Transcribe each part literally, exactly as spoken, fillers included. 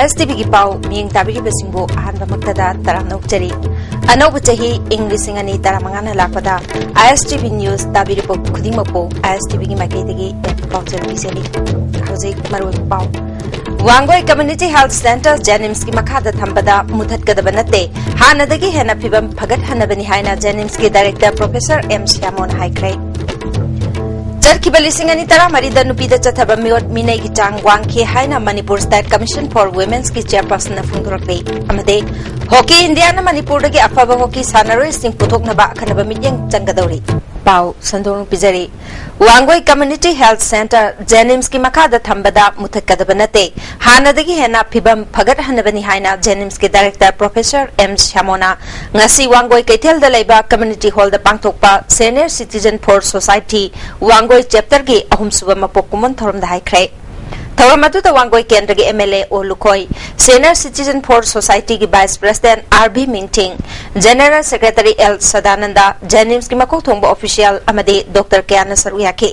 ꯑꯥꯏ S T ꯚꯤꯒꯤ ꯄꯥꯎ ꯃꯤꯠꯌꯦꯡ ꯇꯥꯕꯤꯔꯤꯕꯁꯤꯡꯕꯨ ꯑꯍꯥꯟꯕꯃꯛꯇꯗ ꯇꯔꯥꯝꯅ ꯑꯣꯛꯆꯔꯤ꯫ ꯑꯅꯧꯕ ꯆꯍꯤ ꯏꯪ ꯂꯤꯁꯤꯡ ꯑꯅꯤ ꯇꯔꯥꯃꯉꯥꯅ ꯂꯥꯛꯄꯗ ꯑꯥꯏ ꯑꯦꯁ ꯇꯤ ꯚꯤ ꯅ꯭ꯌꯨꯁ ꯇꯥꯕꯤꯔꯤꯕ ꯈꯨꯗꯤꯡꯃꯛꯄꯨ ꯑꯥꯏ ꯑꯦꯁ ꯇꯤ ꯚꯤꯒꯤ ꯃꯥꯏꯀꯩꯗꯒꯤ ꯌꯥꯝꯅ ꯄꯥꯎꯖꯦꯜ ꯄꯤꯖꯔꯤ꯫ ꯍꯧꯖꯤꯛ ꯃꯔꯨꯑꯣꯏꯕ ꯄꯥꯎ꯫ ꯋꯥꯡꯒꯣꯏ ꯀꯝꯃ꯭ꯌꯨꯅꯤꯇꯤ ꯍꯦꯜꯊ ꯁꯦꯟꯇꯔ ꯖꯦꯅꯤꯝꯁꯀꯤ ꯃꯈꯥꯗ ꯊꯝꯕꯗ ꯃꯨꯊꯠꯀꯗꯕ ꯅꯠꯇꯦ, ꯍꯥꯟꯅꯗꯒꯤ ꯍꯦꯟꯅ ꯐꯤꯕꯝ ꯐꯒꯠꯍꯟꯅꯕꯅꯤ ꯍꯥꯏꯅ ꯖꯦꯅꯤꯝꯁꯀꯤ ꯗꯥꯏꯔꯦꯛꯇꯔ ꯄ꯭ꯔꯣꯐꯦꯁꯔ ꯑꯦꯝ ꯁ꯭ꯌꯥꯃꯣꯅ ꯍꯥꯏꯈ꯭ꯔꯦ꯫ ꯆꯠꯈꯤꯕ ꯂꯤꯁꯤꯡ ꯑꯅꯤ ꯇꯔꯥꯃꯔꯤꯗ ꯅꯨꯄꯤꯗ ꯆꯠꯊꯕ ꯃꯤꯑꯣꯠ ꯃꯤꯅꯩꯒꯤ ꯆꯥꯡ ꯋꯥꯡꯈꯤ ꯍꯥꯏꯅ ꯃꯅꯤꯄꯨꯔ ꯁ꯭ꯇꯦꯠ ꯀꯃꯤꯁꯟ ꯐꯣꯔ ꯋꯨꯃꯦꯟꯁꯀꯤ ꯆꯦꯌꯔꯄꯔꯁꯟꯅ ꯐꯣꯡꯗꯣꯔꯛꯂꯤ꯫ ꯑꯃꯗꯤ ꯍꯣꯀꯤ ꯏꯟꯗꯤꯌꯥꯅ ꯃꯅꯤꯄꯨꯔꯗꯒꯤ ꯑꯐꯕ ꯍꯣꯀꯤ ꯁꯥꯟꯅꯔꯣꯏꯁꯤꯡ ꯄꯨꯊꯣꯛꯅꯕ ꯑꯈꯟꯅꯕ ꯃꯤꯠꯌꯦꯡ ꯆꯪꯒꯗꯧꯔꯤ꯫ ꯄꯥꯎ ꯁꯟꯗꯣꯛꯅ ꯄꯤꯖꯔꯤ꯫ ꯋꯥꯡꯒꯣꯏ ꯀꯝꯃ꯭ꯌꯨꯅꯤꯇꯤ ꯍꯦꯜꯊ ꯁꯦꯟꯇꯔ ꯖꯦꯅꯤꯝꯁꯀꯤ ꯃꯈꯥꯗ ꯊꯝꯕꯗ ꯃꯨꯊꯠꯀꯗꯕ ꯅꯠꯇꯦ, ꯍꯥꯟꯅꯗꯒꯤ ꯍꯦꯟꯅ ꯐꯤꯕꯝ ꯐꯒꯠꯍꯟꯅꯕꯅꯤ ꯍꯥꯏꯅ ꯖꯦꯅꯤꯝꯁꯀꯤ ꯗꯥꯏꯔꯦꯛꯇꯔ ꯄ꯭ꯔꯣꯐꯦꯁꯔ ꯑꯦꯝ ꯁ꯭ꯌꯥꯃꯣꯅ ꯉꯁꯤ ꯋꯥꯡꯒꯣꯏ ꯀꯩꯊꯦꯜꯗ ꯂꯩꯕ ꯀꯝꯃ꯭ꯌꯨꯅꯤꯇꯤ ꯍꯣꯜꯗ ꯄꯥꯡꯊꯣꯛꯄ senior citizen for society Wangoi ꯆꯦꯞꯇꯔꯒꯤ ꯑꯍꯨꯝꯁꯨꯕ ꯃꯄꯣꯛ ꯀꯨꯝꯑꯣꯟ ꯊꯧꯔꯝꯗ ꯍꯥꯏꯈ꯭ꯔꯦ꯫ ꯊꯧꯔꯝ ꯑꯗꯨꯗ ꯋꯥꯡꯒꯣꯏ ꯀꯦꯟꯗ꯭ꯔꯒꯤ M L A O Lukhoi, senior citizen for ꯁꯣꯁꯥꯏꯇꯤꯒꯤ vice president R V Mingthing, general secretary L Sadananda, ꯖꯦꯅꯤꯝꯁꯀꯤ ꯃꯀꯣꯛ ꯊꯣꯡꯕ ꯑꯣꯐꯤꯁꯤꯌꯦꯜ ꯑꯃꯗꯤ ꯗꯣꯛꯇꯔ ꯀꯌꯥꯅ ꯁꯔꯨꯛ ꯌꯥꯈꯤ꯫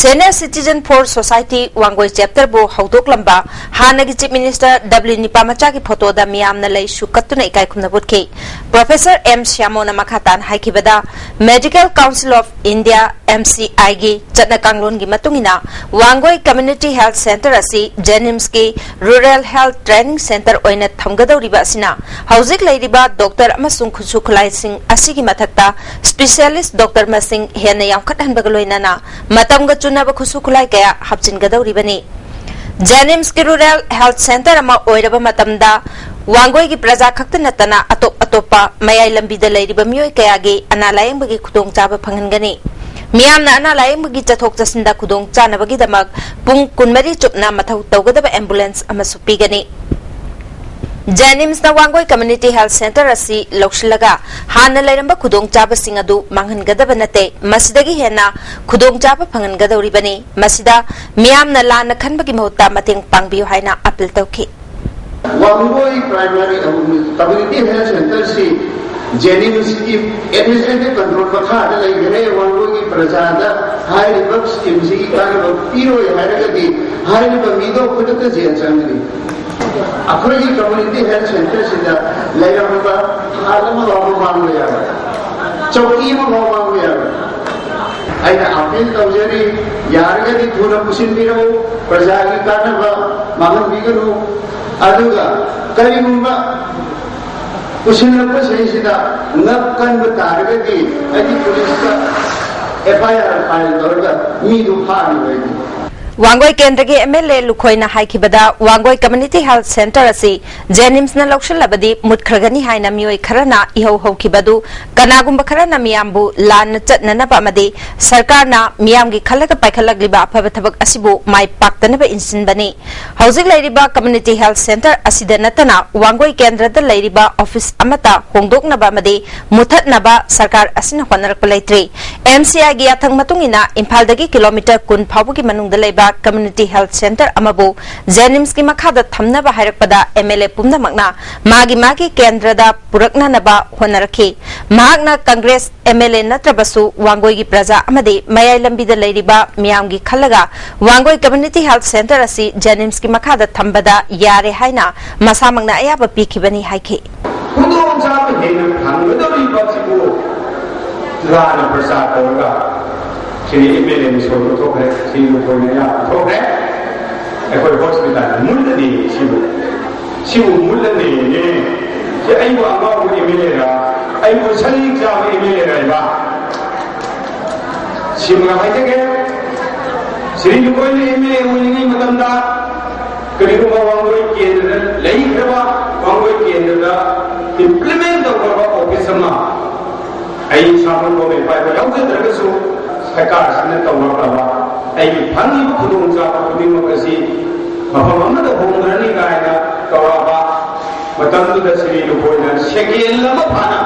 Senior citizen for society Wangoi ꯆꯦꯞꯇꯔꯕꯨ ꯍꯧꯗꯣꯛꯂꯝꯕ ꯍꯥꯟꯅꯒꯤ ꯆꯤꯐ ꯃꯤꯅꯤꯁꯇꯔ ꯗꯕ꯭ꯂꯤꯎ ꯅꯤꯄꯥꯃꯆꯥꯒꯤ ꯐꯣꯇꯣꯗ ꯃꯤꯌꯥꯝꯅ ꯂꯩꯁꯨ ꯀꯠꯇꯨꯅ ꯏꯀꯥꯏ ꯈꯨꯝꯅꯕ ꯎꯠꯈꯤ꯫ ꯄ꯭ꯔꯣꯐꯦꯁꯔ ꯑꯦꯝ ꯁ꯭ꯌꯥꯃꯣꯅ ꯃꯈꯥ ꯇꯥꯅ ꯍꯥꯏꯈꯤꯕꯗ, medical council of India, M C ꯑꯥꯏꯒꯤ ꯆꯠꯅ ꯀꯥꯡꯂꯣꯟꯒꯤ ꯃꯇꯨꯡ ꯏꯟꯅ ꯋꯥꯡꯒꯣꯏ ꯀꯝꯃ꯭ꯌꯨꯅꯤꯇꯤ ꯍꯦꯜꯊ ꯁꯦꯟꯇꯔ ꯑꯁꯤ ꯖꯦꯅꯤꯝꯁꯀꯤ ꯔꯨꯔꯦꯜ ꯍꯦꯜꯊ ꯇ꯭ꯔꯦꯅꯤꯡ ꯁꯦꯟꯇꯔ ꯑꯣꯏꯅ ꯊꯝꯒꯗꯧꯔꯤꯕ ꯑꯁꯤꯅ ꯍꯧꯖꯤꯛ ꯂꯩꯔꯤꯕ ꯗꯣꯛꯇꯔ ꯑꯃꯁꯨꯡ ꯈꯨꯠꯁꯨ ꯈꯨꯠꯂꯥꯏꯁꯤꯡ ꯑꯁꯤꯒꯤ ꯃꯊꯛꯇ ꯁ꯭ꯄꯦꯁꯤꯌꯦꯂꯤꯁ꯭ꯠ ꯗꯣꯛꯇꯔ ꯃꯁꯤꯡ ꯍꯦꯟꯅ ꯌꯥꯝꯈꯠꯍꯟꯕꯒ ꯂꯣꯏꯅꯅ ꯃꯇꯝꯒ ꯆꯨꯅꯕ ꯈꯨꯠꯁꯨ ꯈꯨꯠꯂꯥꯏ ꯀꯌꯥ ꯍꯥꯞꯆꯤꯟꯒꯗꯧꯔꯤꯕꯅꯤ꯫ ꯖꯦꯅꯤꯝꯁꯀꯤ ꯔꯨꯔꯦꯜ ꯍꯦꯜꯊ ꯁꯦꯟꯇꯔ ꯑꯃ ꯑꯣꯏꯔꯕ ꯃꯇꯝꯗ ꯋꯥꯡꯒꯣꯏꯒꯤ ꯄ꯭ꯔꯖꯥ ꯈꯛꯇ ꯅꯠꯇꯅ ꯑꯇꯣꯞ ꯑꯇꯣꯞꯄ ꯃꯌꯥꯏ ꯂꯝꯕꯤꯗ ꯂꯩꯔꯤꯕ ꯃꯤꯑꯣꯏ ꯀꯌꯥꯒꯤ ꯑꯅꯥ ꯂꯥꯌꯦꯡꯕꯒꯤ ꯈꯨꯗꯣꯡꯆꯥꯕ ꯐꯪꯍꯟꯒꯅꯤ꯫ ꯃꯤꯌꯥꯝꯅ ꯑꯅꯥ ꯂꯥꯌꯦꯡꯕꯒꯤ ꯆꯠꯊꯣꯛ ꯆꯠꯁꯤꯟꯗ ꯈꯨꯗꯣꯡ ꯆꯥꯅꯕꯒꯤꯗꯃꯛ ꯄꯨꯡ ꯀꯨꯟꯃꯔꯤ ꯆꯨꯞꯅ ꯃꯊꯧ ꯇꯧꯒꯗꯕ ꯑꯦꯝꯕꯨꯂꯦꯟꯁ ꯑꯃꯁꯨ ꯄꯤꯒꯅꯤ꯫ ꯖꯦꯅꯤꯝꯁꯅ ꯋꯥꯡꯒꯣꯏ ꯀꯝꯃ꯭ꯌꯨꯅꯤꯇꯤ ꯍꯦꯜꯊ ꯁꯦꯟꯇꯔ ꯑꯁꯤ ꯂꯧꯁꯤꯜꯂꯒ ꯍꯥꯟꯅ ꯂꯩꯔꯝꯕ ꯈꯨꯗꯣꯡꯆꯥꯕꯁꯤꯡ ꯑꯗꯨ ꯃꯥꯡꯍꯟꯒꯗꯕ ꯅꯠꯇꯦ, ꯃꯁꯤꯗꯒꯤ ꯍꯦꯟꯅ ꯈꯨꯗꯣꯡꯆꯥꯕ ꯐꯪꯍꯟꯒꯗꯧꯔꯤꯕꯅꯤ꯫ ꯃꯁꯤꯗ ꯃꯤꯌꯥꯝꯅ ꯂꯥꯟꯅ ꯈꯟꯕꯒꯤ ꯃꯍꯨꯠꯇ ꯃꯇꯦꯡ ꯄꯥꯡꯕꯤꯌꯨ ꯍꯥꯏꯅ ꯑꯄꯤꯜ ꯇꯧꯈꯤ꯫ ꯋꯥꯡꯒꯣꯏ ꯄ꯭ꯔꯥꯏꯃꯥꯔꯤ ꯀꯝꯃ꯭ꯌꯨꯅꯤꯇꯤ ꯍꯦꯜꯊ ꯁꯦꯟꯇꯔꯁꯤ ꯖꯦꯅꯤꯝꯁꯀꯤ ꯑꯦꯗꯃꯤꯅꯤꯁꯇ꯭ꯔꯦꯇꯤꯚ ꯀꯟꯇ꯭ꯔꯣꯜ ꯃꯈꯥꯗ ꯂꯩꯈ꯭ꯔꯦ꯫ ꯋꯥꯡꯒꯣꯏꯒꯤ ꯄ꯭ꯔꯖꯥꯗ ꯍꯥꯏꯔꯤꯕ ꯁ꯭ꯀꯤꯝꯁꯤꯒꯤ ꯀꯥꯟꯅꯕ ꯄꯤꯔꯣꯏ ꯍꯥꯏꯔꯒꯗꯤ ꯍꯥꯏꯔꯤꯕ ꯃꯤꯗꯣ ꯈꯨꯗꯛꯇ ꯖꯦꯜ ꯆꯪꯒꯅꯤ꯫ ꯑꯩꯈꯣꯏꯒꯤ ꯀꯝꯃ꯭ꯌꯨꯅꯤꯇꯤ ꯍꯦꯜꯊ ꯁꯦꯟꯇꯔꯁꯤꯗ ꯂꯩꯔꯝꯃꯤꯕ ꯐꯥꯏꯜ ꯑꯃꯐꯥꯎꯕ ꯃꯥꯡꯕ ꯌꯥꯔꯣꯏ, ꯆꯧꯀꯤ ꯑꯃꯐꯥꯎ ꯃꯥꯡꯕ ꯌꯥꯔꯣꯏ꯫ ꯑꯩꯅ ꯑꯄꯤꯜ ꯇꯧꯖꯔꯤ, ꯌꯥꯔꯒꯗꯤ ꯊꯨꯅ ꯄꯨꯁꯤꯟꯕꯤꯔꯛꯎ, ꯄ꯭ꯔꯖꯥꯒꯤ ꯀꯥꯟꯅꯕ ꯃꯥꯡꯍꯟꯕꯤꯒꯅꯨ꯫ ꯑꯗꯨꯒ ꯀꯔꯤꯒꯨꯝꯕ ꯄꯨꯁꯤꯜꯂꯛꯄꯁꯤꯡꯁꯤꯗ ꯉꯛ ꯀꯟꯕ ꯇꯥꯔꯒꯗꯤ ꯑꯩꯗꯤ ꯄꯨꯂꯤꯁꯇ ꯑꯦꯐ ꯑꯥꯏ ꯑꯥꯔ ꯐꯥꯏꯜ ꯇꯧꯔꯒ ꯃꯤꯗꯨ ꯐꯥꯅꯤꯕ ꯑꯩꯗꯤ꯫ ꯋꯥꯡꯒꯣꯏ ꯀꯦꯟꯗ꯭ꯔꯒꯤ ꯑꯦꯝ ꯑꯦꯜ ꯑꯦ ꯂꯨꯈꯣꯏꯅ ꯍꯥꯏꯈꯤꯕꯗ, ꯋꯥꯡꯒꯣꯏ ꯀꯝꯃ꯭ꯌꯨꯅꯤꯇꯤ ꯍꯦꯜꯊ ꯁꯦꯟꯇꯔ ꯑꯁꯤ ꯖꯦꯅꯤꯝꯁꯅ ꯂꯧꯁꯤꯜꯂꯕꯗꯤ ꯃꯨꯠꯈ꯭ꯔꯒꯅꯤ ꯍꯥꯏꯅ ꯃꯤꯑꯣꯏ ꯈꯔꯅ ꯏꯍꯧ ꯍꯧꯈꯤꯕ ꯑꯗꯨ ꯀꯅꯥꯒꯨꯝꯕ ꯈꯔꯅ ꯃꯤꯌꯥꯝꯕꯨ ꯂꯥꯟꯅ ꯆꯠꯅꯅꯕ ꯑꯃꯗꯤ ꯁꯔꯀꯥꯔꯅ ꯃꯤꯌꯥꯝꯒꯤ ꯈꯜꯂꯒ ꯄꯥꯏꯈꯠꯂꯛꯂꯤꯕ ꯑꯐꯕ ꯊꯕꯛ ꯑꯁꯤꯕꯨ ꯃꯥꯏ ꯄꯥꯛꯇꯅꯕ ꯏꯟꯁꯤꯟꯕꯅꯤ꯫ ꯍꯧꯖꯤꯛ ꯂꯩꯔꯤꯕ ꯀꯝꯃ꯭ꯌꯨꯅꯤꯇꯤ ꯍꯦꯜꯊ ꯁꯦꯟꯇꯔ ꯑꯁꯤꯗ ꯅꯠꯇꯅ ꯋꯥꯡꯒꯣꯏ ꯀꯦꯟꯗ꯭ꯔꯗ ꯂꯩꯔꯤꯕ ꯑꯣꯐꯤꯁ ꯑꯃꯠꯇ ꯍꯣꯡꯗꯣꯛꯅꯕ ꯑꯃꯗꯤ ꯃꯨꯊꯠꯅꯕ ꯁꯔꯀꯥꯔ ꯑꯁꯤꯅ ꯍꯣꯠꯅꯔꯛꯄ ꯂꯩꯇ꯭ꯔꯤ꯫ ꯑꯦꯝ ꯁꯤ ꯑꯥꯏꯒꯤ ꯌꯥꯊꯪ ꯃꯇꯨꯡ ꯏꯟꯅ ꯏꯝꯐꯥꯜꯗꯒꯤ ꯀꯤꯂꯣꯃꯤꯇꯔ ꯀꯨꯟ ꯐꯥꯎꯕꯒꯤ ꯃꯅꯨꯡꯗ ꯂꯩꯕ ꯀꯝꯃ꯭ꯌꯨꯅꯤꯇꯤ ꯍꯦꯜꯊ ꯁꯦꯟꯇꯔ ꯑꯃꯕꯨ ꯖꯦꯅꯤꯝꯁꯀꯤ ꯃꯈꯥꯗ ꯊꯝꯅꯕ ꯍꯥꯏꯔꯛꯄꯗ ꯑꯦꯝ ꯑꯦꯜ ꯑꯦ ꯄꯨꯝꯅꯃꯛꯅ ꯃꯥꯒꯤ ꯃꯥꯒꯤ ꯀꯦꯟꯗ꯭ꯔꯗ ꯄꯨꯔꯛꯅꯅꯕ ꯍꯣꯠꯅꯔꯛꯈꯤ꯫ ꯃꯍꯥꯛꯅ ꯀꯪꯒ꯭ꯔꯦꯁ ꯑꯦꯝ ꯑꯦꯜ ꯑꯦ ꯅꯠꯇ꯭ꯔꯕꯁꯨ ꯋꯥꯡꯒꯣꯏꯒꯤ ꯄ꯭ꯔꯖꯥ ꯑꯃꯗꯤ ꯃꯌꯥꯏ ꯂꯝꯕꯤꯗ ꯂꯩꯔꯤꯕ ꯃꯤꯌꯥꯝꯒꯤ ꯈꯜꯂꯒ ꯋꯥꯡꯒꯣꯏ ꯀꯝꯃ꯭ꯌꯨꯅꯤꯇꯤ ꯍꯦꯜꯊ ꯁꯦꯟꯇꯔ ꯑꯁꯤ ꯖꯦꯅꯤꯝꯁꯀꯤ ꯃꯈꯥꯗ ꯊꯝꯕꯗ ꯌꯥꯔꯦ ꯍꯥꯏꯅ ꯃꯁꯥꯃꯛꯅ ꯑꯌꯥꯕ ꯄꯤꯈꯤꯕꯅꯤ ꯍꯥꯏꯈꯤ꯫ ꯈꯨꯗꯣꯡꯆꯥꯕ ꯍꯦꯟꯅ ꯐꯪꯒꯗꯧꯔꯤꯕ ꯑꯁꯤꯕꯨ ꯂꯥꯟꯅ ꯄ꯭ꯔꯆꯥꯔ ꯇꯧꯔꯒ ꯁꯤꯗꯤ ꯑꯦꯝ ꯑꯦꯜ ꯑꯦꯅ ꯁꯣꯏꯕ ꯊꯣꯛꯈ꯭ꯔꯦ, ꯁꯤ ꯃꯈꯣꯏꯅ ꯌꯥꯝꯅ ꯊꯣꯛꯈ꯭ꯔꯦ꯫ ꯑꯩꯈꯣꯏ ꯍꯣꯁꯄꯤꯇꯥꯜ ꯃꯨꯠꯂꯅꯤ ꯁꯤꯕꯨ, ꯁꯤꯕꯨ ꯃꯨꯠꯂꯅꯤꯅꯦ꯫ ꯁꯤ ꯑꯩꯕꯨ ꯑꯉꯥꯎꯕ ꯑꯦꯝ ꯑꯦꯜ ꯑꯦꯔ, ꯑꯩꯕꯨ ꯁꯔꯤꯛ ꯆꯥꯕ ꯑꯦꯝ ꯑꯦꯜ ꯑꯦꯔ ꯍꯥꯏꯕ? ꯁꯤꯃ ꯍꯥꯏꯖꯒꯦ, ꯁꯤꯔꯤ ꯂꯨꯀꯣꯏꯅ ꯑꯦꯝ ꯑꯦꯜ ꯑꯦ ꯑꯣꯏꯔꯤꯉꯩ ꯃꯇꯝꯗ ꯀꯔꯤꯒꯨꯝꯕ ꯋꯥꯡꯒꯣꯏ ꯀꯦꯟꯗ꯭ꯔꯗ ꯂꯩꯈ꯭ꯔꯕ, ꯋꯥꯡꯒꯣꯏ ꯀꯦꯟꯗ꯭ꯔꯗ ꯏꯝꯄ꯭ꯂꯤꯃꯦꯟ ꯇꯧꯈ꯭ꯔꯕ ꯑꯣꯐꯤꯁ ꯑꯃ ꯑꯩ ꯏꯁꯥꯃꯛ ꯒꯣꯔꯃꯦꯟ ꯄꯥꯏꯕ ꯌꯥꯎꯖꯗ꯭ꯔꯒꯁꯨ ꯁꯔꯀꯥꯔꯁꯤꯅ ꯇꯧꯔꯛꯂꯕ ꯑꯩꯒꯤ ꯐꯪꯉꯤꯕ ꯈꯨꯗꯣꯡꯆꯥꯕ ꯈꯨꯗꯤꯡꯃꯛ ꯑꯁꯤ ꯃꯐꯝ ꯑꯃꯗ ꯍꯣꯡꯈ꯭ꯔꯅꯤ ꯀꯥꯏꯅ ꯇꯧꯔꯛꯑꯕ ꯃꯇꯝꯗꯨꯗ ꯁꯤꯔꯤ ꯂꯨꯀꯣꯏꯅ ꯁꯦꯀꯦꯟ ꯑꯃ ꯐꯥꯅ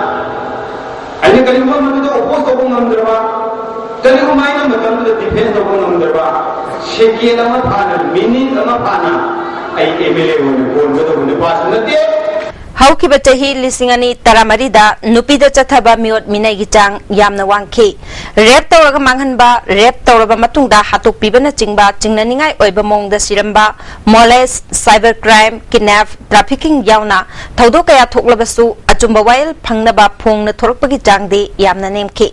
ꯑꯩꯅ ꯀꯔꯤꯒꯨꯝꯕ ꯃꯗꯨꯗ ꯑꯣꯄꯣꯖ ꯇꯧꯕ ꯉꯝꯗ꯭ꯔꯕ, ꯀꯔꯤꯒꯨꯝꯕ ꯑꯩꯅ ꯃꯇꯝꯗꯨꯗ ꯗꯤꯐꯦꯟꯁ ꯇꯧꯕ ꯉꯝꯗ꯭ꯔꯕ, ꯁꯦꯀꯦꯟ ꯑꯃ ꯐꯥꯅ, ꯃꯤꯅꯤꯠ ꯑꯃ ꯐꯥꯅ ꯑꯩ ꯑꯦꯝ ꯑꯦꯜ ꯑꯦ ꯑꯣꯏꯅ ꯀꯣꯟꯒꯗꯧꯕ ꯅꯨꯄꯥꯁꯨ ꯅꯠꯇꯦ꯫ ꯍꯧꯈꯤꯕ ꯆꯍꯤ ꯂꯤꯁꯤꯡ ꯑꯅꯤ ꯇꯔꯥꯃꯔꯤꯗ ꯅꯨꯄꯤꯗ ꯆꯠꯊꯕ ꯃꯤꯑꯣꯠ ꯃꯤꯅꯩꯒꯤ ꯆꯥꯡ ꯌꯥꯝꯅ ꯋꯥꯡꯈꯤ꯫ ꯔꯦꯞ ꯇꯧꯔꯒ ꯃꯥꯡꯍꯟꯕ, ꯔꯦꯞ ꯇꯧꯔꯕ ꯃꯇꯨꯡꯗ ꯍꯥꯠꯇꯣꯛꯄꯤꯕꯅꯆꯤꯡꯕ ꯆꯤꯡꯅꯅꯤꯡꯉꯥꯏ ꯑꯣꯏꯕ ꯃꯑꯣꯡꯗ ꯁꯤꯔꯝꯕ, ꯃꯣꯂꯦꯁ, ꯁꯥꯏꯕꯔ ꯀ꯭ꯔꯥꯏꯝ, ꯀꯤꯗꯅꯦꯞ, ꯇ꯭ꯔꯥꯐꯤꯀꯤꯡ ꯌꯥꯎꯅ ꯊꯧꯗꯣꯛ ꯀꯌꯥ ꯊꯣꯛꯂꯕꯁꯨ ꯑꯆꯨꯝꯕ ꯋꯥꯌꯦꯜ ꯐꯪꯅꯕ ꯐꯣꯡꯅ ꯊꯣꯔꯛꯄꯒꯤ ꯆꯥꯡꯗꯤ ꯌꯥꯝꯅ ꯅꯦꯝꯈꯤ꯫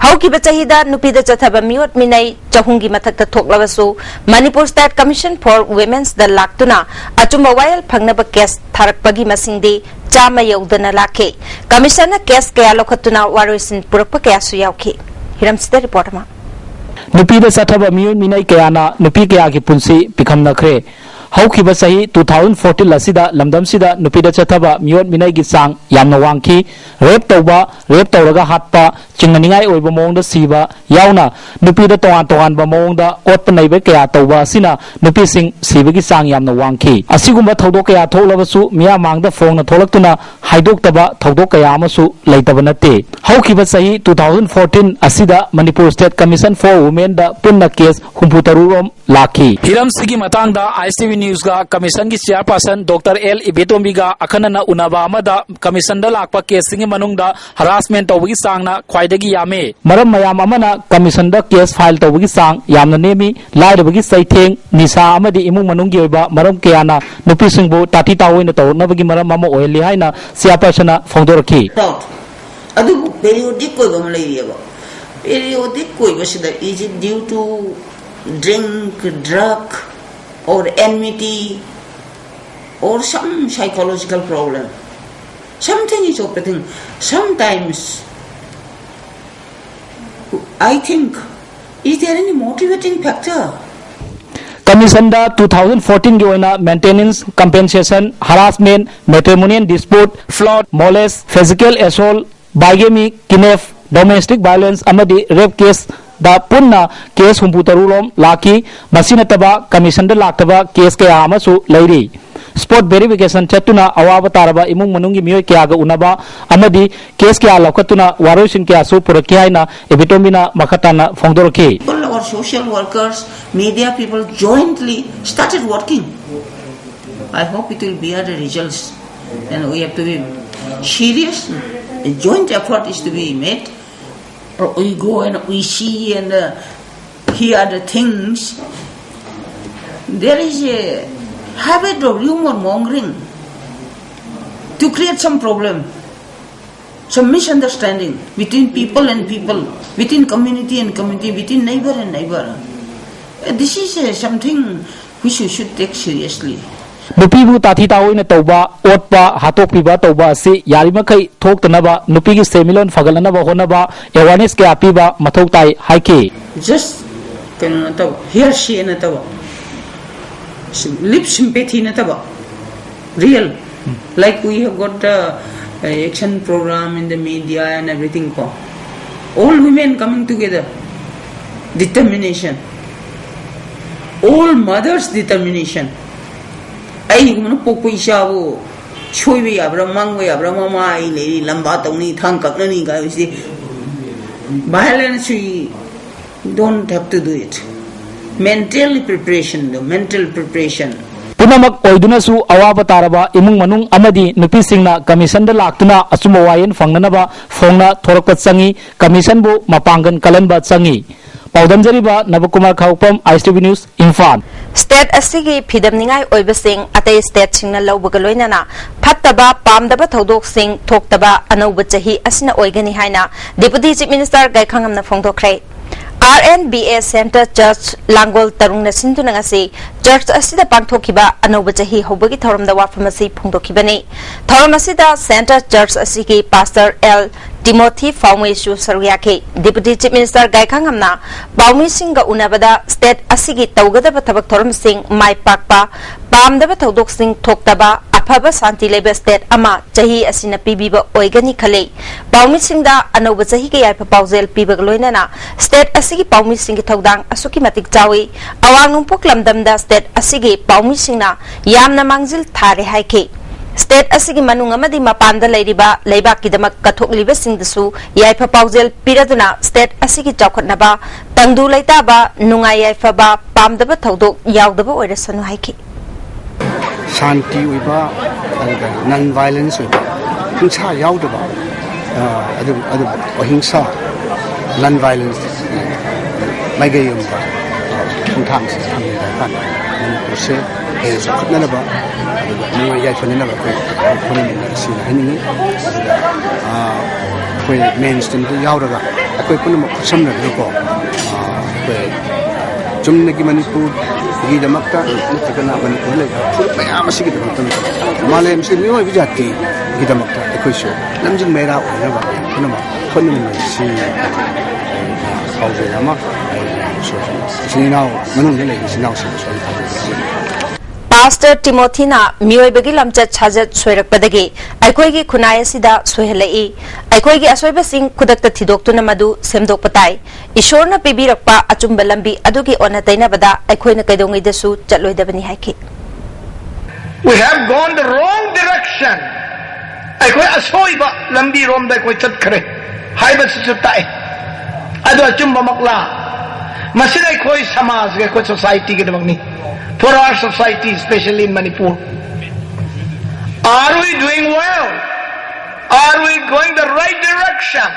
ꯍꯧꯈꯤꯕ ꯆꯍꯤꯗ ꯅꯨꯄꯤꯗ ꯆꯠꯊꯕ ꯃꯤꯑꯣꯠ ꯃꯤꯅꯩ ꯆꯍꯨꯝꯒꯤ ꯃꯊꯛꯇ ꯊꯣꯛꯂꯕꯁꯨ, ꯃꯅꯤꯄꯨꯔ ꯁ꯭ꯇꯦꯠ ꯀꯃꯤꯁꯟ ꯐꯣꯔ ꯋꯤꯃꯦꯟꯁꯗ ꯂꯥꯛꯇꯨꯅ ꯑꯆꯨꯝꯕ ꯋꯥꯌꯦꯜ ꯐꯪꯅꯕ ꯀꯦꯁ ꯊꯥꯔꯛꯄꯒꯤ ꯃꯁꯤꯡꯗꯤ ꯆꯥꯝꯃ ꯌꯧꯗꯅ ꯂꯥꯛꯈꯤ꯫ ꯀꯃꯤꯁꯟꯅ ꯀꯦꯁ ꯀꯌꯥ ꯂꯧꯈꯠꯇꯨꯅ ꯋꯥꯔꯣꯏꯁꯤꯟ ꯄꯨꯔꯛꯄ ꯀꯌꯥꯁꯨ ꯌꯥꯎꯈꯤ꯫ ꯍꯤꯔꯝꯁꯤꯗ ꯔꯤꯄꯣꯔꯠ ꯑꯃ꯫ ꯅꯨꯄꯤꯗ ꯆꯠꯊꯕ ꯃꯤꯑꯣꯠ ꯃꯤꯅꯩ ꯀꯌꯥꯅ ꯅꯨꯄꯤ ꯀꯌꯥꯒꯤ ꯄꯨꯟꯁꯤ ꯄꯤꯈꯝꯅꯈ꯭ꯔꯦ꯫ ꯍꯧꯈꯤꯕ ꯆꯍꯤ two thousand fourteen ꯑꯁꯤꯗ ꯂꯝꯗꯝꯁꯤꯗ ꯅꯨꯄꯤꯗ ꯆꯠꯊꯕ ꯃꯤꯑꯣꯠ ꯃꯤꯅꯩꯒꯤ ꯆꯥꯡ ꯌꯥꯝꯅ ꯋꯥꯡꯈꯤ꯫ ꯔꯦꯞ ꯇꯧꯕ, ꯔꯦꯞ ꯇꯧꯔꯒ ꯍꯥꯠꯄ, ꯆꯤꯡꯅꯅꯤꯡꯉꯥꯏ ꯑꯣꯏꯕ ꯃꯑꯣꯡꯗ ꯁꯤꯕ ꯌꯥꯎꯅ ꯅꯨꯄꯤꯗ ꯇꯣꯉꯥꯟ ꯇꯣꯉꯥꯟꯕ ꯃꯑꯣꯡꯗ ꯑꯣꯠꯄ ꯅꯩꯕ ꯀꯌꯥ ꯇꯧꯕ ꯑꯁꯤꯅ ꯅꯨꯄꯤꯁꯤꯡ ꯁꯤꯕꯒꯤ ꯆꯥꯡ ꯌꯥꯝꯅ ꯋꯥꯡꯈꯤ꯫ ꯑꯁꯤꯒꯨꯝꯕ ꯊꯧꯗꯣꯛ ꯀꯌꯥ ꯊꯣꯛꯂꯕꯁꯨ ꯃꯤꯌꯥꯝ ꯃꯥꯡꯗ ꯐꯣꯡꯅ ꯊꯣꯛꯂꯛꯇꯨꯅ ꯍꯥꯏꯗꯣꯛꯇꯕ ꯊꯧꯗꯣꯛ ꯀꯌꯥ ꯑꯃꯁꯨ ꯂꯩꯇꯕ ꯅꯠꯇꯦ꯫ ꯍꯧꯈꯤꯕ ꯆꯍꯤ two thousand fourteen ꯑꯁꯤꯗ ꯃꯅꯤꯄꯨꯔ ꯁ꯭ꯇꯦꯠ ꯀꯃꯤꯁꯟ ꯐꯣꯔ ꯋꯨꯃꯦꯟꯗ ꯄꯨꯟꯅ ꯀꯦꯁ ꯍꯨꯝꯐꯨ ꯇꯔꯨꯛ ꯔꯣꯝ ꯂꯥꯛꯈꯤ꯫ ꯍꯤꯔꯝꯁꯤꯒꯤ ꯃꯇꯥꯡꯗ ꯑꯥꯏ S T V ꯅ꯭ꯌꯨꯁꯀ ꯀꯃꯤꯁꯟꯒꯤ ꯆꯤꯌꯥꯔꯄꯥꯔꯁꯟ doctor L ꯏꯕꯦꯇꯣꯝꯕꯤꯒ ꯑꯈꯟꯅꯅ ꯎꯅꯕ ꯑꯃꯗ ꯀꯃꯤꯁꯟꯗ ꯂꯥꯛꯄ ꯀꯦꯁꯁꯤꯡꯒꯤ ꯃꯅꯨꯡꯗ ꯍꯔꯥꯁꯃꯦꯟ ꯇꯧꯕꯒꯤ ꯆꯥꯡꯅ ꯈ꯭ꯋꯥꯏꯗꯒꯤ ꯌꯥꯝꯃꯤ꯫ ꯃꯔꯝ ꯃꯌꯥꯝ ꯑꯃꯅ ꯀꯃꯤꯁꯟꯗ ꯀꯦꯁ ꯐꯥꯏꯜ ꯇꯧꯕꯒꯤ ꯆꯥꯡ ꯌꯥꯝꯅ ꯅꯦꯝꯃꯤ꯫ ꯂꯥꯏꯔꯕꯒꯤ ꯆꯩꯊꯦꯡ, ꯅꯤꯁꯥ ꯑꯃꯗꯤ ꯏꯃꯨꯡ ꯃꯅꯨꯡꯒꯤ ꯑꯣꯏꯕ ꯃꯔꯝ ꯀꯌꯥꯅ ꯅꯨꯄꯤꯁꯤꯡꯕꯨ ꯇꯥꯊꯤ ꯇꯥꯑꯣꯏꯅ ꯇꯧꯔꯛꯅꯕꯒꯤ ꯃꯔꯝ ꯑꯃ ꯑꯣꯏꯍꯜꯂꯤ ꯍꯥꯏꯅ ꯆꯤꯌꯥꯔꯄꯥꯔꯁꯟꯅ ꯐꯣꯡꯗꯣꯔꯛꯈꯤ꯫ ꯑꯗꯨꯕꯨ ꯄꯦꯔꯤꯌꯣꯗꯤꯛ ꯑꯣꯏꯕ ꯑꯃ ꯂꯩꯔꯤꯑꯕ꯫ ꯄꯦꯔꯤꯌꯣꯗꯤꯛ ꯑꯣꯏꯕꯁꯤꯗ, is it due to drink, drug, or enmity, or some psychological problem? Something is operating. Sometimes I think, is there any motivating factor? ꯀꯃꯤꯁꯟꯗ two thousand fourteen ꯒꯤ ꯑꯣꯏꯅ maintenance, compensation, harassment, matrimonial dispute, ꯐ꯭ꯂꯣꯠ, molest, physical assault, bigamy, kidnap, domestic violence ꯑꯃꯗꯤ rape ꯀꯦꯁꯇ ꯄꯨꯟꯅ case ꯍꯨꯝꯐꯨ ꯇꯔꯨꯛ ꯔꯣꯝ ꯂꯥꯛꯈꯤ꯫ ꯃꯁꯤ ꯅꯠꯇꯕ ꯀꯃꯤꯁꯟꯗ ꯂꯥꯛꯇꯕ ꯀꯦꯁ ꯀꯌꯥ ꯑꯃꯁꯨ ꯂꯩꯔꯤ꯫ ꯁ꯭ꯄꯣꯠ ꯚꯦꯔꯤꯐꯤꯀꯦꯁꯟ ꯆꯠꯇꯨꯅ ꯑꯋꯥꯕ ꯇꯥꯔꯕ ꯏꯃꯨꯡ ꯃꯅꯨꯡꯒꯤ ꯃꯤꯑꯣꯏ ꯀꯌꯥꯒ ꯎꯅꯕ ꯑꯃꯗꯤ ꯀꯦꯁ ꯀꯌꯥ ꯂꯧꯈꯠꯇꯨꯅ ꯋꯥꯔꯣꯏꯁꯤꯟ ꯀꯌꯥꯁꯨ ꯄꯨꯔꯛꯈꯤ ꯍꯥꯏꯅ ꯏꯕꯦꯇꯣꯝꯕꯤꯅ ꯃꯈꯥ ꯇꯥꯅ ꯐꯣꯡꯗꯣꯔꯛꯈꯤ꯫ All our social workers, media people jointly started working. I hope it will bear the results. And we have to be serious. A joint effort is to be made. Or we go and we see and uh, hear the things. There is a habit of rumor mongering to create some problem, some misunderstanding between people and people, between community and community, between neighbor and neighbor. Uh, This is uh, something which you should take seriously. ꯅꯨꯄꯤꯕꯨ ꯇꯥꯊꯤ ꯇꯥꯑꯣꯏꯅ ꯇꯧꯕ, ꯑꯣꯠꯄ, ꯍꯥꯠꯇꯣꯛꯄꯤꯕ ꯇꯧꯕ ꯑꯁꯤ ꯌꯥꯔꯤꯃꯈꯩ ꯊꯣꯛꯇꯅꯕ ꯅꯨꯄꯤꯒꯤ ꯁꯦꯟꯃꯤꯠꯂꯣꯟ ꯐꯒꯠꯅꯅꯕ ꯍꯣꯠꯅꯕ, awareness ꯀꯌꯥ ꯄꯤꯕ ꯃꯊꯧ ꯇꯥꯏ ꯍꯥꯏꯈꯤ꯫ Just ꯀꯩꯅꯣ ꯅꯠꯇꯕ, hearsay ꯅꯠꯇꯕ, lip sympathy ꯅꯠꯇꯕ, real. Like we have got the uh, action program in the media and everything. Ko. All women coming together, determination. All mothers' determination. ꯑꯩꯒꯨꯝꯕꯅ ꯄꯣꯛꯄ ꯏꯆꯥꯕꯨ ꯁꯣꯏꯕ ꯌꯥꯕ꯭ꯔꯥ, ꯃꯥꯡꯕ ꯌꯥꯕ꯭ꯔꯥ, ꯃꯃꯥ ꯑꯩ ꯂꯩꯔꯤ, ꯂꯝꯕꯥ ꯇꯧꯅꯤ, ꯊꯥꯡ ꯀꯛꯅꯅꯤ ꯀꯥꯏꯕꯁꯤꯗꯤ violence, we don't have to do it. Mentally preparation, the mental preparation. ꯄꯨꯝꯅꯃꯛ ꯑꯣꯏꯗꯨꯅꯁꯨ ꯑꯋꯥꯕ ꯇꯥꯔꯕ ꯏꯃꯨꯡ ꯃꯅꯨꯡ ꯑꯃꯗꯤ ꯅꯨꯄꯤꯁꯤꯡꯅ ꯀꯃꯤꯁꯟꯗ ꯂꯥꯛꯇꯨꯅ ꯑꯆꯨꯝꯕ ꯋꯥꯌꯦꯜ ꯐꯪꯅꯅꯕ ꯐꯣꯡꯅ ꯊꯣꯔꯛꯄ ꯆꯪꯏ꯫ ꯀꯃꯤꯁꯟꯕꯨ ꯃꯄꯥꯡꯒꯜ ꯀꯜꯍꯟꯕ ꯆꯪꯏ꯫ ꯄꯥꯎꯗꯝꯖꯔꯤꯕ Nabakumar Khaupam, I S T V news, Imphal. State ꯑꯁꯤꯒꯤ ꯐꯤꯗꯝꯅꯤꯉꯥꯏ ꯑꯣꯏꯕꯁꯤꯡ ꯑꯇꯩ ꯁ꯭ꯇꯦꯠꯁꯤꯡꯅ ꯂꯧꯕꯒ ꯂꯣꯏꯅꯅ ꯐꯠꯇꯕ ꯄꯥꯝꯗꯕ ꯊꯧꯗꯣꯛꯁꯤꯡ ꯊꯣꯛꯇꯕ ꯑꯅꯧꯕ ꯆꯍꯤ ꯑꯁꯤꯅ ꯑꯣꯏꯒꯅꯤ ꯍꯥꯏꯅ ꯗꯤꯄꯨꯇꯤ ꯆꯤꯐ ꯃꯤꯅꯤꯁꯇꯔ ꯒꯥꯏꯈꯥꯉꯝꯅ ꯐꯣꯡꯗꯣꯛꯈ꯭ꯔꯦ꯫ R N B A centre church ꯂꯥꯡꯒꯣꯜ ꯇꯔꯨꯡꯅ ꯁꯤꯟꯗꯨꯅ ꯉꯁꯤ ꯆꯔꯆ ꯑꯁꯤꯗ ꯄꯥꯡꯊꯣꯛꯈꯤꯕ ꯑꯅꯧꯕ ꯆꯍꯤ ꯍꯧꯕꯒꯤ ꯊꯧꯔꯝꯗ ꯋꯥꯐꯝ ꯑꯁꯤ ꯐꯣꯡꯗꯣꯛꯈꯤꯕꯅꯤ꯫ ꯊꯧꯔꯝ ꯑꯁꯤꯗ ꯁꯦꯟꯇꯔ ꯆꯔꯆ ꯑꯁꯤꯒꯤ ꯄꯥꯁꯇꯔ ꯑꯦꯜ ꯇꯤꯃꯣꯊꯤ ꯐꯥꯎꯃꯩꯁꯨ ꯁꯔꯨꯛ ꯌꯥꯈꯤ꯫ ꯗꯤꯄꯨꯇꯤ ꯆꯤꯐ ꯃꯤꯅꯤꯁꯇꯔ ꯒꯥꯏꯈꯥꯉꯝꯅ ꯄꯥꯎꯃꯤꯁꯤꯡꯒ ꯎꯅꯕꯗ ꯁ꯭ꯇꯦꯠ ꯑꯁꯤꯒꯤ ꯇꯧꯒꯗꯕ ꯊꯕꯛ ꯊꯧꯔꯝꯁꯤꯡ ꯃꯥꯏ ꯄꯥꯛꯄ, ꯄꯥꯝꯗꯕ ꯊꯧꯗꯣꯛꯁꯤꯡ ꯊꯣꯛꯇꯕ, ꯑꯐꯕ ꯁꯥꯟꯇꯤ ꯂꯩꯕ ꯁ꯭ꯇꯦꯠ ꯑꯃ ꯆꯍꯤ ꯑꯁꯤꯅ ꯄꯤꯕꯤꯕ ꯑꯣꯏꯒꯅꯤ ꯈꯜꯂꯤ꯫ ꯄꯥꯎꯃꯤꯁꯤꯡꯗ ꯑꯅꯧꯕ ꯆꯍꯤꯒꯤ ꯌꯥꯏꯐ ꯄꯥꯎꯖꯦꯜ ꯄꯤꯕꯒ ꯂꯣꯏꯅꯅ ꯁ꯭ꯇꯦꯠ ꯑꯁꯤꯒꯤ ꯄꯥꯎꯃꯤꯁꯤꯡꯒꯤ ꯊꯧꯗꯥꯡ ꯑꯁꯨꯛꯀꯤ ꯃꯇꯤꯛ ꯆꯥꯎꯏ꯫ ꯑꯋꯥꯡ ꯅꯣꯡꯄꯣꯛ ꯂꯝꯗꯝꯗ ꯁ꯭ꯇꯦꯠ ꯑꯁꯤꯒꯤ ꯄꯥꯎꯃꯤꯁꯤꯡꯅ ꯌꯥꯝꯅ ꯃꯥꯡꯖꯤꯜ ꯊꯥꯔꯦ ꯍꯥꯏꯈꯤ꯫ ꯁ꯭ꯇꯦꯠ ꯑꯁꯤꯒꯤ ꯃꯅꯨꯡ ꯑꯃꯗꯤ ꯃꯄꯥꯟꯗ ꯂꯩꯔꯤꯕ ꯂꯩꯕꯥꯛꯀꯤꯗꯃꯛ ꯀꯠꯊꯣꯛꯂꯤꯕꯁꯤꯡꯗꯁꯨ ꯌꯥꯏꯐ ꯄꯥꯎꯖꯦꯜ ꯄꯤꯔꯗꯨꯅ ꯁ꯭ꯇꯦꯠ ꯑꯁꯤꯒꯤ ꯆꯥꯎꯈꯠꯅꯕ, ꯇꯪꯗꯨ ꯂꯩꯇꯥꯕ, ꯅꯨꯡꯉꯥꯏ ꯌꯥꯏꯐꯕ, ꯄꯥꯝꯗꯕ ꯊꯧꯗꯣꯛ ꯌꯥꯎꯗꯕ ꯑꯣꯏꯔꯁꯅꯨ ꯍꯥꯏꯈꯤ꯫ ꯁꯥꯟꯇꯤ ꯑꯣꯏꯕ, ꯑꯗꯨꯒ ꯅꯟ ꯚꯥꯏꯂꯦꯟꯁ ꯑꯣꯏꯕ, ꯍꯤꯡꯁꯥ ꯌꯥꯎꯗꯕ, ꯑ, ꯑꯗꯨꯝ, ꯑꯗꯨꯝ ꯑꯍꯤꯡꯁꯥ, ꯅꯟ ꯚꯥꯏꯂꯦꯟꯁ ꯃꯥꯏꯀꯩꯔꯣꯝꯗ, ꯑ, ꯈꯣꯡꯊꯥꯡꯁꯤ ꯊꯝꯃꯦ ꯍꯥꯏ ꯀꯥꯟꯗ ꯃꯅꯤꯄꯨꯔꯁꯦ ꯍꯦꯟꯅ ꯆꯥꯎꯈꯠꯅꯅꯕ, ꯑꯗꯨꯒ ꯅꯨꯡꯉꯥꯏ ꯌꯥꯏꯐꯅꯅꯕ ꯑꯩꯈꯣꯏ ꯈꯨꯔꯨꯝꯃꯤ ꯑꯁꯤꯅ ꯍꯥꯏꯅꯤꯡꯉꯤ꯫ ꯑꯗꯨꯒ, ꯑ, ꯑꯩꯈꯣꯏ ꯃꯦꯟ ꯁ꯭ꯇ꯭ꯔꯤꯝꯗ ꯌꯥꯎꯔꯒ ꯑꯩꯈꯣꯏ ꯄꯨꯝꯅꯃꯛ ꯈꯨꯠꯁꯝꯅꯗꯨꯅꯀꯣ, ꯑ, ꯑꯩꯈꯣꯏ ꯆꯨꯝꯅꯒꯤ ꯃꯅꯤꯄꯨꯔꯒꯤꯗꯃꯛꯇ ꯅꯠꯇ꯭ꯔꯒꯅ ꯃꯅꯤꯄꯨꯔꯗ ꯂꯩꯕ ꯐꯨꯔꯨꯞ ꯃꯌꯥꯝ ꯑꯁꯤꯒꯤꯗꯃꯛꯇ ꯅꯠꯇꯅ ꯃꯥꯂꯦꯝꯁꯤꯒꯤ ꯃꯤꯑꯣꯏꯕ ꯖꯥꯇꯤꯒꯤꯗꯃꯛꯇ ꯑꯩꯈꯣꯏꯁꯨ ꯂꯝꯖꯤꯡ ꯃꯩꯔꯥ ꯑꯣꯏꯅꯕ ꯄꯨꯝꯅꯃꯛ ꯍꯣꯠꯅꯃꯤꯟꯅꯁꯤ ꯍꯥꯏꯅ ꯄꯥꯎꯖꯦꯜ ꯑꯃ ꯑꯩ ꯏꯆꯤꯟ ꯏꯅꯥꯎ ꯃꯅꯨꯡꯗ ꯂꯩꯕ ꯏꯆꯤꯟ ꯏꯅꯥꯎꯁꯤꯡꯗꯁꯨ ꯑꯩ ꯊꯥꯖꯖꯒꯦ꯫ ꯄꯥꯁꯇꯔ ꯇꯤꯃꯣꯊꯤꯅ ꯃꯤꯑꯣꯏꯕꯒꯤ ꯂꯝꯆꯠ ꯁꯥꯖꯠ ꯁꯣꯏꯔꯛꯄꯗꯒꯤ ꯑꯩꯈꯣꯏꯒꯤ ꯈꯨꯟꯅꯥꯏ ꯑꯁꯤꯗ ꯁꯣꯏꯍꯜꯂꯛꯏ꯫ ꯑꯩꯈꯣꯏꯒꯤ ꯑꯁꯣꯏꯕꯁꯤꯡ ꯈꯨꯗꯛꯇ ꯊꯤꯗꯣꯛꯇꯨꯅ ꯃꯗꯨ ꯁꯦꯝꯗꯣꯛꯄ ꯇꯥꯏ꯫ ꯏꯁꯣꯔꯅ ꯄꯤꯕꯤꯔꯛꯄ ꯑꯆꯨꯝꯕ ꯂꯝꯕꯤ ꯑꯗꯨꯒꯤ ꯑꯣꯟꯅ ꯇꯩꯅꯕꯗ ꯑꯩꯈꯣꯏꯅ ꯀꯩꯗꯧꯉꯩꯗꯁꯨ ꯆꯠꯂꯣꯏꯗꯕꯅꯤ ꯍꯥꯏꯈꯤ꯫ We have gone the wrong direction. ꯑꯩꯈꯣꯏ ꯑꯁꯣꯏꯕ ꯂꯝꯕꯤꯔꯣꯝꯗ ꯑꯩꯈꯣꯏ ꯆꯠꯈ꯭ꯔꯦ ꯍꯥꯏꯕꯁꯤꯁꯨ ꯇꯥꯛꯑꯦ꯫ ꯑꯗꯣ ꯑꯆꯨꯝꯕꯃꯛꯂꯥ? ꯃꯁꯤꯅ ꯑꯩꯈꯣꯏ ꯁꯃꯥꯖꯒꯤ, ꯑꯩꯈꯣꯏ ꯁꯣꯁꯥꯏꯇꯤꯒꯤꯗꯃꯛꯅꯤ꯫ For our society, especially in Manipur, are we doing well? Are we going the right direction?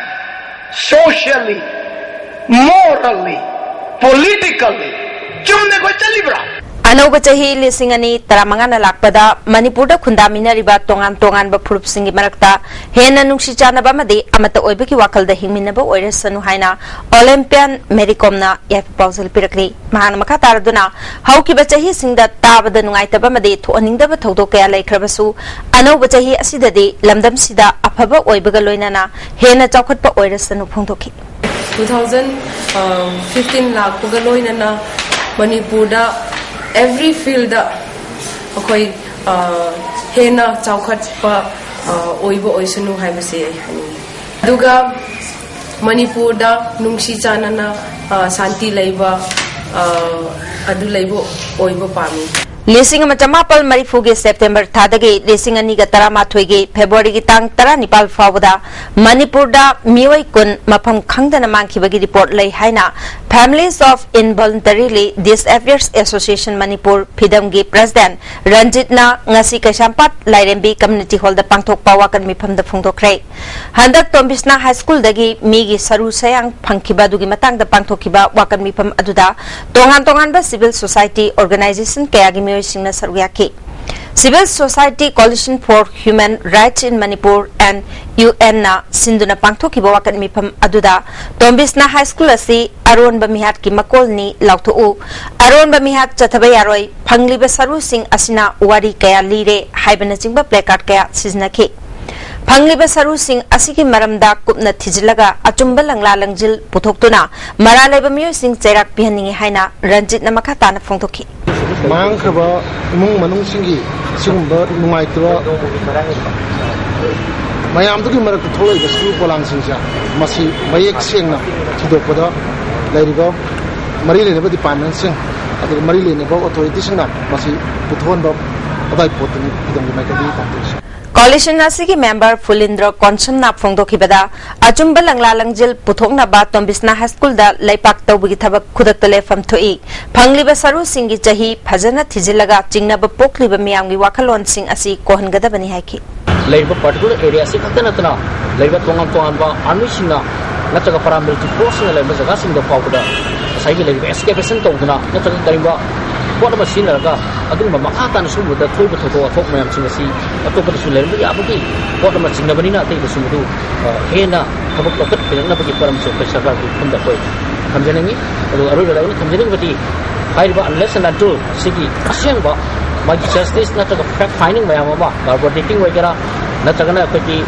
Socially, morally, politically, ꯆꯨꯝꯅ ꯑꯩꯈꯣꯏ ꯆꯠꯂꯤꯕ꯭ꯔꯥ? ꯑꯅꯧꯕ ꯆꯍꯤ ꯂꯤꯁꯤꯡ ꯑꯅꯤ ꯇꯔꯥꯃꯉꯥꯅ ꯂꯥꯛꯄꯗ ꯃꯅꯤꯄꯨꯔꯗ ꯈꯨꯟꯗꯥꯃꯤꯟꯅꯔꯤꯕ ꯇꯣꯉꯥꯟ ꯇꯣꯉꯥꯟꯕ ꯐꯨꯔꯨꯞꯁꯤꯡꯒꯤ ꯃꯔꯛꯇ ꯍꯦꯟꯅ ꯅꯨꯡꯁꯤ ꯆꯥꯟꯅꯕ ꯑꯃꯗꯤ ꯑꯃꯠꯇ ꯑꯣꯏꯕꯒꯤ ꯋꯥꯈꯜꯗ ꯍꯤꯡꯃꯤꯟꯅꯕ ꯑꯣꯏꯔꯁꯅꯨ ꯍꯥꯏꯅ ꯑꯣꯂꯦꯝꯄꯤꯌꯥꯟ ꯃꯦꯔꯤ ꯀꯣꯝꯅ ꯌꯥꯏꯐ ꯄꯥꯎꯖꯦꯜ ꯄꯤꯔꯛꯂꯤ꯫ ꯃꯍꯥꯛꯅ ꯃꯈꯥ ꯇꯥꯔꯗꯨꯅ, ꯍꯧꯈꯤꯕ ꯆꯍꯤꯁꯤꯡꯗ ꯇꯥꯕꯗ ꯅꯨꯡꯉꯥꯏꯇꯕ ꯑꯃꯗꯤ ꯊꯣꯛꯍꯟꯅꯤꯡꯗꯕ ꯊꯧꯗꯣꯛ ꯀꯌꯥ ꯂꯩꯈ꯭ꯔꯕꯁꯨ, ꯑꯅꯧꯕ ꯆꯍꯤ ꯑꯁꯤꯗꯗꯤ ꯂꯝꯗꯝꯁꯤꯗ ꯑꯐꯕ ꯑꯣꯏꯕꯒ ꯂꯣꯏꯅꯅ ꯍꯦꯟꯅ ꯆꯥꯎꯈꯠꯄ ꯑꯣꯏꯔꯁꯅꯨ ꯐꯣꯡꯗꯣꯛꯈꯤ꯫ ꯇꯨ ꯊꯥꯎꯖꯟ ꯐꯤꯐꯇꯤꯟ ꯂꯥꯛꯄꯒ ꯂꯣꯏꯅꯅ ꯃꯅꯤꯄꯨꯔꯗ every field ꯗ ꯑꯩꯈꯣꯏ, ꯑ, ꯍꯦꯟꯅ ꯆꯥꯎꯈꯠꯄ, ꯑ, ꯑꯣꯏꯕ ꯑꯣꯏꯁꯅꯨ ꯍꯥꯏꯕꯁꯦ ꯑꯩ ꯍꯥꯏꯅꯤꯡꯉꯤ꯫ ꯑꯗꯨꯒ ꯃꯅꯤꯄꯨꯔꯗ ꯅꯨꯡꯁꯤ ꯆꯥꯟꯅꯅ, ꯑ, ꯁꯥꯟꯇꯤ ꯂꯩꯕ, ꯑ, ꯑꯗꯨ ꯂꯩꯕ ꯑꯣꯏꯕ ꯄꯥꯝꯃꯤ꯫ ꯂꯤꯁꯤꯡ ꯑꯃ ꯆꯃꯥꯄꯜ ꯃꯔꯤꯐꯨꯒꯤ ꯁꯦꯞꯇꯦꯝꯕꯔ ꯊꯥꯗꯒꯤ ꯂꯤꯁꯤꯡ ꯑꯅꯤꯒ ꯇꯔꯥꯃꯥꯊꯣꯏꯒꯤ ꯐꯦꯕ꯭ꯔꯨꯋꯥꯔꯤꯒꯤ ꯇꯥꯡ ꯇꯔꯥꯅꯤꯄꯥꯜ ꯐꯥꯎꯕꯗ ꯃꯅꯤꯄꯨꯔꯗ ꯃꯤꯑꯣꯏ ꯀꯨꯟ ꯃꯐꯝ ꯈꯪꯗꯅ ꯃꯥꯡꯈꯤꯕꯒꯤ ꯔꯤꯄꯣꯔꯠ ꯂꯩ ꯍꯥꯏꯅ Families of Involuntarily Disappears Association Manipur, ꯐꯤꯗꯝꯒꯤ ꯄ꯭ꯔꯦꯁꯤꯗꯦꯟꯠ ꯔꯟꯖꯤꯠꯅ ꯉꯁꯤ ꯀꯩꯁꯥꯝꯄꯥꯠ ꯂꯥꯏꯔꯦꯝꯕꯤ ꯀꯝꯃ꯭ꯌꯨꯅꯤꯇꯤ ꯍꯣꯜꯗ ꯄꯥꯡꯊꯣꯛꯄ ꯋꯥꯀꯠ ꯃꯤꯐꯝꯗ ꯐꯣꯡꯗꯣꯛꯈ꯭ꯔꯦ꯫ ꯍꯟꯗꯛ ꯇꯣꯝꯕꯤꯁꯅꯥ ꯍꯥꯏ ꯁ꯭ꯀꯨꯜꯗꯒꯤ ꯃꯤꯒꯤ ꯁꯔꯨ ꯁꯌꯥꯡ ꯐꯪꯈꯤꯕ ꯑꯗꯨꯒꯤ ꯃꯇꯥꯡꯗ ꯄꯥꯡꯊꯣꯛꯈꯤꯕ ꯋꯥꯀꯠ ꯃꯤꯐꯝ ꯑꯗꯨꯗ ꯇꯣꯉꯥꯟ ꯇꯣꯉꯥꯟꯕ ꯁꯤꯚꯤꯜ ꯁꯣꯁꯥꯏꯇꯤ ꯑꯣꯔꯒꯅꯥꯏꯖꯦꯁꯟ ꯀꯌꯥꯒꯤ ꯃꯤꯑꯣꯏꯁꯤꯡꯅ ꯁꯔꯨꯛ ꯌꯥꯈꯤ꯫ Civil Society Coalition for Human Rights in Manipur and U ꯑꯦꯟꯅ ꯁꯤꯟꯗꯨꯅ ꯄꯥꯡꯊꯣꯛꯈꯤꯕ ꯋꯥꯀꯠ ꯃꯤꯐꯝ ꯑꯗꯨꯗ ꯇꯣꯝꯕꯤꯁꯅꯥ ꯍꯥꯏ ꯁ꯭ꯀꯨꯜ ꯑꯁꯤ ꯑꯔꯣꯟꯕ ꯃꯤꯍꯥꯠꯀꯤ ꯃꯀꯣꯜꯅꯤ ꯂꯥꯎꯊꯣꯛꯎ, ꯑꯔꯣꯟꯕ ꯃꯤꯍꯥꯠ ꯆꯠꯊꯕ ꯌꯥꯔꯣꯏ, ꯐꯪꯂꯤꯕ ꯁꯔꯨꯁꯤꯡ ꯑꯁꯤꯅ ꯋꯥꯔꯤ ꯀꯌꯥ ꯂꯤꯔꯦ ꯍꯥꯏꯕꯅꯆꯤꯡꯕ ꯄ꯭ꯂꯦꯀꯥꯔꯗ ꯀꯌꯥ ꯁꯤꯖꯤꯟꯅꯈꯤ꯫ ꯐꯪꯂꯤꯕ ꯁꯔꯨꯁꯤꯡ ꯑꯁꯤꯒꯤ ꯃꯔꯝꯗ ꯀꯨꯞꯅ ꯊꯤꯖꯤꯜꯂꯒ ꯑꯆꯨꯝꯕ ꯂꯪꯂꯥ ꯂꯪꯖꯤꯜ ꯄꯨꯊꯣꯛꯇꯨꯅ ꯃꯔꯥꯜ ꯂꯩꯕ ꯃꯤꯑꯣꯏꯁꯤꯡ ꯆꯩꯔꯥꯛ ꯄꯤꯍꯟꯅꯤꯡꯏ ꯍꯥꯏꯅ ꯔꯟꯖꯤꯠꯅ ꯃꯈꯥ ꯇꯥꯅ ꯐꯣꯡꯗꯣꯛꯈꯤ꯫ ꯃꯥꯡꯈ꯭ꯔꯕ ꯏꯃꯨꯡ ꯃꯅꯨꯡꯁꯤꯡꯒꯤ ꯁꯤꯒꯨꯝꯕ ꯅꯨꯡꯉꯥꯏꯇꯕ ꯃꯌꯥꯝꯗꯨꯒꯤ ꯃꯔꯛꯇ ꯊꯣꯛꯂꯛꯏꯕ ꯁꯔꯨ ꯄꯣꯂꯥꯡꯁꯤꯡꯁꯦ ꯃꯁꯤ ꯃꯌꯦꯛ ꯁꯦꯡꯅ ꯊꯤꯗꯣꯛꯄꯗ ꯂꯩꯔꯤꯕ ꯃꯔꯤ ꯂꯩꯅꯕ ꯗꯤꯄꯥꯔꯠꯃꯦꯟꯁꯤꯡ ꯑꯗꯨꯒ ꯃꯔꯤ ꯂꯩꯅꯕ ꯑꯣꯊꯣꯔꯤꯇꯤꯁꯤꯡꯅ ꯃꯁꯤ ꯄꯨꯊꯣꯛꯍꯟꯕ ꯑꯗꯥꯏ ꯄꯣꯠꯇꯨꯅꯤ ꯐꯤꯗꯝꯒꯤ ꯃꯥꯏꯀꯩꯗꯒꯤ ꯄꯥꯡꯊꯣꯛꯏꯁꯤ꯫ ꯀꯣꯑꯣꯂꯤꯁꯟ ꯑꯁꯤꯒꯤ ꯃꯦꯝꯕꯔ ꯐꯨꯂꯤꯟꯗ꯭ꯔ ꯀꯣꯟꯁꯝꯅ ꯐꯣꯡꯗꯣꯛꯈꯤꯕꯗ, ꯑꯆꯨꯝꯕ ꯂꯪꯂꯥ ꯂꯪꯖꯤꯜ ꯄꯨꯊꯣꯛꯅꯕ ꯇꯣꯝꯕꯤꯁꯅꯥ ꯍꯥꯏ ꯁ꯭ꯀꯨꯜꯗ ꯂꯩꯄꯥꯛ ꯇꯧꯕꯒꯤ ꯊꯕꯛ ꯈꯨꯗꯛꯇ ꯂꯦꯞꯐꯝ ꯊꯣꯛꯏ꯫ ꯐꯪꯂꯤꯕ ꯁꯔꯨꯁꯤꯡꯒꯤ ꯆꯍꯤ ꯐꯖꯅ ꯊꯤꯖꯤꯜꯂꯒ ꯆꯤꯡꯅꯕ ꯄꯣꯛꯂꯤꯕ ꯃꯤꯌꯥꯝꯒꯤ ꯋꯥꯈꯜꯂꯣꯟꯁꯤꯡ ꯑꯁꯤ ꯀꯣꯛꯍꯟꯒꯗꯕꯅꯤ ꯍꯥꯏꯈꯤ꯫ ꯂꯩꯔꯤꯕ ꯄꯥꯔꯇꯤꯀꯨꯂꯔ ꯑꯦꯔꯤꯌꯥ ꯑꯁꯤ ꯈꯛꯇ ꯅꯠꯇꯅ ꯂꯩꯔꯤꯕ ꯇꯣꯉꯥꯟ ꯇꯣꯉꯥꯟꯕ ꯑꯥꯔꯃꯤꯁꯤꯡꯅ ꯅꯠꯇ꯭ꯔꯒ ꯄꯦꯔꯥꯃꯤꯂꯤꯇꯔꯤ ꯐꯣꯔꯁꯁꯤꯡꯅ ꯂꯩꯔꯝꯕ ꯖꯒꯥꯁꯤꯡꯗ ꯐꯥꯎꯕꯗ ꯉꯁꯥꯏꯒꯤ ꯂꯩꯔꯤꯕ ꯑꯦꯛꯁꯀꯦꯚꯦꯁꯟ ꯇꯧꯗꯨꯅ ꯅꯠꯇ꯭ꯔꯒ ꯀꯔꯤꯒꯨꯝꯕ ꯄꯣꯠ ꯑꯃ ꯁꯤꯖꯤꯟꯅꯔꯒ ꯑꯗꯨꯒꯨꯝꯕ ꯃꯈꯥ ꯇꯥꯅ ꯁꯤꯒꯨꯝꯕꯗ ꯊꯣꯛꯏꯕ ꯊꯧꯗꯣꯛ ꯋꯥꯊꯣꯛ ꯃꯌꯥꯝꯁꯤꯡ ꯑꯁꯤ ꯑꯇꯣꯞꯄꯗꯁꯨ ꯂꯩꯔꯝꯕ ꯌꯥꯕꯒꯤ ꯄꯣꯠ ꯑꯃ ꯆꯤꯡꯅꯕꯅꯤꯅ ꯑꯇꯩꯗꯁꯨ ꯃꯗꯨ, ꯑ, ꯍꯦꯟꯅ ꯊꯕꯛ ꯂꯧꯈꯠꯄꯤꯔꯛꯅꯕꯒꯤ ꯄꯣꯠ ꯑꯃꯁꯨ ꯑꯩꯈꯣꯏ ꯁꯔꯀꯥꯔꯒꯤ ꯃꯐꯝꯗ ꯑꯩꯈꯣꯏ ꯊꯝꯖꯅꯤꯡꯏ꯫ ꯑꯗꯨꯒ ꯑꯔꯣꯏꯕꯗ ꯑꯩꯅ ꯊꯝꯖꯅꯤꯡꯕꯗꯤ ꯍꯥꯏꯔꯤꯕ unless and until ꯁꯤꯒꯤ ꯑꯁꯦꯡꯕ ꯃꯥꯒꯤ ꯖꯁꯇꯤꯁ ꯅꯠꯇ꯭ꯔꯒ ꯐꯦꯛ ꯐꯥꯏꯟꯗꯤꯡ ꯃꯌꯥꯝ ꯑꯃ ꯀꯥꯔꯕꯣꯟ ꯗꯦꯇꯤꯡ ꯑꯣꯏꯒꯦꯔꯥ ꯅꯠꯇ꯭ꯔꯒꯅ ꯑꯩꯈꯣꯏꯒꯤ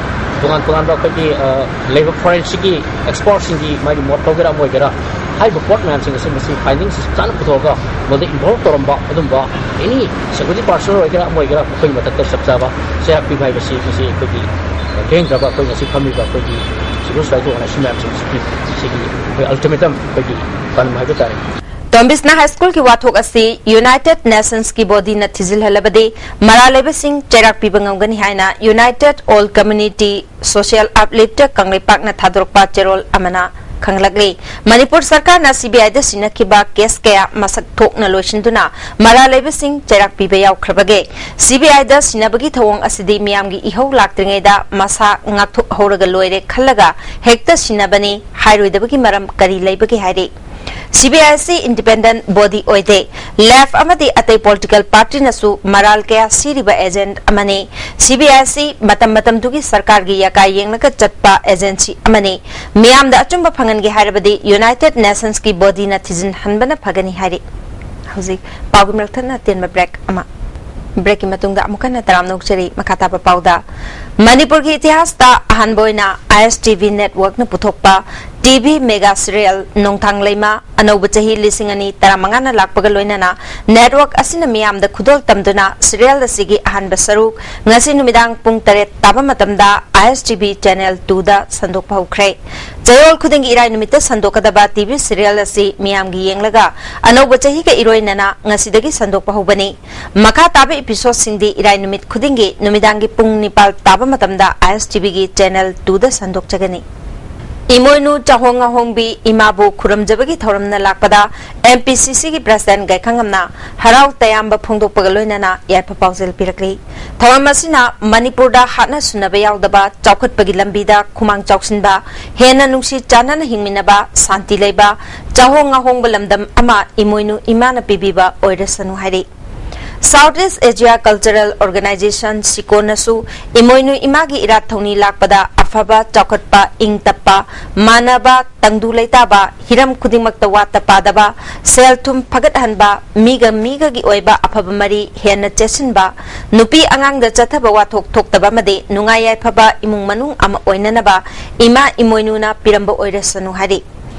ꯇꯣꯉꯥꯟ ꯇꯣꯉꯥꯟꯕ ꯑꯩꯈꯣꯏꯒꯤ, ꯑ, ꯂꯩꯕ ꯐꯣꯔꯦꯟꯁꯤꯛꯀꯤ ꯑꯦꯛꯁꯄꯔꯠꯁꯤꯡꯒꯤ ꯃꯥꯒꯤ ꯃꯣꯠ ꯂꯧꯒꯦꯔꯥ ꯑꯃ ꯑꯣꯏꯒꯦꯔꯥ, ꯍꯥꯏꯔꯤꯕ ꯄꯣꯠ ꯃꯌꯥꯝꯁꯤꯡ ꯑꯁꯤ ꯃꯁꯤ ꯐꯥꯏꯟꯗꯤꯡꯁꯤ ꯆꯞ ꯆꯥꯅ ꯄꯨꯊꯣꯛꯑꯒ ꯃꯗꯨꯗ ꯏꯟꯚꯣꯜꯕ ꯇꯧꯔꯝꯕ ꯑꯗꯨꯝꯕ ꯑꯦꯅꯤ ꯁꯦꯀ꯭ꯌꯨꯔꯤꯇꯤ ꯄꯥꯔꯁꯟ ꯑꯣꯏꯒꯦꯔꯥ ꯑꯃ ꯑꯣꯏꯒꯦꯔꯥ ꯃꯈꯣꯏꯒꯤ ꯃꯊꯛꯇ ꯆꯞ ꯆꯥꯕ ꯆꯩꯔꯥꯛ ꯄꯤꯕ ꯍꯥꯏꯕꯁꯤ ꯃꯁꯤ ꯑꯩꯈꯣꯏꯒꯤ ꯂꯦꯡꯗ꯭ꯔꯕ ꯑꯩꯈꯣꯏ ꯉꯁꯤ ꯐꯝꯃꯤꯕ ꯑꯩꯈꯣꯏꯒꯤ ꯁꯤꯚꯤꯜ ꯁꯣꯁꯥꯏꯇꯤ ꯑꯣꯔꯒꯅꯥꯏꯖꯦꯁꯟ ꯃꯌꯥꯝꯁꯤꯡꯁꯤꯒꯤ ꯁꯤꯒꯤ ꯑꯩꯈꯣꯏ ꯑꯜꯇꯤꯃꯦꯇꯝ ꯑꯩꯈꯣꯏꯒꯤ ꯄꯥꯟꯗꯝ ꯍꯥꯏꯕ ꯇꯥꯔꯦ꯫ ꯇꯣꯝꯕꯤꯁꯅ ꯍꯥꯏ ꯁ꯭ꯀꯨꯜꯒꯤ ꯋꯥꯊꯣꯛ ꯑꯁꯤ ꯌꯨꯅꯥꯏꯇꯦꯗ ꯅꯦꯁꯟꯁꯀꯤ ꯕꯣꯗꯤꯅ ꯊꯤꯖꯤꯜꯍꯜꯂꯕꯗꯤ ꯃꯔꯥꯜ ꯂꯩꯕꯁꯤꯡ ꯆꯩꯔꯥꯛ ꯄꯤꯕ ꯉꯝꯒꯅꯤ ꯍꯥꯏꯅ ꯌꯨꯅꯥꯏꯇꯦꯗ ꯑꯣꯜ ꯀꯝꯃ꯭ꯌꯨꯅꯤꯇꯤ ꯁꯣꯁꯤꯌꯦꯜ ꯑꯞꯂꯤꯐꯇ ꯀꯪꯂꯩꯄꯥꯛꯅ ꯊꯥꯗꯣꯔꯛꯄ ꯆꯦꯔꯣꯜ ꯑꯃꯅ ꯈꯪꯂꯛꯂꯤ꯫ ꯃꯅꯤꯄꯨꯔ ꯁꯔꯀꯥꯔꯅ ꯁꯤꯕꯤꯑꯥꯏꯗ ꯁꯤꯟꯅꯈꯤꯕ ꯀꯦꯁ ꯀꯌꯥ ꯃꯁꯛ ꯊꯣꯛꯅ ꯂꯣꯏꯁꯤꯟꯗꯨꯅ ꯃꯔꯥꯜ ꯂꯩꯕꯁꯤꯡ ꯆꯩꯔꯥꯛ ꯄꯤꯕ ꯌꯥꯎꯈ꯭ꯔꯕꯒꯦ꯫ ꯁꯤꯕꯤꯑꯥꯏꯗ ꯁꯤꯟꯅꯕꯒꯤ ꯊꯧꯑꯣꯡ ꯑꯁꯤꯗꯤ ꯃꯤꯌꯥꯝꯒꯤ ꯏꯍꯧ ꯂꯥꯛꯇ꯭ꯔꯤꯉꯩꯗ ꯃꯁꯥ ꯉꯥꯛꯊꯣꯛꯍꯧꯔꯒ ꯂꯣꯏꯔꯦ ꯈꯜꯂꯒ ꯍꯦꯛꯇ ꯁꯤꯟꯅꯕꯅꯤ ꯍꯥꯏꯔꯣꯏꯗꯕꯒꯤ ꯃꯔꯝ ꯀꯔꯤ ꯂꯩꯕꯒꯦ ꯍꯥꯏꯔꯤ꯫ ꯁꯤꯕꯤꯑꯥꯏ ꯑꯁꯤ ꯏꯟꯗꯤꯄꯦꯟꯗꯦꯟꯠ ꯕꯣꯗꯤ ꯑꯣꯏꯗꯦ꯫ ꯂꯦꯐ ꯑꯃꯗꯤ ꯑꯇꯩ ꯄꯣꯂꯤꯇꯤꯀꯦꯜ ꯄꯥꯔꯇꯤꯅꯁꯨ ꯃꯔꯥꯜ ꯀꯌꯥ ꯁꯤꯔꯤꯕ ꯑꯦꯖꯦꯟꯠ ꯑꯃꯅꯤ꯫ ꯁꯤꯕꯤꯑꯥꯏ ꯑꯁꯤ ꯃꯇꯝ ꯃꯇꯝꯗꯨꯒꯤ ꯁꯔꯀꯥꯔꯒꯤ ꯌꯥꯀꯥ ꯌꯦꯡꯂꯒ ꯆꯠꯄ ꯑꯦꯖꯦꯟꯁꯤ ꯑꯃꯅꯤ꯫ ꯃꯤꯌꯥꯝꯗ ꯑꯆꯨꯝꯕ ꯐꯪꯍꯟꯒꯦ ꯍꯥꯏꯔꯕꯗꯤ ꯌꯨꯅꯥꯏꯇꯦꯗ ꯅꯦꯁꯟꯁꯀꯤ ꯕꯣꯗꯤꯅ ꯊꯤꯖꯤꯟꯍꯟꯕꯅ ꯐꯒꯅꯤ ꯍꯥꯏꯔꯤ꯫ ꯍꯧꯖꯤꯛ ꯄꯥꯎꯒꯤ ꯃꯔꯛ ꯊꯠꯅ ꯑꯇꯦꯟꯕ ꯕ꯭ꯔꯦꯛ ꯑꯃ꯫ ꯕ꯭ꯔꯦꯛꯀꯤ ꯃꯇꯨꯡꯗ ꯑꯃꯨꯛ ꯍꯟꯅ ꯇꯔꯥꯝꯅ ꯑꯣꯛꯆꯔꯤ꯫ ꯃꯈꯥ ꯇꯥꯕ ꯄꯥꯎꯗ, ꯃꯅꯤꯄꯨꯔꯒꯤ ꯏꯇꯤꯍꯥꯁꯇ ꯑꯍꯥꯟꯕ ꯑꯣꯏꯅ ꯑꯥꯏ ꯑꯦꯁ ꯇꯤ ꯚꯤ ꯅꯦꯠꯋꯥꯔꯛꯅ ꯄꯨꯊꯣꯛꯄ ꯇꯤ ꯚꯤ ꯃꯦꯒꯥ ꯁꯤꯔꯤꯌꯦꯜ ꯅꯣꯡꯊꯥꯡ ꯂꯩꯃ ꯑꯅꯧꯕ ꯆꯍꯤ ꯂꯤꯁꯤꯡ ꯑꯅꯤ ꯇꯔꯥꯃꯉꯥꯅ ꯂꯥꯛꯄꯒ ꯂꯣꯏꯅꯅ ꯅꯦꯠꯋꯥꯔꯛ ꯑꯁꯤꯅ ꯃꯤꯌꯥꯝꯗ ꯈꯨꯗꯣꯜ ꯇꯝꯗꯨꯅ ꯁꯤꯔꯤꯌꯦꯜ ꯑꯁꯤꯒꯤ ꯑꯍꯥꯟꯕ ꯁꯔꯨꯛ ꯉꯁꯤ ꯅꯨꯃꯤꯗꯥꯡ ꯄꯨꯡ ꯇꯔꯦꯠ ꯇꯥꯕ ꯃꯇꯝꯗ ꯑꯥꯏ ꯑꯦꯁ ꯇꯤ ꯚꯤ ꯆꯦꯅꯦꯜ ꯇꯨꯗ ꯁꯟꯗꯣꯛꯄ ꯍꯧꯈ꯭ꯔꯦ꯫ ꯆꯌꯣꯜ ꯈꯨꯗꯤꯡꯒꯤ ꯏꯔꯥꯏ ꯅꯨꯃꯤꯠꯇ ꯁꯟꯗꯣꯛꯀꯗꯕ ꯇꯤ ꯚꯤ ꯁꯤꯔꯤꯌꯦꯜ ꯑꯁꯤ ꯃꯤꯌꯥꯝꯒꯤ ꯌꯦꯡꯂꯒ ꯑꯅꯧꯕ ꯆꯍꯤꯒ ꯏꯔꯣꯏꯅꯅ ꯉꯁꯤꯗꯒꯤ ꯁꯟꯗꯣꯛꯄ ꯍꯧꯕꯅꯤ꯫ ꯃꯈꯥ ꯇꯥꯕ ꯏꯄꯤꯁꯣꯗꯁꯤꯡꯗꯤ ꯏꯔꯥꯏ ꯅꯨꯃꯤꯠ ꯈꯨꯗꯤꯡꯒꯤ ꯅꯨꯃꯤꯗꯥꯡꯒꯤ ꯄꯨꯡ ꯅꯤꯄꯥꯜ ꯇꯥꯕ ꯃꯇꯝꯗ ꯑꯥꯏ ꯑꯦꯁ ꯇꯤ ꯚꯤꯒꯤ ꯆꯦꯅꯦꯜ ꯇꯨꯗ ꯁꯟꯗꯣꯛꯆꯒꯅꯤ꯫ ꯏꯃꯣꯏꯅꯨ ꯆꯥꯍꯣꯡ ꯉꯥꯍꯣꯡꯕꯤ ꯏꯃꯥꯕꯨ ꯈꯨꯔꯨꯝꯖꯕꯒꯤ ꯊꯧꯔꯝꯅ ꯂꯥꯛꯄꯗ ꯑꯦꯝ ꯄꯤ ꯁꯤ ꯁꯤꯒꯤ ꯄ꯭ꯔꯁꯤꯗꯦꯟꯠ ꯒꯥꯏꯈꯪꯉꯝꯅ ꯍꯔꯥꯎ ꯇꯌꯥꯝꯕ ꯐꯣꯡꯗꯣꯛꯄꯒ ꯂꯣꯏꯅꯅ ꯌꯥꯏꯐ ꯄꯥꯎꯖꯦꯜ ꯄꯤꯔꯛꯂꯤ꯫ ꯊꯧꯔꯝ ꯑꯁꯤꯅ ꯃꯅꯤꯄꯨꯔꯗ ꯍꯥꯠꯅ ꯁꯨꯅꯕ ꯌꯥꯎꯗꯕ, ꯆꯥꯎꯈꯠꯄꯒꯤ ꯂꯝꯕꯤꯗ ꯈꯨꯃꯥꯡ ꯆꯥꯎꯁꯤꯟꯕ, ꯍꯦꯟꯅ ꯅꯨꯡꯁꯤ ꯆꯥꯟꯅꯅ ꯍꯤꯡꯃꯤꯟꯅꯕ, ꯁꯥꯟꯇꯤ ꯂꯩꯕ, ꯆꯥꯍꯣꯡ ꯉꯥꯍꯣꯡꯕ ꯂꯝꯗꯝ ꯑꯃ ꯏꯃꯣꯏꯅꯨ ꯏꯃꯥꯅ ꯄꯤꯕꯤꯕ ꯑꯣꯏꯔꯁꯅꯨ ꯍꯥꯏꯔꯤ꯫ ꯁꯥꯎꯠ ꯏꯁ ꯑꯦꯖꯤꯌꯥ ꯀꯜꯆꯔꯦꯜ ꯑꯣꯔꯒꯅꯥꯏꯖꯦꯁꯟ, ꯁꯤꯀꯣꯅꯁꯨ ꯏꯃꯣꯏꯅꯨ ꯏꯃꯥꯒꯤ ꯏꯔꯥꯠ ꯊꯧꯅꯤ ꯂꯥꯛꯄꯗ ꯑꯐꯕ, ꯆꯥꯎꯈꯠꯄ, ꯏꯪ ꯇꯞꯄ, ꯃꯥꯟꯅꯕ, ꯇꯪꯗꯨ ꯂꯩꯇꯥꯕ, ꯍꯤꯔꯝ ꯈꯨꯗꯤꯡꯃꯛꯇ ꯋꯥꯠꯇ ꯄꯥꯗꯕ, ꯁꯦꯜ ꯊꯨꯝ ꯐꯒꯠꯍꯟꯕ, ꯃꯤꯒ ꯃꯤꯒꯒꯤ ꯑꯣꯏꯕ ꯑꯐꯕ ꯃꯔꯤ ꯍꯦꯟꯅ ꯆꯦꯠꯁꯤꯟꯕ, ꯅꯨꯄꯤ ꯑꯉꯥꯡꯗ ꯆꯠꯊꯕ ꯋꯥꯊꯣꯛ ꯊꯣꯛꯇꯕ ꯑꯃꯗꯤ ꯅꯨꯡꯉꯥꯏ ꯌꯥꯏꯐꯕ ꯏꯃꯨꯡ ꯃꯅꯨꯡ ꯑꯃ ꯑꯣꯏꯅꯅꯕ ꯏꯃꯥ ꯏꯃꯣꯏꯅꯨꯅ ꯄꯤꯔꯝꯕ ꯑꯣꯏꯔꯁꯅꯨ ꯍꯥꯏꯔꯤ꯫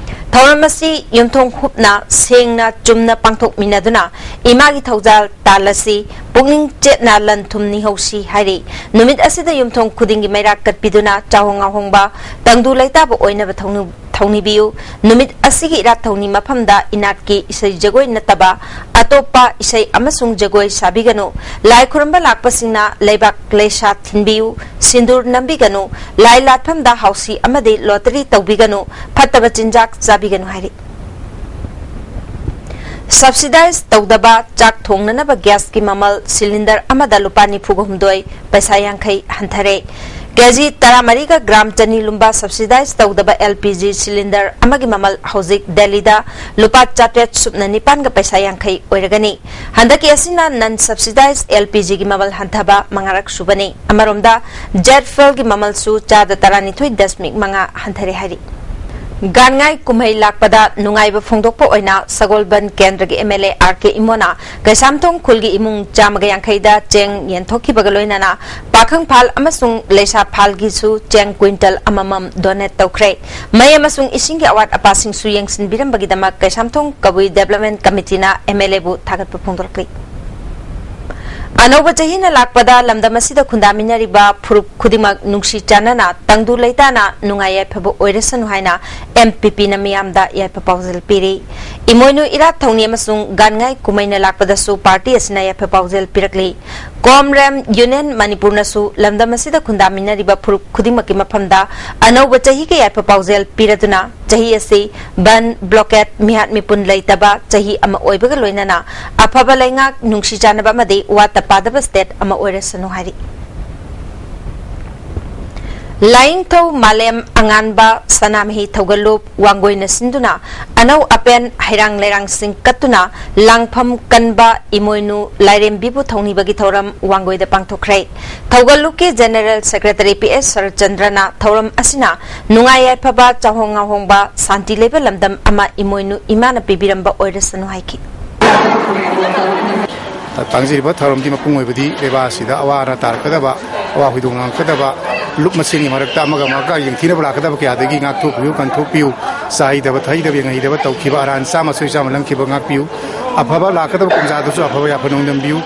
ꯊꯧꯔꯝ ꯑꯁꯤ ꯌꯨꯝꯊꯣꯡ ꯍꯨꯞꯅ ꯁꯦꯡꯅ ꯆꯨꯝꯅ ꯄꯥꯡꯊꯣꯛꯃꯤꯟꯅꯗꯨꯅ ꯏꯃꯥꯒꯤ ꯊꯧꯖꯥꯜ ꯇꯥꯜꯂꯁꯤ, ꯄꯨꯛꯅꯤꯡ ꯆꯦꯠꯅ ꯂꯟ ꯊꯨꯝ ꯅꯤꯍꯧꯁꯤ ꯍꯥꯏꯔꯤ꯫ ꯅꯨꯃꯤꯠ ꯑꯁꯤꯗ ꯌꯨꯝꯊꯣꯡ ꯈꯨꯗꯤꯡꯒꯤ ꯃꯩꯔꯥ ꯀꯠꯄꯤꯗꯨꯅ ꯆꯥꯍꯣꯡ ꯉꯥꯍꯣꯡꯕ, ꯇꯪꯗꯨ ꯂꯩꯇꯥꯕ ꯑꯣꯏꯅꯕ ꯊꯧꯅꯨ-, ꯊꯧꯅꯤꯕꯤꯌꯨ꯫ ꯅꯨꯃꯤꯠ ꯑꯁꯤꯒꯤ ꯏꯔꯥꯠ ꯊꯧꯅꯤ ꯃꯐꯝꯗ ꯏꯅꯥꯠꯀꯤ ꯏꯁꯩ ꯖꯒꯣꯏ ꯅꯠꯇꯕ ꯑꯇꯣꯞꯄ ꯏꯁꯩ ꯑꯃꯁꯨꯡ ꯖꯒꯣꯏ ꯁꯥꯕꯤꯒꯅꯨ꯫ ꯂꯥꯏ ꯈꯨꯔꯨꯝꯕ ꯂꯥꯛꯄꯁꯤꯡꯅ ꯂꯩꯕꯥꯛ ꯂꯩꯁꯥ ꯊꯤꯟꯕꯤꯌꯨ, ꯁꯤꯟꯗꯨꯔ ꯅꯝꯕꯤꯒꯅꯨ, ꯂꯥꯏ ꯂꯥꯠꯐꯝꯗ ꯍꯥꯎꯁꯤ ꯑꯃꯗꯤ ꯂꯣꯇꯔꯤ ꯇꯧꯕꯤꯒꯅꯨ, ꯐꯠꯇꯕ ꯆꯤꯟꯖꯥꯛ ꯆꯥꯕꯤꯒꯅꯨ ꯍꯥꯏꯔꯤ꯫ Subsidize ꯇꯧꯗꯕ ꯆꯥꯛ ꯊꯣꯡꯅꯅꯕ ꯒ꯭ꯌꯥꯁꯀꯤ ꯃꯃꯜ ꯁꯤꯂꯤꯟꯗꯔ ꯑꯃꯗ ꯂꯨꯄꯥ ꯅꯤꯐꯨꯒ ꯍꯨꯝꯗꯣꯏ ꯄꯩꯁꯥ ꯌꯥꯡꯈꯩ ꯍꯟꯊꯔꯦ꯫ ꯀꯦꯖꯤ ꯇꯔꯥꯃꯔꯤꯒ ꯒ꯭ꯔꯥꯝ ꯆꯅꯤ ꯂꯨꯝꯕ subsidize ꯇꯧꯗꯕ LPG ꯁꯤꯂꯤꯟꯗꯔ ꯑꯃꯒꯤ ꯃꯃꯜ ꯍꯧꯖꯤꯛ ꯗꯦꯜꯂꯤꯗ ꯂꯨꯄꯥ ꯆꯥꯇ꯭ꯔꯦꯠ ꯁꯨꯞꯅ ꯅꯤꯄꯥꯟꯒ ꯄꯩꯁꯥ ꯌꯥꯡꯈꯩ ꯑꯣꯏꯔꯒꯅꯤ꯫ ꯍꯟꯗꯛꯀꯤ ꯑꯁꯤꯅ non subsidized LPGꯒꯤ ꯃꯃꯜ ꯍꯟꯊꯕ ꯃꯉꯥꯔꯛ ꯁꯨꯕꯅꯤ꯫ ꯑꯃꯔꯣꯝꯗ, jet fuelꯒꯤ ꯃꯃꯜꯁꯨ ꯆꯥꯗ ꯇꯔꯥꯅꯤꯊꯣꯏ ꯗꯁꯃꯤꯛ ꯃꯉꯥ ꯍꯟꯊꯔꯦ ꯍꯥꯏꯔꯤ꯫ ꯒꯥꯟꯉꯥꯏ ꯀꯨꯝꯍꯩ ꯂꯥꯛꯄꯗ ꯅꯨꯡꯉꯥꯏꯕ ꯐꯣꯡꯗꯣꯛꯄ ꯑꯣꯏꯅ ꯁꯒꯣꯜꯕꯟ ꯀꯦꯟꯗ꯭ꯔꯒꯤ MLA R K ꯏꯃꯣꯅ ꯀꯩꯁꯥꯝꯊꯣꯡ ꯈꯨꯜꯒꯤ ꯏꯃꯨꯡ ꯆꯥꯝꯃꯒ ꯌꯥꯡꯈꯩꯗ ꯆꯦꯡ ꯌꯦꯟꯊꯣꯛꯈꯤꯕꯒ ꯂꯣꯏꯅꯅ ꯄꯥꯈꯪ ꯐꯥꯜ ꯑꯃꯁꯨꯡ ꯂꯩꯁꯥ ꯐꯥꯜꯒꯤꯁꯨ ꯆꯦꯡ quintal ꯑꯃꯃꯝ donate ꯇꯧꯈ꯭ꯔꯦ꯫ ꯃꯩ ꯑꯃꯁꯨꯡ ꯏꯁꯤꯡꯒꯤ ꯑꯋꯥꯠ ꯑꯄꯥꯁꯤꯡꯁꯨ ꯌꯦꯡꯁꯤꯟꯕꯤꯔꯝꯕꯒꯤꯗꯃꯛ ꯀꯩꯁꯥꯝꯊꯣꯡ ꯀꯕꯨꯏ Development Committeeꯅ MLAꯕꯨ ꯊꯥꯒꯠꯄ ꯐꯣꯡꯗꯣꯔꯛꯂꯤ꯫ ꯑꯅꯧꯕ ꯆꯍꯤꯅ ꯂꯥꯛꯄꯗ ꯂꯝꯗꯝ ꯑꯁꯤꯗ ꯈꯨꯟꯗꯥꯃꯤꯟꯅꯔꯤꯕ ꯐꯨꯔꯨꯞ ꯈꯨꯗꯤꯡꯃꯛ ꯅꯨꯡꯁꯤ ꯆꯥꯟꯅꯅ, ꯇꯪꯗꯨ ꯂꯩꯇꯥꯅ, ꯅꯨꯡꯉꯥꯏ ꯌꯥꯏꯐꯕ ꯑꯣꯏꯔꯁꯅꯨ ꯍꯥꯏꯅ MPPꯅ ꯃꯤꯌꯥꯝꯗ ꯌꯥꯏꯐ ꯄꯥꯎꯖꯦꯜ ꯄꯤꯔꯤ꯫ ꯏꯃꯣꯏꯅꯨ ꯏꯔꯥꯠ ꯊꯧꯅꯤ ꯑꯃꯁꯨꯡ ꯒꯥꯟꯉꯥꯏ ꯀꯨꯝꯍꯩꯅ ꯂꯥꯛꯄꯗꯁꯨ party ꯑꯁꯤꯅ ꯌꯥꯏꯐ ꯄꯥꯎꯖꯦꯜ ꯄꯤꯔꯛꯂꯤ꯫ Comrem Union ꯃꯅꯤꯄꯨꯔꯅꯁꯨ ꯂꯝꯗꯝ ꯑꯁꯤꯗ ꯈꯨꯟꯗꯥꯃꯤꯟꯅꯔꯤꯕ ꯐꯨꯔꯨꯞ ꯈꯨꯗꯤꯡꯃꯛꯀꯤ ꯃꯐꯝꯗ ꯑꯅꯧꯕ ꯆꯍꯤꯒꯤ ꯌꯥꯏꯐ ꯄꯥꯎꯖꯦꯜ ꯄꯤꯔꯗꯨꯅ, ꯆꯍꯤ ꯑꯁꯤ ꯕꯟ, blockade, ꯃꯤꯍꯥꯠ ꯃꯤꯄꯨꯟ ꯂꯩꯇꯕ ꯆꯍꯤ ꯑꯃ ꯑꯣꯏꯕꯒ ꯂꯣꯏꯅꯅ ꯑꯐꯕ ꯂꯩꯉꯥꯛ, ꯅꯨꯡꯁꯤ ꯆꯥꯟꯅꯕ ꯑꯃꯗꯤ ꯋꯥꯠꯇ ꯄꯥꯗꯕ state ꯑꯃ ꯑꯣꯏꯔꯁꯅꯨ ꯍꯥꯏꯔꯤ꯫ ꯂꯥꯏꯅꯤꯡꯊꯧ ꯃꯥꯂꯦꯝ ꯑꯉꯥꯟꯕ ꯁꯅꯥꯃꯍꯤ ꯊꯧꯒꯜꯂꯨꯞ ꯋꯥꯡꯒꯣꯏꯅ ꯁꯤꯟꯗꯨꯅ ꯑꯅꯧ ꯑꯄꯦꯟ ꯍꯩꯔꯥꯡ ꯂꯩꯔꯥꯡꯁꯤꯡ ꯀꯠꯇꯨꯅ ꯂꯥꯡꯐꯝ ꯀꯟꯕ ꯏꯃꯣꯏꯅꯨ ꯂꯥꯏꯔꯦꯝꯕꯤꯕꯨ ꯊꯧꯅꯤꯕꯒꯤ ꯊꯧꯔꯝ ꯋꯥꯡꯒꯣꯏꯗ ꯄꯥꯡꯊꯣꯛꯈ꯭ꯔꯦ꯫ ꯊꯧꯒꯜꯂꯨꯞꯀꯤ General Secretary P S ꯁꯔꯠꯆꯟꯗ꯭ꯔꯅ ꯊꯧꯔꯝ ꯑꯁꯤꯅ ꯅꯨꯡꯉꯥꯏ ꯌꯥꯏꯐꯕ, ꯆꯥꯍꯣꯡ ꯉꯥꯍꯣꯡꯕ, ꯁꯥꯟꯇꯤ ꯂꯩꯕ ꯂꯝꯗꯝ ꯑꯃ ꯏꯃꯣꯏꯅꯨ ꯏꯃꯥꯅ ꯄꯤꯕꯤꯔꯝꯕ ꯑꯣꯏꯔꯁꯅꯨ ꯍꯥꯏꯈꯤ꯫ ꯇꯥꯡꯖꯔꯤꯕ ꯊꯧꯔꯝꯒꯤ ꯃꯄꯨꯡ ꯑꯣꯏꯕꯗꯤ ꯂꯩꯕꯥꯛ ꯑꯁꯤꯗ ꯑꯋꯥ ꯑꯅꯥ ꯇꯥꯔꯛꯀꯗꯕ, ꯑꯋꯥ ꯍꯣꯏꯗꯣꯡ ꯉꯥꯡꯉꯛꯀꯗꯕ, ꯂꯨꯞ ꯃꯁꯦꯟꯒꯤ ꯃꯔꯛꯇ ꯑꯃꯒ ꯑꯃꯒ ꯌꯦꯡꯊꯤꯅꯕ ꯂꯥꯛꯀꯗꯕ ꯀꯌꯥꯗꯒꯤ ꯉꯥꯛꯊꯣꯛꯄꯤꯌꯨ, ꯀꯟꯊꯣꯛꯄꯤꯌꯨ, ꯆꯥ ꯍꯩꯗꯕ, ꯊꯛ ꯍꯩꯗꯕ, ꯌꯦꯡ ꯍꯩꯗꯕ ꯇꯧꯈꯤꯕ, ꯑꯔꯥꯟ ꯆꯥꯝꯃ ꯁꯣꯏ ꯆꯥꯝꯃ ꯂꯪꯈꯤꯕ ꯉꯥꯛꯄꯤꯌꯨ꯫ ꯑꯐꯕ ꯂꯥꯛꯀꯗꯕ ꯀꯨꯝꯖꯥꯗꯁꯨ ꯑꯐꯕ ꯌꯥꯏꯐ ꯅꯣꯡꯗꯝꯕꯤꯌꯨ꯫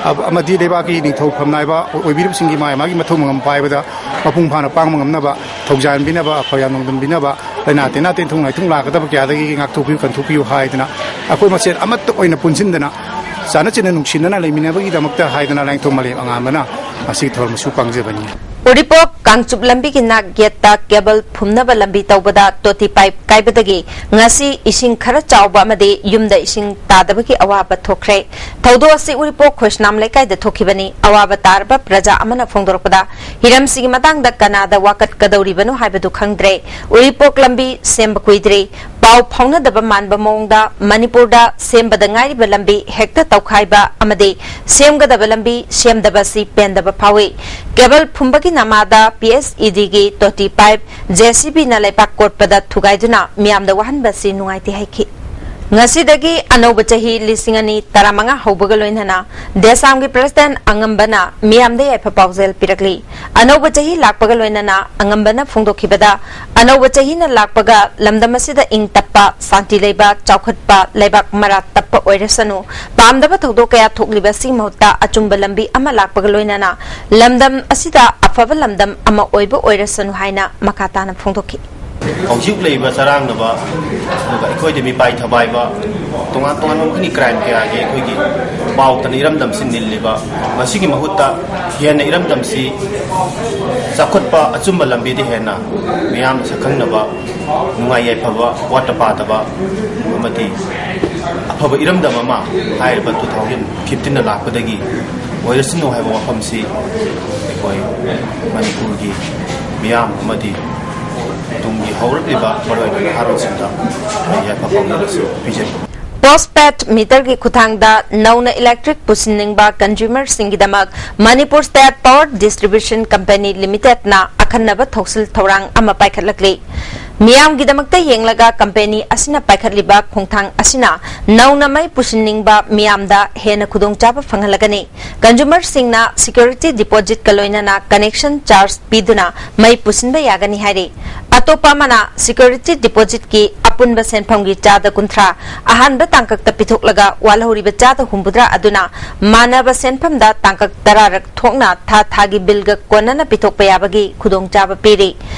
ꯑ-, ꯑꯃꯗꯤ ꯂꯩꯕꯥꯛꯀꯤ ꯅꯤꯡꯊꯧ ꯐꯝꯅꯥꯏꯕ ꯑꯣꯏꯕꯤꯔꯤꯕꯁꯤꯡꯒꯤ ꯃꯥꯒꯤ ꯃꯥꯒꯤ ꯃꯊꯧ ꯃꯉꯝ ꯄꯥꯏꯕꯗ ꯃꯄꯨꯡ ꯐꯥꯅ ꯄꯥꯡꯕ ꯉꯝꯅꯕ, ꯊꯧꯖꯥꯟꯕꯤꯅꯕ, ꯑꯐꯕ ꯌꯥꯝ ꯅꯣꯡꯗꯝꯕꯤꯅꯕ, ꯂꯥꯏꯅꯥ ꯇꯤꯟꯅꯥ ꯇꯦꯟꯊꯨꯡ ꯂꯥꯏꯊꯨꯡ ꯂꯥꯛꯀꯗꯕ ꯀꯌꯥꯗꯒꯤ ꯉꯥꯛꯊꯣꯛꯄꯤꯌꯨ ꯀꯟꯊꯣꯛꯄꯤꯌꯨ ꯍꯥꯏꯗꯅ ꯑꯩꯈꯣꯏ ꯃꯁꯦꯟ ꯑꯃꯠꯇ ꯑꯣꯏꯅ ꯄꯨꯟꯁꯤꯟꯗꯅ ꯆꯥꯟꯅ ꯆꯤꯟꯅ ꯅꯨꯡꯁꯤꯅꯅ ꯂꯩꯃꯤꯟꯅꯕꯒꯤꯗꯃꯛꯇ ꯍꯥꯏꯗꯅ ꯂꯥꯏꯅꯤꯡꯊꯧ ꯃꯥꯂꯦꯝ ꯑꯉꯥꯟꯕꯅ ꯉꯁꯤ ꯊꯧꯔꯝ ꯑꯁꯤ ꯄꯥꯡꯖꯕꯅꯤ꯫ ꯎꯔꯤꯄꯣꯛ ꯀꯥꯡꯆꯨꯞ ꯂꯝꯕꯤꯒꯤ ꯅꯥꯛ ꯌꯦꯠꯇ ꯀꯦꯕꯜ ꯐꯨꯝꯅꯕ ꯂꯝꯕꯤ ꯇꯧꯕꯗ ꯇꯣꯇꯤ ꯄꯥꯏꯞ ꯀꯥꯏꯕꯗꯒꯤ ꯉꯁꯤ ꯏꯁꯤꯡ ꯈꯔ ꯆꯥꯎꯕ ꯑꯃꯗꯤ ꯌꯨꯝꯗ ꯏꯁꯤꯡ ꯇꯥꯗꯕꯒꯤ ꯑꯋꯥꯕ ꯊꯣꯛꯈ꯭ꯔꯦ꯫ ꯊꯧꯗꯣꯛ ꯑꯁꯤ ꯎꯔꯤꯄꯣꯛ ꯈꯣꯏꯁꯅꯥꯝ ꯂꯩꯀꯥꯏꯗ ꯊꯣꯛꯈꯤꯕꯅꯤ꯫ ꯑꯋꯥꯕ ꯇꯥꯔꯕ ꯄ꯭ꯔꯖꯥ ꯑꯃꯅ ꯐꯣꯡꯗꯣꯔꯛꯄꯗ ꯍꯤꯔꯝꯁꯤꯒꯤ ꯃꯇꯥꯡꯗ ꯀꯅꯥꯗ ꯋꯥꯀꯠꯀꯗꯧꯔꯤꯕꯅꯣ ꯍꯥꯏꯕꯗꯨ ꯈꯪꯗ꯭ꯔꯦ꯫ ꯎꯔꯤꯄꯣꯛ ꯂꯝꯕꯤ ꯁꯦꯝꯕ ꯀꯨꯏꯗ꯭ꯔꯤ꯫ ꯄꯥꯎ ꯐꯥꯎꯅꯗꯕ ꯃꯥꯟꯕ ꯃꯑꯣꯡꯗ ꯃꯅꯤꯄꯨꯔꯗ ꯁꯦꯝꯕꯗ ꯉꯥꯏꯔꯤꯕ ꯂꯝꯕꯤ ꯍꯦꯛꯇ ꯇꯧꯈꯥꯏꯕ ꯑꯃꯗꯤ ꯁꯦꯝꯒꯗꯕ ꯂꯝꯕꯤ ꯁꯦꯝꯗꯕ ꯑꯁꯤ ꯄꯦꯟꯗꯕ ꯐꯥꯎꯏ꯫ ꯀꯦꯕꯜ ꯐꯨꯝꯕꯒꯤ ꯅꯃꯥꯗ ꯄꯤ ꯑꯦꯁ ꯏ ꯗꯤꯒꯤ ꯇꯣꯇꯤ ꯄꯥꯏꯞ ꯖꯦ ꯁꯤ ꯕꯤꯅ ꯂꯩꯕꯥꯛ ꯀꯣꯠꯄꯗ ꯊꯨꯒꯥꯏꯗꯨꯅ ꯃꯤꯌꯥꯝꯗ ꯋꯥꯍꯟꯕ ꯑꯁꯤ ꯅꯨꯡꯉꯥꯏꯇꯦ ꯍꯥꯏꯈꯤ꯫ ꯉꯁꯤꯗꯒꯤ ꯑꯅꯧꯕ ꯆꯍꯤ ꯂꯤꯁꯤꯡ ꯑꯅꯤ ꯇꯔꯥꯃꯉꯥ ꯍꯧꯕꯒ ꯂꯣꯏꯅꯅ ꯗꯦꯁꯥꯝꯒꯤ ꯄ꯭ꯔꯁꯤꯗꯦꯟ ꯑꯉꯝꯕꯅ ꯃꯤꯌꯥꯝꯗ ꯌꯥꯏꯐ ꯄꯥꯎꯖꯦꯜ ꯄꯤꯔꯛꯂꯤ꯫ ꯑꯅꯧꯕ ꯆꯍꯤ ꯂꯥꯛꯄꯒ ꯂꯣꯏꯅꯅ ꯑꯉꯝꯕꯅ ꯐꯣꯡꯗꯣꯛꯈꯤꯕꯗ, ꯑꯅꯧꯕ ꯆꯍꯤꯅ ꯂꯥꯛꯄꯒ ꯂꯝꯗꯝ ꯑꯁꯤꯗ ꯏꯪ ꯇꯞꯄ, ꯁꯥꯟꯇꯤ ꯂꯩꯕ, ꯆꯥꯎꯈꯠꯄ, ꯂꯩꯕꯥꯛ ꯃꯔꯥ ꯇꯞꯄ ꯑꯣꯏꯔꯁꯅꯨ, ꯄꯥꯝꯗꯕ ꯊꯧꯗꯣꯛ ꯀꯌꯥ ꯊꯣꯛꯂꯤꯕ ꯑꯁꯤꯒꯤ ꯃꯍꯨꯠꯇ ꯑꯆꯨꯝꯕ ꯂꯝꯕꯤ ꯑꯃ ꯂꯥꯛꯄꯒ ꯂꯣꯏꯅꯅ ꯂꯝꯗꯝ ꯑꯁꯤꯗ ꯑꯐꯕ ꯂꯝꯗꯝ ꯑꯃ ꯑꯣꯏꯕ ꯑꯣꯏꯔꯁꯅꯨ ꯍꯥꯏꯅ ꯃꯈꯥ ꯇꯥꯅ ꯐꯣꯡꯗꯣꯛꯈꯤ꯫ ꯍꯧꯖꯤꯛ ꯂꯩꯕ ꯆꯔꯥꯡꯅꯕ, ꯑꯗꯨꯒ ꯑꯩꯈꯣꯏꯗ ꯃꯤꯄꯥꯏ ꯊꯕꯥꯏꯕ, ꯇꯣꯉꯥꯟ ꯇꯣꯉꯥꯟꯕ ꯃꯈꯜꯒꯤ ꯀ꯭ꯔꯥꯏꯝ ꯀꯌꯥꯒꯤ ꯑꯩꯈꯣꯏꯒꯤ ꯄꯥꯎꯇꯅ ꯏꯔꯝꯗꯝꯁꯤ ꯅꯤꯜꯂꯤꯕ, ꯃꯁꯤꯒꯤ ꯃꯍꯨꯠꯇ ꯍꯦꯟꯅ ꯏꯔꯝꯗꯝꯁꯤ ꯆꯥꯎꯈꯠꯄ ꯑꯆꯨꯝꯕ ꯂꯝꯕꯤꯗ ꯍꯦꯟꯅ ꯃꯤꯌꯥꯝꯅ ꯁꯛꯈꯪꯅꯕ, ꯅꯨꯡꯉꯥꯏ ꯌꯥꯏꯐꯕ, ꯋꯥꯠꯇ ꯄꯥꯗꯕ ꯑꯃꯗꯤ ꯑꯐꯕ ꯏꯔꯝꯗꯝ ꯑꯃ ꯍꯥꯏꯔꯤꯕ two thousand fifteen ꯂꯥꯛꯄꯗꯒꯤ ꯑꯣꯏꯔꯁꯅꯨ ꯍꯥꯏꯕ ꯋꯥꯐꯝꯁꯤ ꯑꯩꯈꯣꯏ ꯃꯅꯤꯄꯨꯔꯒꯤ ꯃꯤꯌꯥꯝ ꯑꯃꯗꯤ ꯇꯨꯡꯒꯤ ꯍꯧꯔꯛꯂꯤꯕ ꯃꯔꯨꯑꯣꯏꯅ ꯅꯍꯥꯔꯣꯜꯁꯤꯡꯗ ꯑꯩ ꯌꯥꯏꯐ ꯄꯥꯎꯖꯦꯜ ꯑꯁꯤ ꯄꯤꯖꯔꯤ꯫ ꯄꯣꯁꯄꯦꯗ ꯃꯤꯇꯔꯒꯤ ꯈꯨꯠꯊꯥꯡꯗ ꯅꯧꯅ ꯏꯂꯦꯛꯇ꯭ꯔꯤꯛ ꯄꯨꯁꯤꯟꯅꯤꯡꯕ ꯀꯟꯖꯨꯃꯔꯁꯤꯡꯒꯤꯗꯃꯛ Manipur state power distribution company ꯂꯤꯃꯤꯇꯦꯗꯅ ꯑꯈꯟꯅꯕ ꯊꯧꯁꯤꯜ ꯊꯧꯔꯥꯡ ꯑꯃ ꯄꯥꯏꯈꯠꯂꯛꯂꯤ꯫ ꯃꯤꯌꯥꯝꯒꯤꯗꯃꯛꯇ ꯌꯦꯡꯂꯒ ꯀꯝꯄꯦꯅꯤ ꯑꯁꯤꯅ ꯄꯥꯏꯈꯠꯂꯤꯕ ꯈꯣꯡꯊꯥꯡ ꯑꯁꯤꯅ ꯅꯧꯅ ꯃꯩ ꯄꯨꯁꯤꯟꯅꯤꯡꯕ ꯃꯤꯌꯥꯝꯗ ꯍꯦꯟꯅ ꯈꯨꯗꯣꯡꯆꯥꯕ ꯐꯪꯍꯜꯂꯒꯅꯤ꯫ ꯀꯟꯖꯨꯃꯔꯁꯤꯡꯅ ꯁꯤꯀ꯭ꯌꯨꯔꯤꯇꯤ ꯗꯤꯄꯣꯖꯤꯠꯀ ꯂꯣꯏꯅꯅ ꯀꯅꯦꯛꯁꯟ ꯆꯥꯔꯖ ꯄꯤꯗꯨꯅ ꯃꯩ ꯄꯨꯁꯤꯟꯕ ꯌꯥꯒꯅꯤ ꯍꯥꯏꯔꯤ꯫ ꯑꯇꯣꯞꯄ ꯑꯃꯅ ꯁꯤꯀ꯭ꯌꯨꯔꯤꯇꯤ ꯗꯤꯄꯣꯖꯤꯠꯀꯤ ꯑꯄꯨꯟꯕ ꯁꯦꯟꯐꯝꯒꯤ ꯆꯥꯗ ꯀꯨꯟꯊ꯭ꯔꯥ ꯑꯍꯥꯟꯕ ꯇꯥꯡꯀꯛꯇ ꯄꯤꯊꯣꯛꯂꯒ ꯋꯥꯠꯍꯧꯔꯤꯕ ꯆꯥꯗ ꯍꯨꯝꯐꯨꯇꯔꯥ ꯑꯗꯨꯅ ꯃꯥꯟꯅꯕ ꯁꯦꯟꯐꯝꯗ ꯇꯥꯡꯀꯛ ꯇꯔꯥꯔꯛ ꯊꯣꯛꯅ ꯊꯥ ꯊꯥꯒꯤ ꯕꯤꯜꯒ ꯀꯣꯟꯅꯅ ꯄꯤꯊꯣꯛꯄ ꯌꯥꯕꯒꯤ ꯈꯨꯗꯣꯡꯆꯥꯕ ꯄꯤꯔꯤ꯫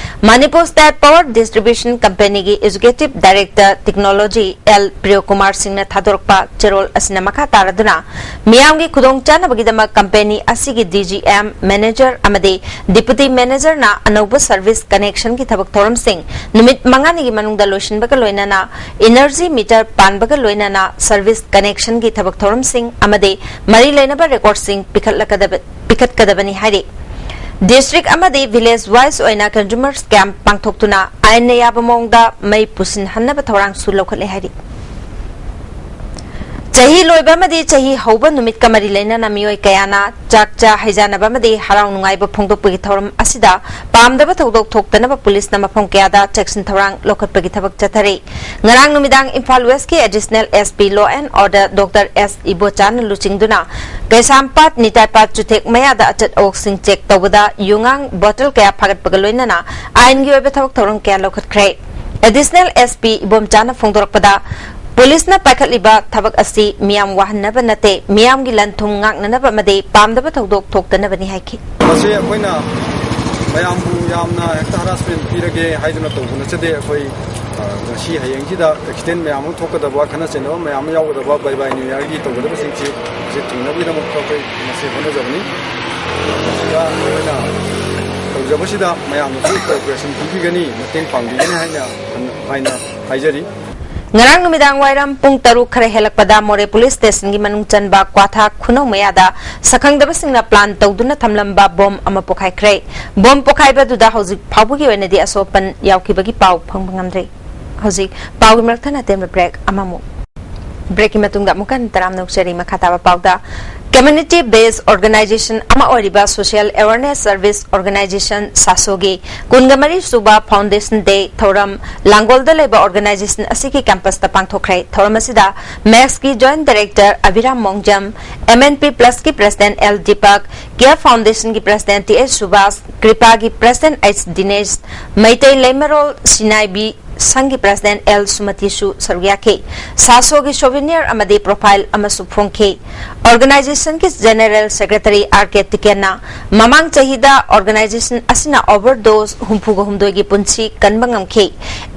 ꯃꯅꯤꯄꯨꯔ ꯁ꯭ꯇꯦꯠ ꯄꯥꯋꯔ ꯗꯤꯁꯇ꯭ꯔꯤꯕ꯭ꯌꯨꯁꯟ ꯀꯝꯄꯦꯅꯤꯒꯤ executive director technology L Priyokumar ꯁꯤꯡꯅ ꯊꯥꯗꯣꯔꯛꯄ ꯆꯦꯔꯣꯜ ꯑꯁꯤꯅ ꯃꯈꯥ ꯇꯥꯔꯗꯨꯅ, ꯃꯤꯌꯥꯝꯒꯤ ꯈꯨꯗꯣꯡꯆꯥꯅꯕꯒꯤꯗꯃꯛ ꯀꯝꯄꯦꯅꯤ ꯑꯁꯤꯒꯤ ꯗꯤ ꯖꯤ ꯑꯦꯝ, ꯃꯦꯅꯦꯖꯔ ꯑꯃꯗꯤ ꯗꯤꯄꯨꯇꯤ ꯃꯦꯅꯦꯖꯔꯅ ꯑꯅꯧꯕ ꯁꯔꯚꯤꯁ ꯀꯅꯦꯛꯁꯟꯒꯤ ꯊꯕꯛ ꯊꯧꯔꯝꯁꯤꯡ ꯅꯨꯃꯤꯠ ꯃꯉꯥꯅꯤꯒꯤ ꯃꯅꯨꯡꯗ ꯂꯣꯏꯁꯤꯟꯕꯒ ꯂꯣꯏꯅꯅ ꯏꯅꯔꯖꯤ ꯃꯤꯇꯔ ꯄꯥꯟꯕꯒ ꯂꯣꯏꯅꯅ ꯁꯔꯚꯤꯁ ꯀꯅꯦꯛꯁꯟꯒꯤ ꯊꯕꯛ ꯊꯧꯔꯝꯁꯤꯡ ꯑꯃꯗꯤ ꯃꯔꯤ ꯂꯩꯅꯕ ꯔꯦꯀꯣꯔꯗꯁꯤꯡ ꯄꯤꯈꯠꯂꯛꯀꯗꯕ, ꯄꯤꯈꯠꯀꯗꯕꯅꯤ ꯍꯥꯏꯔꯤ꯫ ꯗꯤꯁꯇ꯭ꯔꯤꯛ ꯑꯃꯗꯤ ꯚꯤꯂꯦꯖ ꯋꯥꯏꯁ ꯑꯣꯏꯅ ꯀꯟꯖꯨꯃꯔꯁ ꯀꯦꯝꯞ ꯄꯥꯡꯊꯣꯛꯇꯨꯅ ꯑꯥꯏꯟꯅ ꯌꯥꯕ ꯃꯑꯣꯡꯗ ꯃꯩ ꯄꯨꯁꯤꯟꯍꯟꯅꯕ ꯊꯧꯔꯥꯡꯁꯨ ꯂꯧꯈꯠꯂꯦ ꯍꯥꯏꯔꯤ꯫ ꯆꯍꯤ ꯂꯣꯏꯕ ꯑꯃꯗꯤ ꯆꯍꯤ ꯍꯧꯕ ꯅꯨꯃꯤꯠꯀ ꯃꯔꯤ ꯂꯩꯅꯅ ꯃꯤꯑꯣꯏ ꯀꯌꯥꯅ ꯆꯥꯛ ꯆꯥ ꯍꯩꯖꯥꯟꯅꯕ ꯑꯃꯗꯤ ꯍꯔꯥꯎ ꯅꯨꯡꯉꯥꯏꯕ ꯐꯣꯡꯗꯣꯛꯄꯒꯤ ꯊꯧꯔꯝ ꯑꯁꯤꯗ ꯄꯥꯝꯗꯕ ꯊꯧꯗꯣꯛ ꯊꯣꯛꯇꯅꯕ ꯄꯨꯂꯤꯁꯅ ꯃꯐꯝ ꯀꯌꯥꯗ ꯆꯦꯛꯁꯤꯟ ꯊꯧꯔꯥꯡ ꯂꯧꯈꯠꯄꯒꯤ ꯊꯕꯛ ꯆꯠꯊꯔꯤ꯫ ꯉꯔꯥꯡ ꯅꯨꯃꯤꯗꯥꯡ ꯏꯝꯐꯥꯜ ꯋꯦꯁꯀꯤ additional S P law and order doctor S ꯏꯕꯣꯆꯥꯅ ꯂꯨꯆꯤꯡꯗꯨꯅ ꯀꯩꯁꯥꯝꯄꯥꯠ ꯅꯤꯇꯥꯏꯄꯥꯠ ꯆꯨꯊꯦꯛ ꯃꯌꯥꯗ ꯑꯆꯠ ꯑꯋꯣꯛꯁꯤꯡ ꯆꯦꯛ ꯇꯧꯕꯗ ꯌꯨꯉꯥꯡ ꯕꯣꯇꯜ ꯀꯌꯥ ꯐꯥꯒꯠꯄꯒ ꯂꯣꯏꯅꯅ ꯑꯥꯏꯟꯒꯤ ꯑꯣꯏꯕ ꯊꯕꯛ ꯊꯧꯔꯝ ꯀꯌꯥ ꯂꯧꯈꯠꯈ꯭ꯔꯦ꯫ ꯑꯦꯗꯤꯁꯅꯦꯜ ꯑꯦꯁ ꯄꯤ ꯏꯕꯣꯝꯆꯥꯅ ꯐꯣꯡꯗꯣꯔꯛꯄꯗ, ꯄꯨꯂꯤꯁꯅ ꯄꯥꯏꯈꯠꯂꯤꯕ ꯊꯕꯛ ꯑꯁꯤ ꯃꯤꯌꯥꯝ ꯋꯥꯍꯟꯅꯕ ꯅꯠꯇꯦ, ꯃꯤꯌꯥꯝꯒꯤ ꯂꯟ ꯊꯨꯝ ꯉꯥꯛꯅꯅꯕ ꯑꯃꯗꯤ ꯄꯥꯝꯗꯕ ꯊꯧꯗꯣꯛ ꯊꯣꯛꯇꯅꯕꯅꯤ ꯍꯥꯏꯈꯤ꯫ ꯃꯁꯤ ꯑꯩꯈꯣꯏꯅ ꯃꯌꯥꯝꯕꯨ ꯌꯥꯝꯅ ꯍꯦꯛꯇ ꯍꯔꯥꯁꯃꯦꯟ ꯄꯤꯔꯒꯦ ꯍꯥꯏꯗꯨꯅ ꯇꯧꯕ ꯅꯠꯆꯗꯦ꯫ ꯑꯩꯈꯣꯏ, ꯑ, ꯉꯁꯤ ꯍꯌꯦꯡꯁꯤꯗ ꯑꯦꯛꯁꯤꯗꯦꯟ ꯃꯌꯥꯝ ꯑꯃ ꯊꯣꯛꯀꯗꯕ, ꯈꯠꯅ ꯆꯩꯅꯕ ꯃꯌꯥꯝ ꯑꯃ ꯌꯥꯎꯒꯗꯕ, ꯕꯥꯏ ꯕꯥꯏ ꯅ꯭ꯌꯨ ꯌꯥꯔꯒꯤ ꯇꯧꯒꯗꯕꯁꯤꯡꯁꯤ ꯍꯧꯖꯤꯛ ꯊꯤꯡꯅꯕꯒꯤꯗꯃꯛꯇ ꯑꯩꯈꯣꯏ ꯃꯁꯤ ꯍꯣꯠꯅꯖꯕꯅꯤ꯫ ꯃꯁꯤꯗ ꯑꯩꯈꯣꯏꯅ ꯇꯧꯖꯕꯁꯤꯗ ꯃꯌꯥꯝꯅꯁꯨ ꯀꯣꯑꯣꯄꯔꯦꯁꯟ ꯄꯤꯕꯤꯒꯅꯤ, ꯃꯇꯦꯡ ꯄꯥꯡꯕꯤꯒꯅꯤ ꯍꯥꯏꯅ, ꯍꯥꯏꯅ ꯍꯥꯏꯖꯔꯤ꯫ ꯉꯔꯥꯡ ꯅꯨꯃꯤꯗꯥꯡ ꯋꯥꯏꯔꯝ ꯄꯨꯡ ꯇꯔꯨꯛ ꯈꯔ ꯍꯦꯜꯂꯛꯄꯗ ꯃꯣꯔꯦ ꯄꯨꯂꯤꯁ ꯁ꯭ꯇꯦꯁꯟꯒꯤ ꯃꯅꯨꯡ ꯆꯟꯕ ꯀ꯭ꯋꯥꯊꯥ ꯈꯨꯅꯧ ꯃꯌꯥꯗ ꯁꯛꯈꯪꯗꯕꯁꯤꯡꯅ ꯄ꯭ꯂꯥꯟ ꯇꯧꯗꯨꯅ ꯊꯝꯂꯝꯕ ꯕꯣꯝ ꯑꯃ ꯄꯣꯈꯥꯏꯈ꯭ꯔꯦ꯫ ꯕꯣꯝ ꯄꯣꯈꯥꯏꯕꯗꯨꯗ ꯍꯧꯖꯤꯛ ꯐꯥꯎꯕꯒꯤ ꯑꯣꯏꯅꯗꯤ ꯑꯁꯣꯛ ꯑꯄꯟ ꯌꯥꯎꯈꯤꯕꯒꯤ ꯄꯥꯎ ꯐꯪꯕ ꯉꯝꯗ꯭ꯔꯤ꯫ ꯍꯧꯖꯤꯛ ꯄꯥꯎꯒꯤ ꯃꯔꯛꯇ ꯑꯇꯦꯟꯕ ꯕ꯭ꯔꯦꯛ ꯑꯃꯃꯨꯛ꯫ ꯕ꯭ꯔꯦꯛꯀꯤ ꯃꯇꯨꯡꯗ ꯑꯃꯨꯛ ꯍꯟꯅ ꯇꯔꯥꯝꯅ ꯑꯣꯛꯆꯔꯤ꯫ ꯃꯈꯥ ꯇꯥꯕ ꯄꯥꯎꯗ, ꯀꯝꯃ꯭ꯌꯨꯅꯤꯇꯤ ꯕꯦꯁ ꯑꯣꯔꯒꯅꯥꯏꯖꯦꯁꯟ ꯑꯃ ꯑꯣꯏꯔꯤꯕ ꯁꯣꯁꯤꯌꯦꯜ ꯑꯦꯋꯥꯔꯅꯦꯁ ꯁꯔꯚꯤꯁ ꯑꯣꯔꯒꯅꯥꯏꯖꯦꯁꯟ ꯁꯥꯁꯣꯒꯤ ꯀꯨꯟꯒ ꯃꯔꯤ ꯁꯨꯕ ꯐꯥꯎꯟꯗꯦꯁꯟ ꯗꯦ ꯊꯧꯔꯝ ꯂꯥꯡꯒꯣꯜꯗ ꯂꯩꯕ ꯑꯣꯔꯒꯅꯥꯏꯖꯦꯁꯟ ꯑꯁꯤꯒꯤ ꯀꯦꯝꯄꯁꯇ ꯄꯥꯡꯊꯣꯛꯈ꯭ꯔꯦ꯫ ꯊꯧꯔꯝ ꯑꯁꯤꯗ ꯃꯦꯛꯁꯀꯤ joint director Abhiram Mongjam, M N P ꯄ꯭ꯂꯁꯀꯤ ꯄ꯭ꯔꯦꯁꯤꯗꯦꯟꯠ ꯑꯦꯜ ꯗꯤꯄꯛ, ꯀꯦꯌꯔ ꯐꯥꯎꯟꯗꯦꯁꯟꯒꯤ ꯄ꯭ꯔꯦꯁꯤꯗꯦꯟꯠ ꯇꯤ ꯑꯩꯆ ꯁꯨꯕꯥꯁ, ꯀ꯭ꯔꯤꯄꯥꯒꯤ ꯄ꯭ꯔꯦꯁꯤꯗꯦꯟꯠ ꯑꯩꯆ ꯗꯤꯅꯦꯁ, ꯃꯩꯇꯩ ꯂꯩꯃꯔꯣꯜ ꯁꯤꯟꯅꯥꯏꯕꯤ ꯁꯪꯒꯤ ꯄ꯭ꯔꯦꯁꯤꯗꯦꯟꯠ ꯑꯦꯜ ꯁꯨꯃꯇꯤꯁꯨ ꯁꯔꯨꯛ ꯌꯥꯈꯤ꯫ ꯁꯥꯁꯣꯒꯤ ꯁꯣꯚꯦꯅꯤꯌꯔ ꯑꯃꯗꯤ ꯄ꯭ꯔꯣꯐꯥꯏꯜ ꯑꯃꯁꯨ ꯐꯣꯡꯈꯤ꯫ ꯑꯣꯔꯒꯅꯥꯏꯖꯦꯁꯟꯒꯤ ꯖꯦꯅꯦꯔꯦꯜ ꯁꯦꯀ꯭ꯔꯦꯇꯔꯤ ꯑꯥꯔ ꯀꯦ ꯇꯤꯀꯦꯟꯅ ꯃꯃꯥꯡ ꯆꯍꯤꯗ ꯑꯣꯔꯒꯅꯥꯏꯖꯦꯁꯟ ꯑꯁꯤꯅ ꯑꯣꯚꯔꯗꯣꯁ ꯍꯨꯝꯐꯨꯒ ꯍꯨꯝꯗꯣꯏꯒꯤ ꯄꯨꯟꯁꯤ ꯀꯟꯕ ꯉꯝꯈꯤ꯫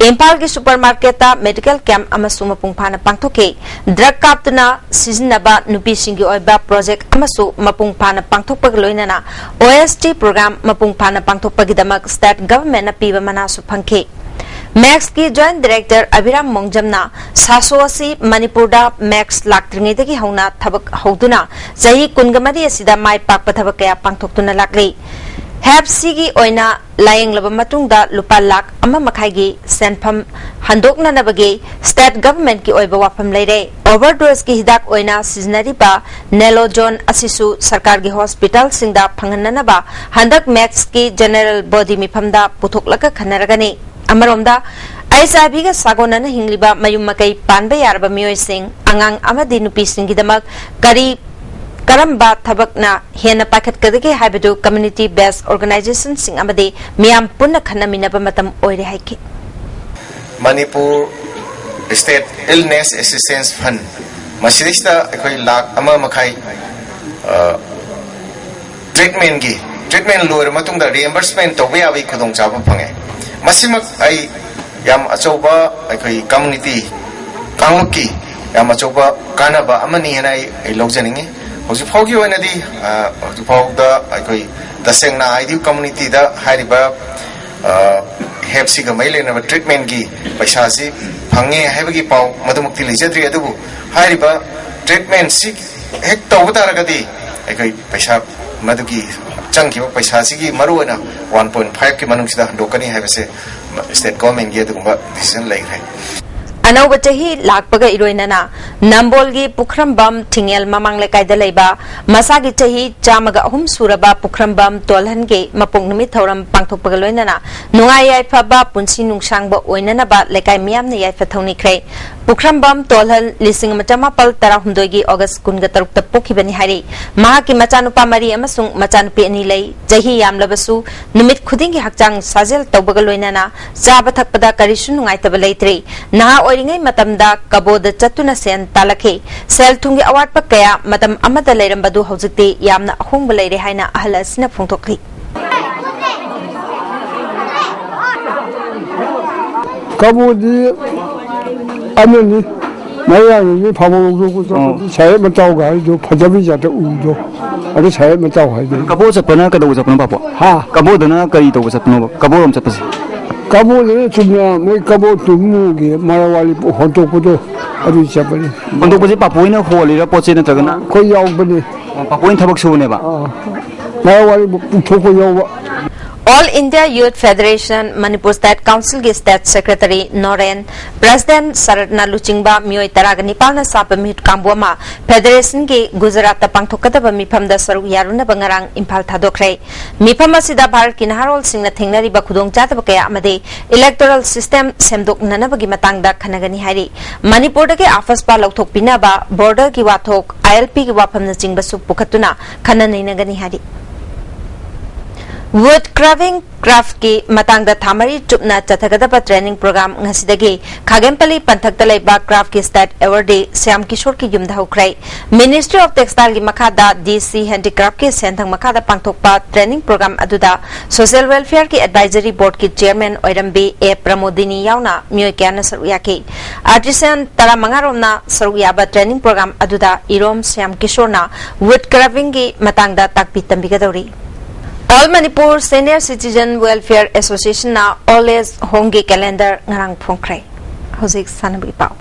ꯏꯝꯐꯥꯜꯒꯤ ꯁꯨꯄꯔ ꯃꯥꯔꯀꯦꯠꯇ ꯃꯦꯗꯤꯀꯦꯜ ꯀꯦꯝꯞ ꯑꯃꯁꯨ ꯃꯄꯨꯡ ꯐꯥꯅ ꯄꯥꯡꯊꯣꯛꯈꯤ꯫ ꯗ꯭ꯔꯒ ꯀꯥꯞꯇꯨꯅ ꯁꯤꯖꯤꯟꯅꯕ ꯅꯨꯄꯤꯁꯤꯡꯒꯤ ꯑꯣꯏꯕ ꯄ꯭ꯔꯣꯖꯦꯛ ꯑꯃꯁꯨ ꯃꯄꯨꯡ ꯐꯥꯅ ꯄꯥꯡꯊꯣꯛꯄꯒ ꯂꯣꯏꯅꯅ ꯑꯣ ꯑꯦꯁ ꯇꯤ ꯄ꯭ꯔꯣꯒ꯭ꯔꯥꯝ ꯃꯄꯨꯡ ꯐꯥꯅ ꯄꯥꯡꯊꯣꯛꯄꯒꯤꯗꯃꯛ ꯁ꯭ꯇꯦꯠ ꯒꯚꯔꯟꯃꯦꯟꯠꯅ ꯄꯤꯕ ꯃꯅꯥꯁꯨ ꯐꯪꯈꯤ꯫ ꯃꯦꯛꯁꯀꯤ ꯖꯣꯏꯟꯠ ꯗꯥꯏꯔꯦꯛꯇꯔ ꯑꯕꯤꯔꯥꯝ ꯃꯣꯡꯖꯝꯅ ꯁꯥꯁꯣ ꯑꯁꯤ ꯃꯅꯤꯄꯨꯔꯗ ꯃꯦꯛꯁ ꯂꯥꯛꯇ꯭ꯔꯤꯉꯩꯗꯒꯤ ꯍꯧꯅ ꯊꯕꯛ ꯍꯧꯗꯨꯅ ꯆꯍꯤ ꯀꯨꯟꯒ ꯃꯔꯤ ꯑꯁꯤꯗ ꯃꯥꯏ ꯄꯥꯛꯄ ꯊꯕꯛ ꯀꯌꯥ ꯄꯥꯡꯊꯣꯛꯇꯨꯅ ꯂꯥꯛꯂꯤ꯫ ꯍꯦꯞꯁꯤꯒꯤ ꯑꯣꯏꯅ ꯂꯥꯌꯦꯡꯂꯕ ꯃꯇꯨꯡꯗ ꯂꯨꯄꯥ ꯂꯥꯈ ꯑꯃ ꯃꯈꯥꯏꯒꯤ ꯁꯦꯟꯐꯝ ꯍꯟꯗꯣꯛꯅꯅꯕꯒꯤ ꯁ꯭ꯇꯦꯠ ꯒꯚꯔꯟꯃꯦꯟꯠꯀꯤ ꯑꯣꯏꯕ ꯋꯥꯐꯝ ꯂꯩꯔꯦ꯫ ꯑꯣꯚꯔꯗꯣꯁꯀꯤ ꯍꯤꯗꯥꯛ ꯑꯣꯏꯅ ꯁꯤꯖꯤꯟꯅꯔꯤꯕ ꯅꯦꯂꯣꯖꯣꯟ ꯑꯁꯤꯁꯨ ꯁꯔꯀꯥꯔꯒꯤ ꯍꯣꯁꯄꯤꯇꯥꯜꯁꯤꯡꯗ ꯐꯪꯍꯟꯅꯅꯕ ꯍꯟꯗꯛ ꯃꯦꯛꯁꯀꯤ ꯖꯦꯅꯦꯔꯦꯜ ꯕꯣꯗꯤ ꯃꯤꯐꯝꯗ ꯄꯨꯊꯣꯛꯂꯒ ꯈꯟꯅꯔꯒꯅꯤ꯫ ꯑꯃꯔꯣꯝꯗ, ꯑꯩꯆ ꯑꯥꯏ ꯚꯤꯒ ꯁꯥꯒꯣꯟꯅꯅ ꯍꯤꯡꯂꯤꯕ ꯃꯌꯨꯝ ꯃꯀꯩ ꯄꯥꯟꯕ ꯌꯥꯔꯕ ꯃꯤꯑꯣꯏꯁꯤꯡ, ꯑꯉꯥꯡ ꯑꯃꯗꯤ ꯅꯨꯄꯤꯁꯤꯡꯒꯤꯗꯃꯛ ꯀꯔꯤ, ꯀꯔꯝꯕ ꯊꯕꯛꯅ ꯍꯦꯟꯅ ꯄꯥꯏꯈꯠꯀꯗꯒꯦ ꯍꯥꯏꯕꯗꯨ ꯀꯝꯃ꯭ꯌꯨꯅꯤꯇꯤ ꯕꯦꯁ ꯑꯣꯔꯒꯅꯥꯏꯖꯦꯁꯟꯁꯤꯡ ꯑꯃꯗꯤ ꯃꯤꯌꯥꯝ ꯄꯨꯟꯅ ꯈꯟꯅꯃꯤꯟꯅꯕ ꯃꯇꯝ ꯑꯣꯏꯔꯦ ꯍꯥꯏꯈꯤ꯫ ꯃꯅꯤꯄꯨꯔ ꯁ꯭ꯇꯦꯠ ꯏꯜꯅꯦꯁ ꯑꯦꯁꯤꯁꯇꯦꯟꯁ ꯐꯟ, ꯃꯁꯤꯗꯩꯁꯤꯗ ꯑꯩꯈꯣꯏ ꯂꯥꯈ ꯑꯃ ꯃꯈꯥꯏ, ꯑ, ꯇ꯭ꯔꯤꯠꯃꯦꯟꯒꯤ, ꯇ꯭ꯔꯤꯠꯃꯦꯟ ꯂꯣꯏꯔ ꯃꯇꯨꯡꯗ ꯔꯤꯑꯦꯝꯕꯔꯁꯃꯦꯟ ꯇꯧꯕ ꯌꯥꯕꯒꯤ ꯈꯨꯗꯣꯡꯆꯥꯕ ꯐꯪꯉꯦ꯫ ꯃꯁꯤꯃꯛ ꯑꯩ ꯌꯥꯝ ꯑꯆꯧꯕ ꯑꯩꯈꯣꯏ ꯀꯝꯃ꯭ꯌꯨꯅꯤꯇꯤ ꯀꯥꯡꯂꯨꯞꯀꯤ ꯌꯥꯝ ꯑꯆꯧꯕ ꯀꯥꯟꯅꯕ ꯑꯃꯅꯤ ꯍꯥꯏꯅ ꯑꯩ, ꯑꯩ ꯂꯧꯖꯅꯤꯡꯉꯤ꯫ ꯍꯧꯖꯤꯛ ꯐꯥꯎꯒꯤ ꯑꯣꯏꯅꯗꯤ, ꯑ, ꯍꯧꯖꯤꯛ ꯐꯥꯎꯗ ꯑꯩꯈꯣꯏ ꯇꯁꯦꯡꯅ ꯍꯥꯏꯗꯤ ꯀꯝꯃ꯭ꯌꯨꯅꯤꯇꯤꯗ ꯍꯥꯏꯔꯤꯕ, ꯑ, ꯍꯦꯞꯁꯤꯒ ꯃꯔꯤ ꯂꯩꯅꯕ ꯇ꯭ꯔꯤꯠꯃꯦꯟꯒꯤ ꯄꯩꯁꯥꯁꯤ ꯐꯪꯉꯦ ꯍꯥꯏꯕꯒꯤ ꯄꯥꯎ ꯃꯗꯨꯃꯛꯇꯤ ꯂꯩꯖꯗ꯭ꯔꯤ꯫ ꯑꯗꯨꯕꯨ ꯍꯥꯏꯔꯤꯕ ꯇ꯭ꯔꯤꯠꯃꯦꯟꯁꯤ ꯍꯦꯛ ꯇꯧꯕ ꯇꯥꯔꯒꯗꯤ ꯑꯩꯈꯣꯏ ꯄꯩꯁꯥ ꯃꯗꯨꯒꯤ ꯆꯪꯈꯤꯕ ꯄꯩꯁꯥꯁꯤꯒꯤ ꯃꯔꯨꯑꯣꯏꯅ ꯋꯥꯟ ꯄꯣꯏꯟ ꯐꯥꯏꯚꯀꯤ ꯃꯅꯨꯡꯁꯤꯗ ꯍꯟꯗꯣꯛꯀꯅꯤ ꯍꯥꯏꯕꯁꯦ ꯁ꯭ꯇꯦꯠ ꯒꯣꯔꯃꯦꯟꯒꯤ ꯑꯗꯨꯒꯨꯝꯕ ꯗꯤꯁꯤꯖꯟ ꯂꯩꯈ꯭ꯔꯦ꯫ ꯑꯅꯧꯕ ꯆꯍꯤ ꯂꯥꯛꯄꯒ ꯏꯔꯣꯏꯅꯅ ꯅꯝꯕꯣꯜꯒꯤ ꯄꯨꯈ꯭ꯔꯝꯕꯝ ꯊꯤꯡꯉꯦꯜ ꯃꯃꯥꯡ ꯂꯩꯀꯥꯏꯗ ꯂꯩꯕ ꯃꯁꯥꯒꯤ ꯆꯍꯤ ꯆꯥꯝꯃꯒ ꯑꯍꯨꯝ ꯁꯨꯔꯕ ꯄꯨꯈ꯭ꯔꯝꯕꯝ ꯇꯣꯜꯍꯟꯒꯤ ꯃꯄꯣꯛ ꯅꯨꯃꯤꯠ ꯊꯧꯔꯝ ꯄꯥꯡꯊꯣꯛꯄꯒ ꯂꯣꯏꯅꯅ ꯅꯨꯡꯉꯥꯏ ꯌꯥꯏꯐꯕ ꯄꯨꯟꯁꯤ ꯅꯨꯡꯁꯥꯡꯕ ꯑꯣꯏꯅꯅꯕ ꯂꯩꯀꯥꯏ ꯃꯤꯌꯥꯝꯅ ꯌꯥꯏꯐ ꯊꯧꯅꯤꯈ꯭ꯔꯦ꯫ ꯄꯨꯈ꯭ꯔꯝꯕꯝ ꯇꯣꯜꯍꯟ ꯂꯤꯁꯤꯡ ꯑꯃ ꯆꯃꯥꯄꯜ ꯇꯔꯥꯍꯨꯝꯗꯣꯏꯒꯤ ꯑꯣꯒꯁ ꯀꯨꯟꯒ ꯇꯔꯨꯛꯇ ꯄꯣꯛꯈꯤꯕꯅꯤ ꯍꯥꯏꯔꯤ꯫ ꯃꯍꯥꯛꯀꯤ ꯃꯆꯥꯅꯨꯄꯥ ꯃꯔꯤ ꯑꯃꯁꯨꯡ ꯃꯆꯥꯅꯨꯄꯤ ꯑꯅꯤ ꯂꯩ꯫ ꯆꯍꯤ ꯌꯥꯝꯂꯕꯁꯨ ꯅꯨꯃꯤꯠ ꯈꯨꯗꯤꯡꯒꯤ ꯍꯛꯆꯥꯡ ꯁꯥꯖꯦꯜ ꯇꯧꯕꯒ ꯂꯣꯏꯅꯅ ꯆꯥꯕ ꯊꯛꯄꯗ ꯀꯔꯤꯁꯨ ꯅꯨꯡꯉꯥꯏꯇꯕ ꯂꯩꯇ꯭ꯔꯤ꯫ ꯅꯍꯥ ꯑꯣꯏꯔꯤꯉꯩ ꯃꯇꯝꯗ ꯀꯕꯣꯗ ꯆꯠꯇꯨꯅ ꯁꯦꯟ ꯇꯥꯜꯂꯛꯈꯤ꯫ ꯁꯦꯜ ꯊꯨꯝꯒꯤ ꯑꯋꯥꯠꯄ ꯀꯌꯥ ꯃꯇꯝ ꯑꯃꯗ ꯂꯩꯔꯝꯕꯗꯨ ꯍꯧꯖꯤꯛꯇꯤ ꯌꯥꯝꯅ ꯑꯍꯣꯡꯕ ꯂꯩꯔꯦ ꯍꯥꯏꯅ ꯑꯍꯜ ꯑꯁꯤꯅ ꯐꯣꯡꯗꯣꯛꯂꯤ꯫ ꯀꯕꯣꯗꯤ ꯑꯃꯅꯤ, ꯃꯌꯥꯡꯒꯤ ꯐꯥꯃꯨꯡꯗꯨ ꯑꯣ꯫ ꯁꯥꯍꯦꯕ ꯃꯇꯥꯎꯒ ꯍꯥꯏꯗꯨ ꯐꯖꯕꯤ ꯖꯥꯠꯇ ꯎꯗꯣ, ꯑꯗꯨ ꯁꯥꯍꯦꯕ ꯃꯇꯥꯎ ꯍꯥꯏꯗꯣ꯫ ꯀꯕꯣ ꯆꯠꯄꯅ ꯀꯩꯗꯧꯕ ꯆꯠꯄꯅꯣ, ꯄꯥꯄꯨ? ꯍꯥ? ꯀꯕꯣꯗꯅ ꯀꯔꯤ ꯇꯧꯕ ꯆꯠꯄꯅꯣꯕ? ꯀꯕꯣꯔꯣꯝ ꯆꯠꯄꯁꯦ? ꯀꯕꯣꯗꯅ ꯆꯨꯝꯅ ꯃꯣꯏ ꯀꯕꯣ ꯇꯨꯝꯃꯨꯒꯤ ꯃꯔꯥꯋꯥꯔꯤ ꯍꯣꯟꯇꯣꯛꯄꯗꯣ, ꯑꯗꯨꯒꯤ ꯆꯠꯄꯅꯤ꯫ ꯍꯣꯟꯗꯣꯛꯄꯁꯦ ꯄꯥꯄꯨ ꯍꯣꯏꯅ ꯍꯣꯜꯂꯤꯔꯥ, ꯄꯣꯠ ꯆꯩ ꯅꯠꯇ꯭ꯔꯒꯅ? ꯑꯩꯈꯣꯏ ꯌꯥꯎꯕꯅꯤ꯫ ꯑꯣ, ꯄꯥꯄꯨ ꯍꯣꯏꯅ ꯊꯕꯛ ꯁꯨꯕꯅꯦꯕ? ꯑꯥ꯫ ꯃꯔꯥꯋꯥꯔꯤ ꯄꯨꯊꯣꯛꯄ ꯌꯥꯎꯕ꯫ All India Youth Federation, Manipur State Council ꯒꯤ State Secretary ꯅꯣꯔꯦꯟ, President ꯁꯔꯠꯅ ꯂꯨꯆꯤꯡꯕ ꯃꯤꯑꯣꯏ ꯇꯔꯥꯒ ꯅꯤꯄꯥꯜꯅ ꯁꯥꯕ ꯃꯤꯍꯨꯠ ꯀꯥꯡꯕꯨ ꯑꯃ Federation ꯒꯤ ꯒꯨꯖꯔꯥꯠꯇ ꯄꯥꯡꯊꯣꯛꯀꯗꯕ ꯃꯤꯐꯝꯗ ꯁꯔꯨꯛ ꯌꯥꯔꯨꯅꯕ ꯉꯔꯥꯡ ꯏꯝꯐꯥꯜ ꯊꯥꯗꯣꯛꯈ꯭ꯔꯦ꯫ ꯃꯤꯐꯝ ꯑꯁꯤꯗ ꯚꯥꯔꯠꯀꯤ ꯅꯍꯥꯔꯣꯜꯁꯤꯡꯅ ꯊꯦꯡꯅꯔꯤꯕ ꯈꯨꯗꯣꯡꯆꯥꯗꯕ ꯀꯌꯥ ꯑꯃꯗꯤ electoral system ꯁꯦꯝꯗꯣꯛꯅꯅꯕꯒꯤ ꯃꯇꯥꯡꯗ ꯈꯟꯅꯒꯅꯤ ꯍꯥꯏꯔꯤ꯫ ꯃꯅꯤꯄꯨꯔꯗꯒꯤ ꯑꯐꯁꯄꯥ ꯂꯧꯊꯣꯛꯄꯤꯅꯕ, border ꯒꯤ ꯋꯥꯊꯣꯛ, ILP ꯒꯤ ꯋꯥꯐꯝꯅꯆꯤꯡꯕꯁꯨ ꯄꯨꯈꯠꯇꯨꯅ ꯈꯟꯅ ꯅꯩꯅꯒꯅꯤ ꯍꯥꯏꯔꯤ꯫ Wood carving craft ꯀꯤ ꯃꯇꯥꯡꯗ ꯊꯥ ꯃꯔꯤ ꯆꯨꯞꯅ ꯆꯠꯊꯒꯗꯕ training program ꯉꯁꯤꯗꯒꯤ ꯈꯥꯒꯦꯝꯄꯜꯂꯤ ꯄꯟꯊꯛꯇ ꯂꯩꯕ craft ꯀꯤ state awardee ꯁ꯭ꯌꯥꯝ ꯀꯤꯁꯣꯔꯒꯤ ꯌꯨꯝꯗ ꯍꯧꯈ꯭ꯔꯦ꯫ Ministry of Textile ꯒꯤ ꯃꯈꯥꯗ DC Handicraft ꯀꯤ ꯁꯦꯟꯊꯪ ꯃꯈꯥꯗ ꯄꯥꯡꯊꯣꯛꯄ training program ꯑꯗꯨꯗ Social Welfare ꯒꯤ Advisory Board ꯀꯤ Chairman ꯑꯣꯏꯔꯝꯕꯤ ꯑꯦ ꯄ꯭ꯔꯃꯣꯗꯤꯅꯤ ꯌꯥꯎꯅ ꯃꯤꯑꯣꯏ ꯀꯌꯥꯅ ꯁꯔꯨꯛ ꯌꯥꯈꯤ꯫ Artisan ꯇꯔꯥꯃꯉꯥ ꯔꯣꯝꯅ ꯁꯔꯨꯛ ꯌꯥꯕ training program ꯑꯗꯨꯗ ꯏꯔꯣꯝ ꯁ꯭ꯌꯥꯝ ꯀꯤꯁꯣꯔꯅ wood carving ꯒꯤ ꯃꯇꯥꯡꯗ ꯇꯥꯛꯄꯤ ꯇꯝꯕꯤꯒꯗꯧꯔꯤ꯫ All Manipur Senior Citizen Welfare Association ꯅ Old Age Home ꯒꯤ calendar ꯉꯔꯥꯡ ꯐꯣꯡꯈ꯭ꯔꯦ꯫ ꯍꯧꯖꯤꯛ ꯁꯥꯟꯅꯕꯒꯤ ꯄꯥꯎ꯫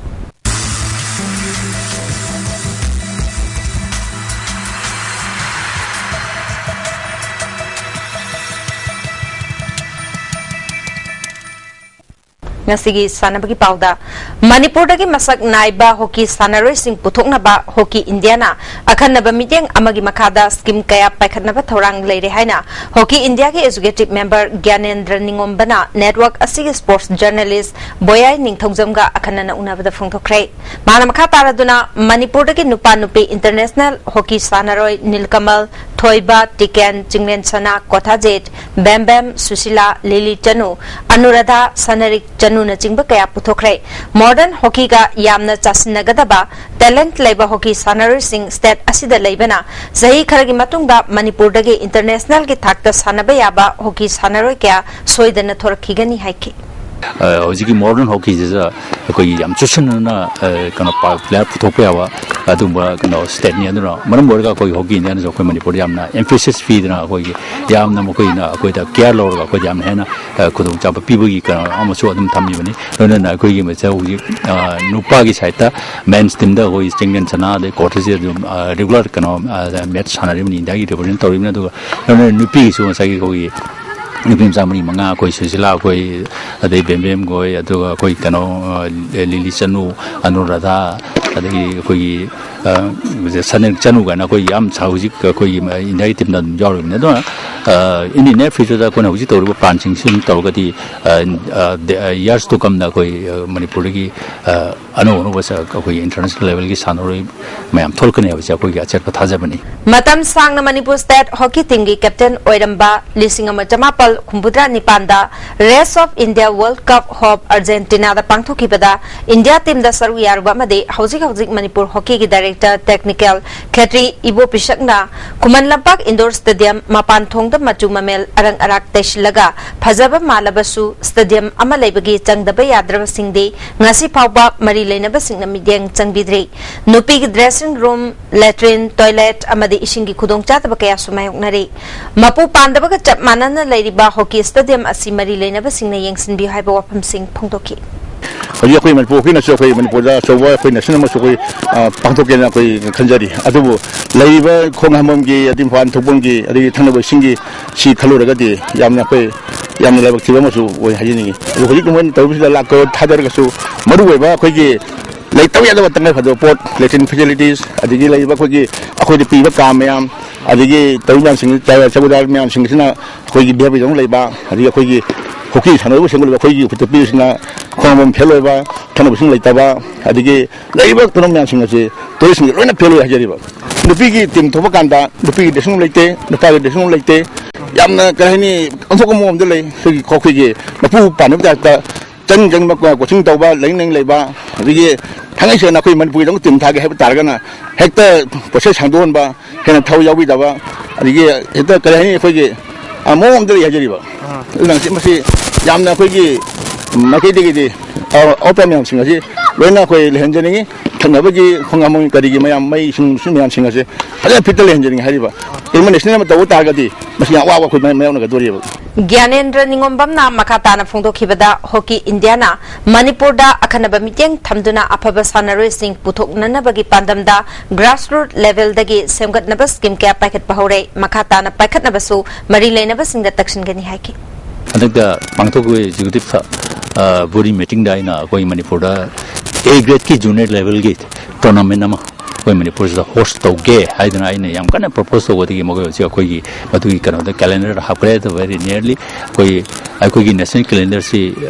ꯉꯁꯤꯒꯤ ꯁꯥꯟꯅꯕꯒꯤ ꯄꯥꯎꯗ, ꯃꯅꯤꯄꯨꯔꯗꯒꯤ ꯃꯁꯛ ꯅꯥꯏꯕ ꯍꯣꯀꯤ ꯁꯥꯟꯅꯔꯣꯏꯁꯤꯡ ꯄꯨꯊꯣꯛꯅꯕ ꯍꯣꯀꯤ ꯏꯟꯗꯤꯌꯥꯅ ꯑꯈꯟꯅꯕ ꯃꯤꯠꯌꯦꯡ ꯑꯃꯒꯤ ꯃꯈꯥꯗ ꯁ꯭ꯀꯤꯝ ꯀꯌꯥ ꯄꯥꯏꯈꯠꯅꯕ ꯊꯧꯔꯥꯡ ꯂꯩꯔꯦ ꯍꯥꯏꯅ ꯍꯣꯀꯤ ꯏꯟꯗꯤꯌꯥꯒꯤ ꯑꯦꯖꯨꯀꯦꯇꯤꯚ ꯃꯦꯝꯕꯔ ꯒ꯭ꯌꯥꯅꯦꯟꯗ꯭ꯔ ꯅꯤꯉꯣꯝꯕꯅ ꯅꯦꯠꯋꯥꯔꯛ ꯑꯁꯤꯒꯤ ꯁ꯭ꯄꯣꯔꯠꯁ ꯖꯔꯅꯦꯂꯤꯁ꯭ꯠ ꯕꯣꯌꯥꯏ ꯅꯤꯡꯊꯧꯖꯝꯒ ꯑꯈꯟꯅꯅ ꯎꯅꯕꯗ ꯐꯣꯡꯗꯣꯛꯈ꯭ꯔꯦ꯫ ꯃꯥꯅ ꯃꯈꯥ ꯇꯥꯔꯗꯨꯅ, ꯃꯅꯤꯄꯨꯔꯗꯒꯤ ꯅꯨꯄꯥ ꯅꯨꯄꯤ ꯏꯟꯇꯔꯅꯦꯁꯅꯦꯜ ꯍꯣꯀꯤ ꯁꯥꯟꯅꯔꯣꯏ ꯅꯤꯜꯀꯃꯜ, ꯊꯣꯏꯕ, ꯇꯤꯀꯦꯟ, ꯆꯤꯡꯂꯦꯟ ꯁꯅꯥ, ꯀꯣꯊꯥꯖꯦꯠ, ꯕꯦꯝꯕꯦꯝ, ꯁꯨꯁꯤꯂꯥ, ꯂꯤꯂꯤ ꯆꯅꯨ, ꯑꯅꯨꯔꯥꯙꯥ, ꯁꯅꯔꯤꯛ ꯆꯅꯨꯅꯆꯤꯡꯕ ꯀꯌꯥ ꯄꯨꯊꯣꯛꯈ꯭ꯔꯦ꯫ ꯃꯣꯗꯔꯟ ꯍꯣꯀꯤꯒ ꯌꯥꯝꯅ ꯆꯥꯁꯤꯟꯅꯒꯗꯕ ꯇꯦꯂꯦꯟꯠ ꯂꯩꯕ ꯍꯣꯀꯤ ꯁꯥꯟꯅꯔꯣꯏꯁꯤꯡ ꯁ꯭ꯇꯦꯠ ꯑꯁꯤꯗ ꯂꯩꯕꯅ ꯆꯍꯤ ꯈꯔꯒꯤ ꯃꯇꯨꯡꯗ ꯃꯅꯤꯄꯨꯔꯗꯒꯤ ꯏꯟꯇꯔꯅꯦꯁꯅꯦꯜꯒꯤ ꯊꯥꯛꯇ ꯁꯥꯟꯅꯕ ꯌꯥꯕ ꯍꯣꯀꯤ ꯁꯥꯟꯅꯔꯣꯏ ꯀꯌꯥ ꯁꯣꯏꯗꯅ ꯊꯣꯔꯛꯈꯤꯒꯅꯤ ꯍꯥꯏꯈꯤ꯫ ꯑ, ꯍꯧꯖꯤꯛꯀꯤ ꯃꯣꯗꯔꯟ ꯍꯣꯀꯤꯁꯤꯗ ꯑꯩꯈꯣꯏꯒꯤ ꯌꯥꯝ ꯆꯨꯁꯤꯟꯅꯅ, ꯑ, ꯀꯩꯅꯣ, ꯄꯥ-, ꯄ꯭ꯂꯦꯌꯔ ꯄꯨꯊꯣꯛꯄ ꯌꯥꯕ ꯑꯗꯨꯒꯨꯝꯕ, ꯀꯩꯅꯣ, ꯁ꯭ꯇꯦꯠꯅꯤ꯫ ꯑꯗꯨꯅ ꯃꯔꯝ ꯑꯣꯏꯔꯒ ꯑꯩꯈꯣꯏꯒꯤ ꯍꯣꯀꯤ ꯏꯟꯗꯤꯌꯥꯅꯁꯨ ꯑꯩꯈꯣꯏ ꯃꯅꯤꯄꯨꯔꯗ ꯌꯥꯝꯅ ꯑꯦꯝꯐꯦꯁꯤꯁ ꯄꯤꯗꯅ, ꯑꯩꯈꯣꯏꯒꯤ ꯌꯥꯝꯅ ꯃꯈꯣꯏꯅ ꯑꯩꯈꯣꯏꯗ ꯀꯤꯌꯔ ꯂꯧꯔꯒ ꯑꯩꯈꯣꯏꯗ ꯌꯥꯝꯅ ꯍꯦꯟꯅ, ꯑ, ꯈꯨꯗꯣꯡꯆꯥꯕ ꯄꯤꯕꯒꯤ ꯀꯩꯅꯣ ꯑꯃꯁꯨ ꯑꯗꯨꯝ ꯊꯝꯃꯤꯕꯅꯤ꯫ ꯂꯣꯏꯅꯅ ꯑꯩꯈꯣꯏꯒꯤ ꯃꯁꯦ ꯍꯧꯖꯤꯛ, ꯑ, ꯅꯨꯄꯥꯒꯤ ꯁꯥꯏꯠꯇ ꯃꯦꯟꯁ ꯇꯤꯝꯗ ꯑꯩꯈꯣꯏ ꯆꯤꯡꯂꯦꯟ ꯁꯅꯥ ꯑꯗꯩ ꯀꯣꯊꯥꯖꯦꯠ ꯑꯗꯨꯝ, ꯑ, ꯔꯤꯒꯨꯂꯔ ꯀꯩꯅꯣ, ꯑ, ꯃꯦꯠꯆ ꯁꯥꯟꯅꯔꯤꯕꯅꯤ, ꯏꯟꯗꯤꯌꯥꯒꯤ ꯔꯤꯄ꯭ꯔꯖꯦꯟ ꯇꯧꯔꯤꯕꯅꯤ꯫ ꯑꯗꯨꯒ ꯂꯣꯏꯅꯅ ꯅꯨꯄꯤꯒꯤꯁꯨ ꯉꯁꯥꯏꯒꯤ ꯑꯩꯈꯣꯏꯒꯤ ꯅꯨꯄꯤ ꯃꯆꯥ ꯃꯔꯤ ꯃꯉꯥ, ꯑꯩꯈꯣꯏ ꯁꯨꯁꯤꯂꯥ ꯑꯩꯈꯣꯏ, ꯑꯗꯩ ꯕꯦꯝꯕꯦꯝ ꯈꯣꯏ, ꯑꯗꯨꯒ ꯑꯩꯈꯣꯏ ꯀꯩꯅꯣ, ꯑ, ꯂꯤꯂꯤ ꯆꯅꯨ, ꯑꯅꯨꯔꯥꯙꯥ, ꯑꯗꯒꯤ ꯑꯩꯈꯣꯏꯒꯤ, ꯑ, ꯁꯅꯦꯜ ꯆꯅꯨ ꯀꯥꯏꯅ ꯑꯩꯈꯣꯏ ꯌꯥꯝ ꯁꯥ-, ꯍꯧꯖꯤꯛ ꯑꯩꯈꯣꯏꯒꯤ ꯏꯟꯗꯤꯌꯥꯒꯤ ꯇꯤꯝꯗ ꯑꯗꯨꯝ ꯌꯥꯎꯔꯤꯕꯅꯤ꯫ ꯑꯗꯨꯅ, ꯑ, in the near future ꯗ ꯑꯩꯈꯣꯏꯅ ꯍꯧꯖꯤꯛ ꯇꯧꯔꯤꯕ ꯄ꯭ꯂꯥꯟꯁꯤꯡꯁꯤ ꯑꯗꯨꯝ ꯇꯧꯔꯒꯗꯤ, ꯑ, ꯑ, ꯗ-, ꯑ, years to come ꯗ ꯑꯩꯈꯣꯏ, ꯑ, ꯃꯅꯤꯄꯨꯔꯗꯒꯤ, ꯑ, ꯑꯅꯧ ꯑꯅꯧꯕ ꯁ-, ꯑꯩꯈꯣꯏꯒꯤ ꯏꯟꯇꯔꯅꯦꯁꯅꯦꯜ ꯂꯦꯚꯦꯜꯒꯤ ꯁꯥꯟꯅꯔꯣꯏ ꯃꯌꯥꯝ ꯊꯣꯛꯂꯛꯀꯅꯤ ꯍꯥꯏꯕꯁꯦ ꯑꯩꯈꯣꯏꯒꯤ ꯑꯆꯦꯠꯄ ꯊꯥꯖꯕꯅꯤ꯫ ꯃꯇꯝ ꯁꯥꯡꯅ ꯃꯅꯤꯄꯨꯔ ꯁ꯭ꯇꯦꯠ ꯍꯣꯀꯤ ꯇꯤꯝꯒꯤ ꯀꯦꯞꯇꯦꯟ ꯑꯣꯏꯔꯝꯕ ꯂꯤꯁꯤꯡ ꯑꯃ ꯆꯃꯥꯄꯜ ꯍꯨꯝꯐꯨꯇꯔꯥ ꯅꯤꯄꯥꯟꯗ rest of India world cup ꯍꯣꯞ ꯑꯥꯔꯖꯦꯟꯇꯤꯅꯥꯗ ꯄꯥꯡꯊꯣꯛꯈꯤꯕꯗ ꯏꯟꯗꯤꯌꯥ ꯇꯤꯝꯗ ꯁꯔꯨꯛ ꯌꯥꯔꯨꯕ ꯑꯃꯗꯤ ꯍꯧꯖꯤꯛ ꯍꯧꯖꯤꯛ ꯃꯅꯤꯄꯨꯔ ꯍꯣꯀꯤꯒꯤ ꯗꯥꯏꯔꯦꯛꯇꯔ ꯇꯦꯛꯅꯤꯀꯦꯜ ꯈꯦꯇ꯭ꯔꯤ ꯏꯕꯣꯄꯤꯁꯛꯅ ꯈꯨꯃꯟ ꯂꯝꯄꯥꯛ ꯏꯟꯗꯣꯔ ꯁ꯭ꯇꯦꯗꯤꯌꯝ ꯃꯄꯥꯟ ꯊꯣꯡꯗ ꯃꯆꯨ ꯃꯃꯦꯜ ꯑꯔꯪ ꯑꯔꯥꯛ ꯇꯩꯁꯤꯜꯂꯒ ꯐꯖꯕ ꯃꯥꯜꯂꯕꯁꯨ ꯁ꯭ꯇꯦꯗꯤꯌꯝ ꯑꯃ ꯂꯩꯕꯒꯤ ꯆꯪꯗꯕ ꯌꯥꯗ꯭ꯔꯕꯁꯤꯡꯗꯤ ꯉꯁꯤ ꯐꯥꯎꯕ ꯃꯔꯤ ꯂꯩꯅꯕꯁꯤꯡꯅ ꯃꯤꯠꯌꯦꯡ ꯆꯪꯕꯤꯗ꯭ꯔꯤ꯫ ꯅꯨꯄꯤꯒꯤ ꯗ꯭ꯔꯦꯁꯤꯡ ꯔꯨꯝ, ꯂꯦꯇ꯭ꯔꯤꯟ, ꯇꯣꯏꯂꯦꯠ ꯑꯃꯗꯤ ꯏꯁꯤꯡꯒꯤ ꯈꯨꯗꯣꯡꯆꯥꯗꯕ ꯀꯌꯥꯁꯨ ꯃꯥꯌꯣꯛꯅꯔꯤ꯫ ꯃꯄꯨ ꯄꯥꯟꯗꯕꯒ ꯆꯞ ꯃꯥꯟꯅꯅ ꯂꯩꯔꯤꯕ ꯍꯣꯀꯤ ꯁ꯭ꯇꯦꯗꯤꯌꯝ ꯑꯁꯤ ꯃꯔꯤ ꯂꯩꯅꯕꯁꯤꯡꯅ ꯌꯦꯡꯁꯤꯟꯕꯤꯌꯨ ꯍꯥꯏꯕ ꯋꯥꯐꯝꯁꯤꯡ ꯐꯣꯡꯗꯣꯛꯈꯤ꯫ ꯍꯧꯖꯤꯛ ꯑꯩꯈꯣꯏ ꯃꯅꯤꯄꯨꯔ ꯍꯣꯀꯤꯅꯁꯨ ꯑꯩꯈꯣꯏ ꯃꯅꯤꯄꯨꯔꯗ ꯑꯆꯧꯕ ꯑꯩꯈꯣꯏ ꯅꯦꯁꯅꯦꯜ ꯑꯃꯁꯨ ꯑꯩꯈꯣꯏ, ꯑ, ꯄꯥꯡꯊꯣꯛꯀꯦꯅ ꯑꯩꯈꯣꯏ ꯈꯟꯖꯔꯤ꯫ ꯑꯗꯨꯕꯨ ꯂꯩꯔꯤꯕ ꯈꯣꯡ ꯍꯥꯝꯕꯝꯒꯤ, ꯑꯗꯩ ꯃꯄꯥꯟ ꯊꯣꯛꯐꯝꯒꯤ, ꯑꯗꯒꯤ ꯊꯛꯅꯕ ꯏꯁꯤꯡꯒꯤ ꯁꯤ ꯈꯜꯂꯨꯔꯒꯗꯤ ꯌꯥꯝꯅ ꯑꯩꯈꯣꯏ ꯌꯥꯝꯅ ꯂꯥꯏꯕꯛ ꯊꯤꯕ ꯑꯃꯁꯨ ꯑꯣꯏ ꯍꯥꯏꯖꯅꯤꯡꯉꯤ꯫ ꯑꯗꯨ ꯍꯧꯖꯤꯛ ꯃꯣꯏꯅ ꯇꯧꯔꯤꯕꯁꯤꯗ ꯂꯥꯛ ꯀꯔꯣꯔ ꯊꯥꯗꯔꯒꯁꯨ, ꯃꯔꯨ ꯑꯣꯏꯕ ꯑꯩꯈꯣꯏꯒꯤ ꯂꯩꯇꯕ ꯌꯥꯗꯕ ꯇꯉꯥꯏ ꯐꯗꯕ ꯄꯣꯠ, ꯂꯦꯇ꯭ꯔꯤꯟ ꯐꯦꯁꯤꯂꯤꯇꯤꯁ, ꯑꯗꯒꯤ ꯂꯩꯔꯤꯕ ꯑꯩꯈꯣꯏꯒꯤ, ꯑꯩꯈꯣꯏꯗ ꯄꯤꯕ ꯀꯥ ꯃꯌꯥꯝ, ꯑꯗꯒꯤ ꯇꯧꯔꯤꯕ ꯃꯌꯥꯝꯁꯤꯡ, ꯆꯧꯀꯤꯗꯥꯔ ꯃꯌꯥꯝꯁꯤꯡꯁꯤꯅ ꯑꯩꯈꯣꯏꯒꯤ ꯚꯤ ꯑꯥꯏ ꯄꯤ ꯖꯣꯟ ꯂꯩꯕ, ꯑꯗꯒꯤ ꯑꯩꯈꯣꯏꯒꯤ ꯍꯣꯀꯤ ꯁꯥꯟꯅꯕ ꯁꯦꯝꯒꯠꯂꯤꯕ ꯑꯩꯈꯣꯏꯒꯤ ꯎꯄꯤꯠꯇ ꯄꯤꯔꯤꯁꯤꯅ ꯈꯣꯡ ꯍꯥꯝꯕꯝ ꯐꯦꯜ ꯑꯣꯏꯕ, ꯊꯛꯅꯕ ꯏꯁꯤꯡ ꯂꯩꯇꯕ, ꯑꯗꯒꯤ ꯂꯩꯔꯤꯕ ꯀꯩꯅꯣ ꯃꯌꯥꯝꯁꯤꯡ ꯑꯁꯤ ꯇꯨꯔꯤꯁꯁꯤꯡꯁꯦ ꯂꯣꯏꯅ ꯐꯦꯜ ꯑꯣꯏ ꯍꯥꯏꯖꯔꯤꯕ꯫ ꯅꯨꯄꯤꯒꯤ ꯇꯤꯝ ꯊꯣꯛꯄ ꯀꯥꯟꯗ ꯅꯨꯄꯤꯒꯤ ꯗ꯭ꯔꯦꯁꯤꯡ ꯔꯨꯝ ꯂꯩꯇꯦ, ꯅꯨꯄꯥꯒꯤ ꯗ꯭ꯔꯦꯁꯤꯡ ꯔꯨꯝ ꯂꯩꯇꯦ꯫ ꯌꯥꯝꯅ, ꯀꯔꯤ ꯍꯥꯏꯅꯤ, ꯑꯣꯟꯊꯣꯛꯄ ꯃꯑꯣꯡ ꯑꯃꯗ ꯂꯩ꯫ ꯑꯩꯈꯣꯏꯒꯤ, ꯑꯩꯈꯣꯏꯒꯤ ꯃꯄꯨ ꯄꯥꯟꯅꯕ ꯇꯥꯏꯞꯇ ꯆꯪ ꯆꯪꯕ ꯀꯣꯆꯤꯡ ꯇꯧꯕ, ꯂꯥꯏꯔꯤꯛ ꯅꯪ ꯂꯩꯕ, ꯑꯗꯒꯤ ꯊꯥꯡꯉꯩ ꯁꯦꯡꯅ ꯑꯩꯈꯣꯏ ꯃꯅꯤꯄꯨꯔꯒꯤꯗꯃꯛ ꯇꯤꯝ ꯊꯥꯒꯦ ꯍꯥꯏꯕ ꯇꯥꯔꯒꯅ ꯍꯦꯛꯇ ꯄ꯭ꯔꯣꯁꯦꯁ ꯁꯥꯡꯗꯣꯛꯍꯟꯕ, ꯍꯦꯟꯅ ꯊꯋꯥꯏ ꯌꯥꯎꯕꯤꯗꯕ, ꯑꯗꯒꯤ ꯍꯦꯛꯇ, ꯀꯔꯤ ꯍꯥꯏꯅꯤ, ꯑꯩꯈꯣꯏꯒꯤ, ꯑ, ꯃꯑꯣꯡ ꯑꯃꯗ ꯂꯩ ꯍꯥꯏꯖꯔꯤꯕ꯫ ꯑꯗꯨꯅ ꯁꯤ, ꯃꯁꯤ ꯌꯥꯝꯅ ꯑꯩꯈꯣꯏꯒꯤ ꯃꯥꯏꯀꯩꯗꯒꯤꯗꯤ, ꯑ, ꯑꯋꯥꯠꯄ ꯃꯌꯥꯝꯁꯤꯡ ꯑꯁꯤ ꯂꯣꯏꯅ ꯑꯩꯈꯣꯏ ꯂꯩꯍꯟꯖꯅꯤꯡꯉꯤ꯫ ꯊꯛꯅꯕꯒꯤ ꯈꯣꯡ ꯍꯥꯝꯕꯝ ꯀꯔꯤꯒꯤ ꯃꯌꯥꯝ, ꯃꯩ ꯏꯁꯤꯡ ꯁꯤ ꯃꯌꯥꯝꯁꯤꯡ ꯑꯁꯤ ꯐꯖꯅ ꯐꯤꯠꯇ ꯂꯩꯍꯟꯖꯅꯤꯡꯉꯤ ꯍꯥꯏꯔꯤꯕ꯫ ꯏꯝꯄ꯭ꯂꯤꯃꯦꯟꯇꯦꯁꯟ ꯑꯃ ꯇꯧꯕ ꯇꯥꯔꯒꯗꯤ ꯃꯁꯤ ꯌꯥꯝ ꯑꯋꯥꯕ ꯑꯩꯈꯣꯏ ꯃꯥꯌꯣꯛꯅꯒꯗꯧꯔꯤꯕ꯫ ꯒ꯭ꯌꯥꯅꯦꯟꯗ꯭ꯔ ꯅꯤꯉꯣꯝꯕꯝꯅ ꯃꯈꯥ ꯇꯥꯅ ꯐꯣꯡꯗꯣꯛꯈꯤꯕꯗ, ꯍꯣꯀꯤ ꯏꯟꯗꯤꯌꯥꯅ ꯃꯅꯤꯄꯨꯔꯗ ꯑꯈꯟꯅꯕ ꯃꯤꯠꯌꯦꯡ ꯊꯝꯗꯨꯅ ꯑꯐꯕ ꯁꯥꯟꯅꯔꯣꯏꯁꯤꯡ ꯄꯨꯊꯣꯛꯅꯅꯕꯒꯤ ꯄꯥꯟꯗꯝꯗ ꯒ꯭ꯔꯥꯁꯔꯨꯠ ꯂꯦꯚꯦꯜꯗꯒꯤ ꯁꯦꯝꯒꯠꯅꯕ ꯁ꯭ꯀꯤꯝ ꯀꯌꯥ ꯄꯥꯏꯈꯠꯄ ꯍꯧꯔꯦ꯫ ꯃꯈꯥ ꯇꯥꯅ ꯄꯥꯏꯈꯠꯅꯕꯁꯨ ꯃꯔꯤ ꯂꯩꯅꯕꯁꯤꯡꯗ ꯇꯛꯁꯤꯟꯒꯅꯤ ꯍꯥꯏꯈꯤ꯫ ꯍꯟꯗꯛꯇ ꯄꯥꯡꯊꯣꯛꯄ ꯑꯦꯛꯖꯤꯀ꯭ꯌꯨꯇꯤꯚ ꯕꯣꯗꯤ ꯃꯤꯇꯤꯡꯗ ꯑꯩꯅ ꯑꯩꯈꯣꯏ ꯃꯅꯤꯄꯨꯔꯗ ꯑꯦ ꯒ꯭ꯔꯦꯗꯀꯤ ꯖꯨꯅꯤꯌꯔ ꯂꯦꯚꯦꯜꯒꯤ ꯇꯣꯔꯅꯥꯃꯦꯟ ꯑꯃ ꯑꯩꯈꯣꯏ ꯃꯅꯤꯄꯨꯔꯁꯤꯗ ꯍꯣꯁ ꯇꯧꯒꯦ ꯍꯥꯏꯗꯅ ꯑꯩꯅ ꯌꯥꯝ ꯀꯟꯅ ꯄ꯭ꯔꯣꯄꯣꯁ ꯇꯧꯕꯗꯒꯤ ꯃꯈꯣꯏ ꯍꯧꯖꯤꯛ ꯑꯩꯈꯣꯏꯒꯤ ꯃꯗꯨꯒꯤ ꯀꯩꯅꯣꯗ ꯀꯦꯂꯦꯟꯗꯔꯗ ꯍꯥꯞꯈ꯭ꯔꯦ꯫ ꯑꯗꯨ ꯚꯦꯔꯤ ꯅꯤꯌꯔꯂꯤ ꯑꯩꯈꯣꯏ, ꯑꯩꯈꯣꯏꯒꯤ ꯅꯦꯁꯅꯦꯜ ꯀꯦꯂꯦꯟꯗꯔꯁꯤ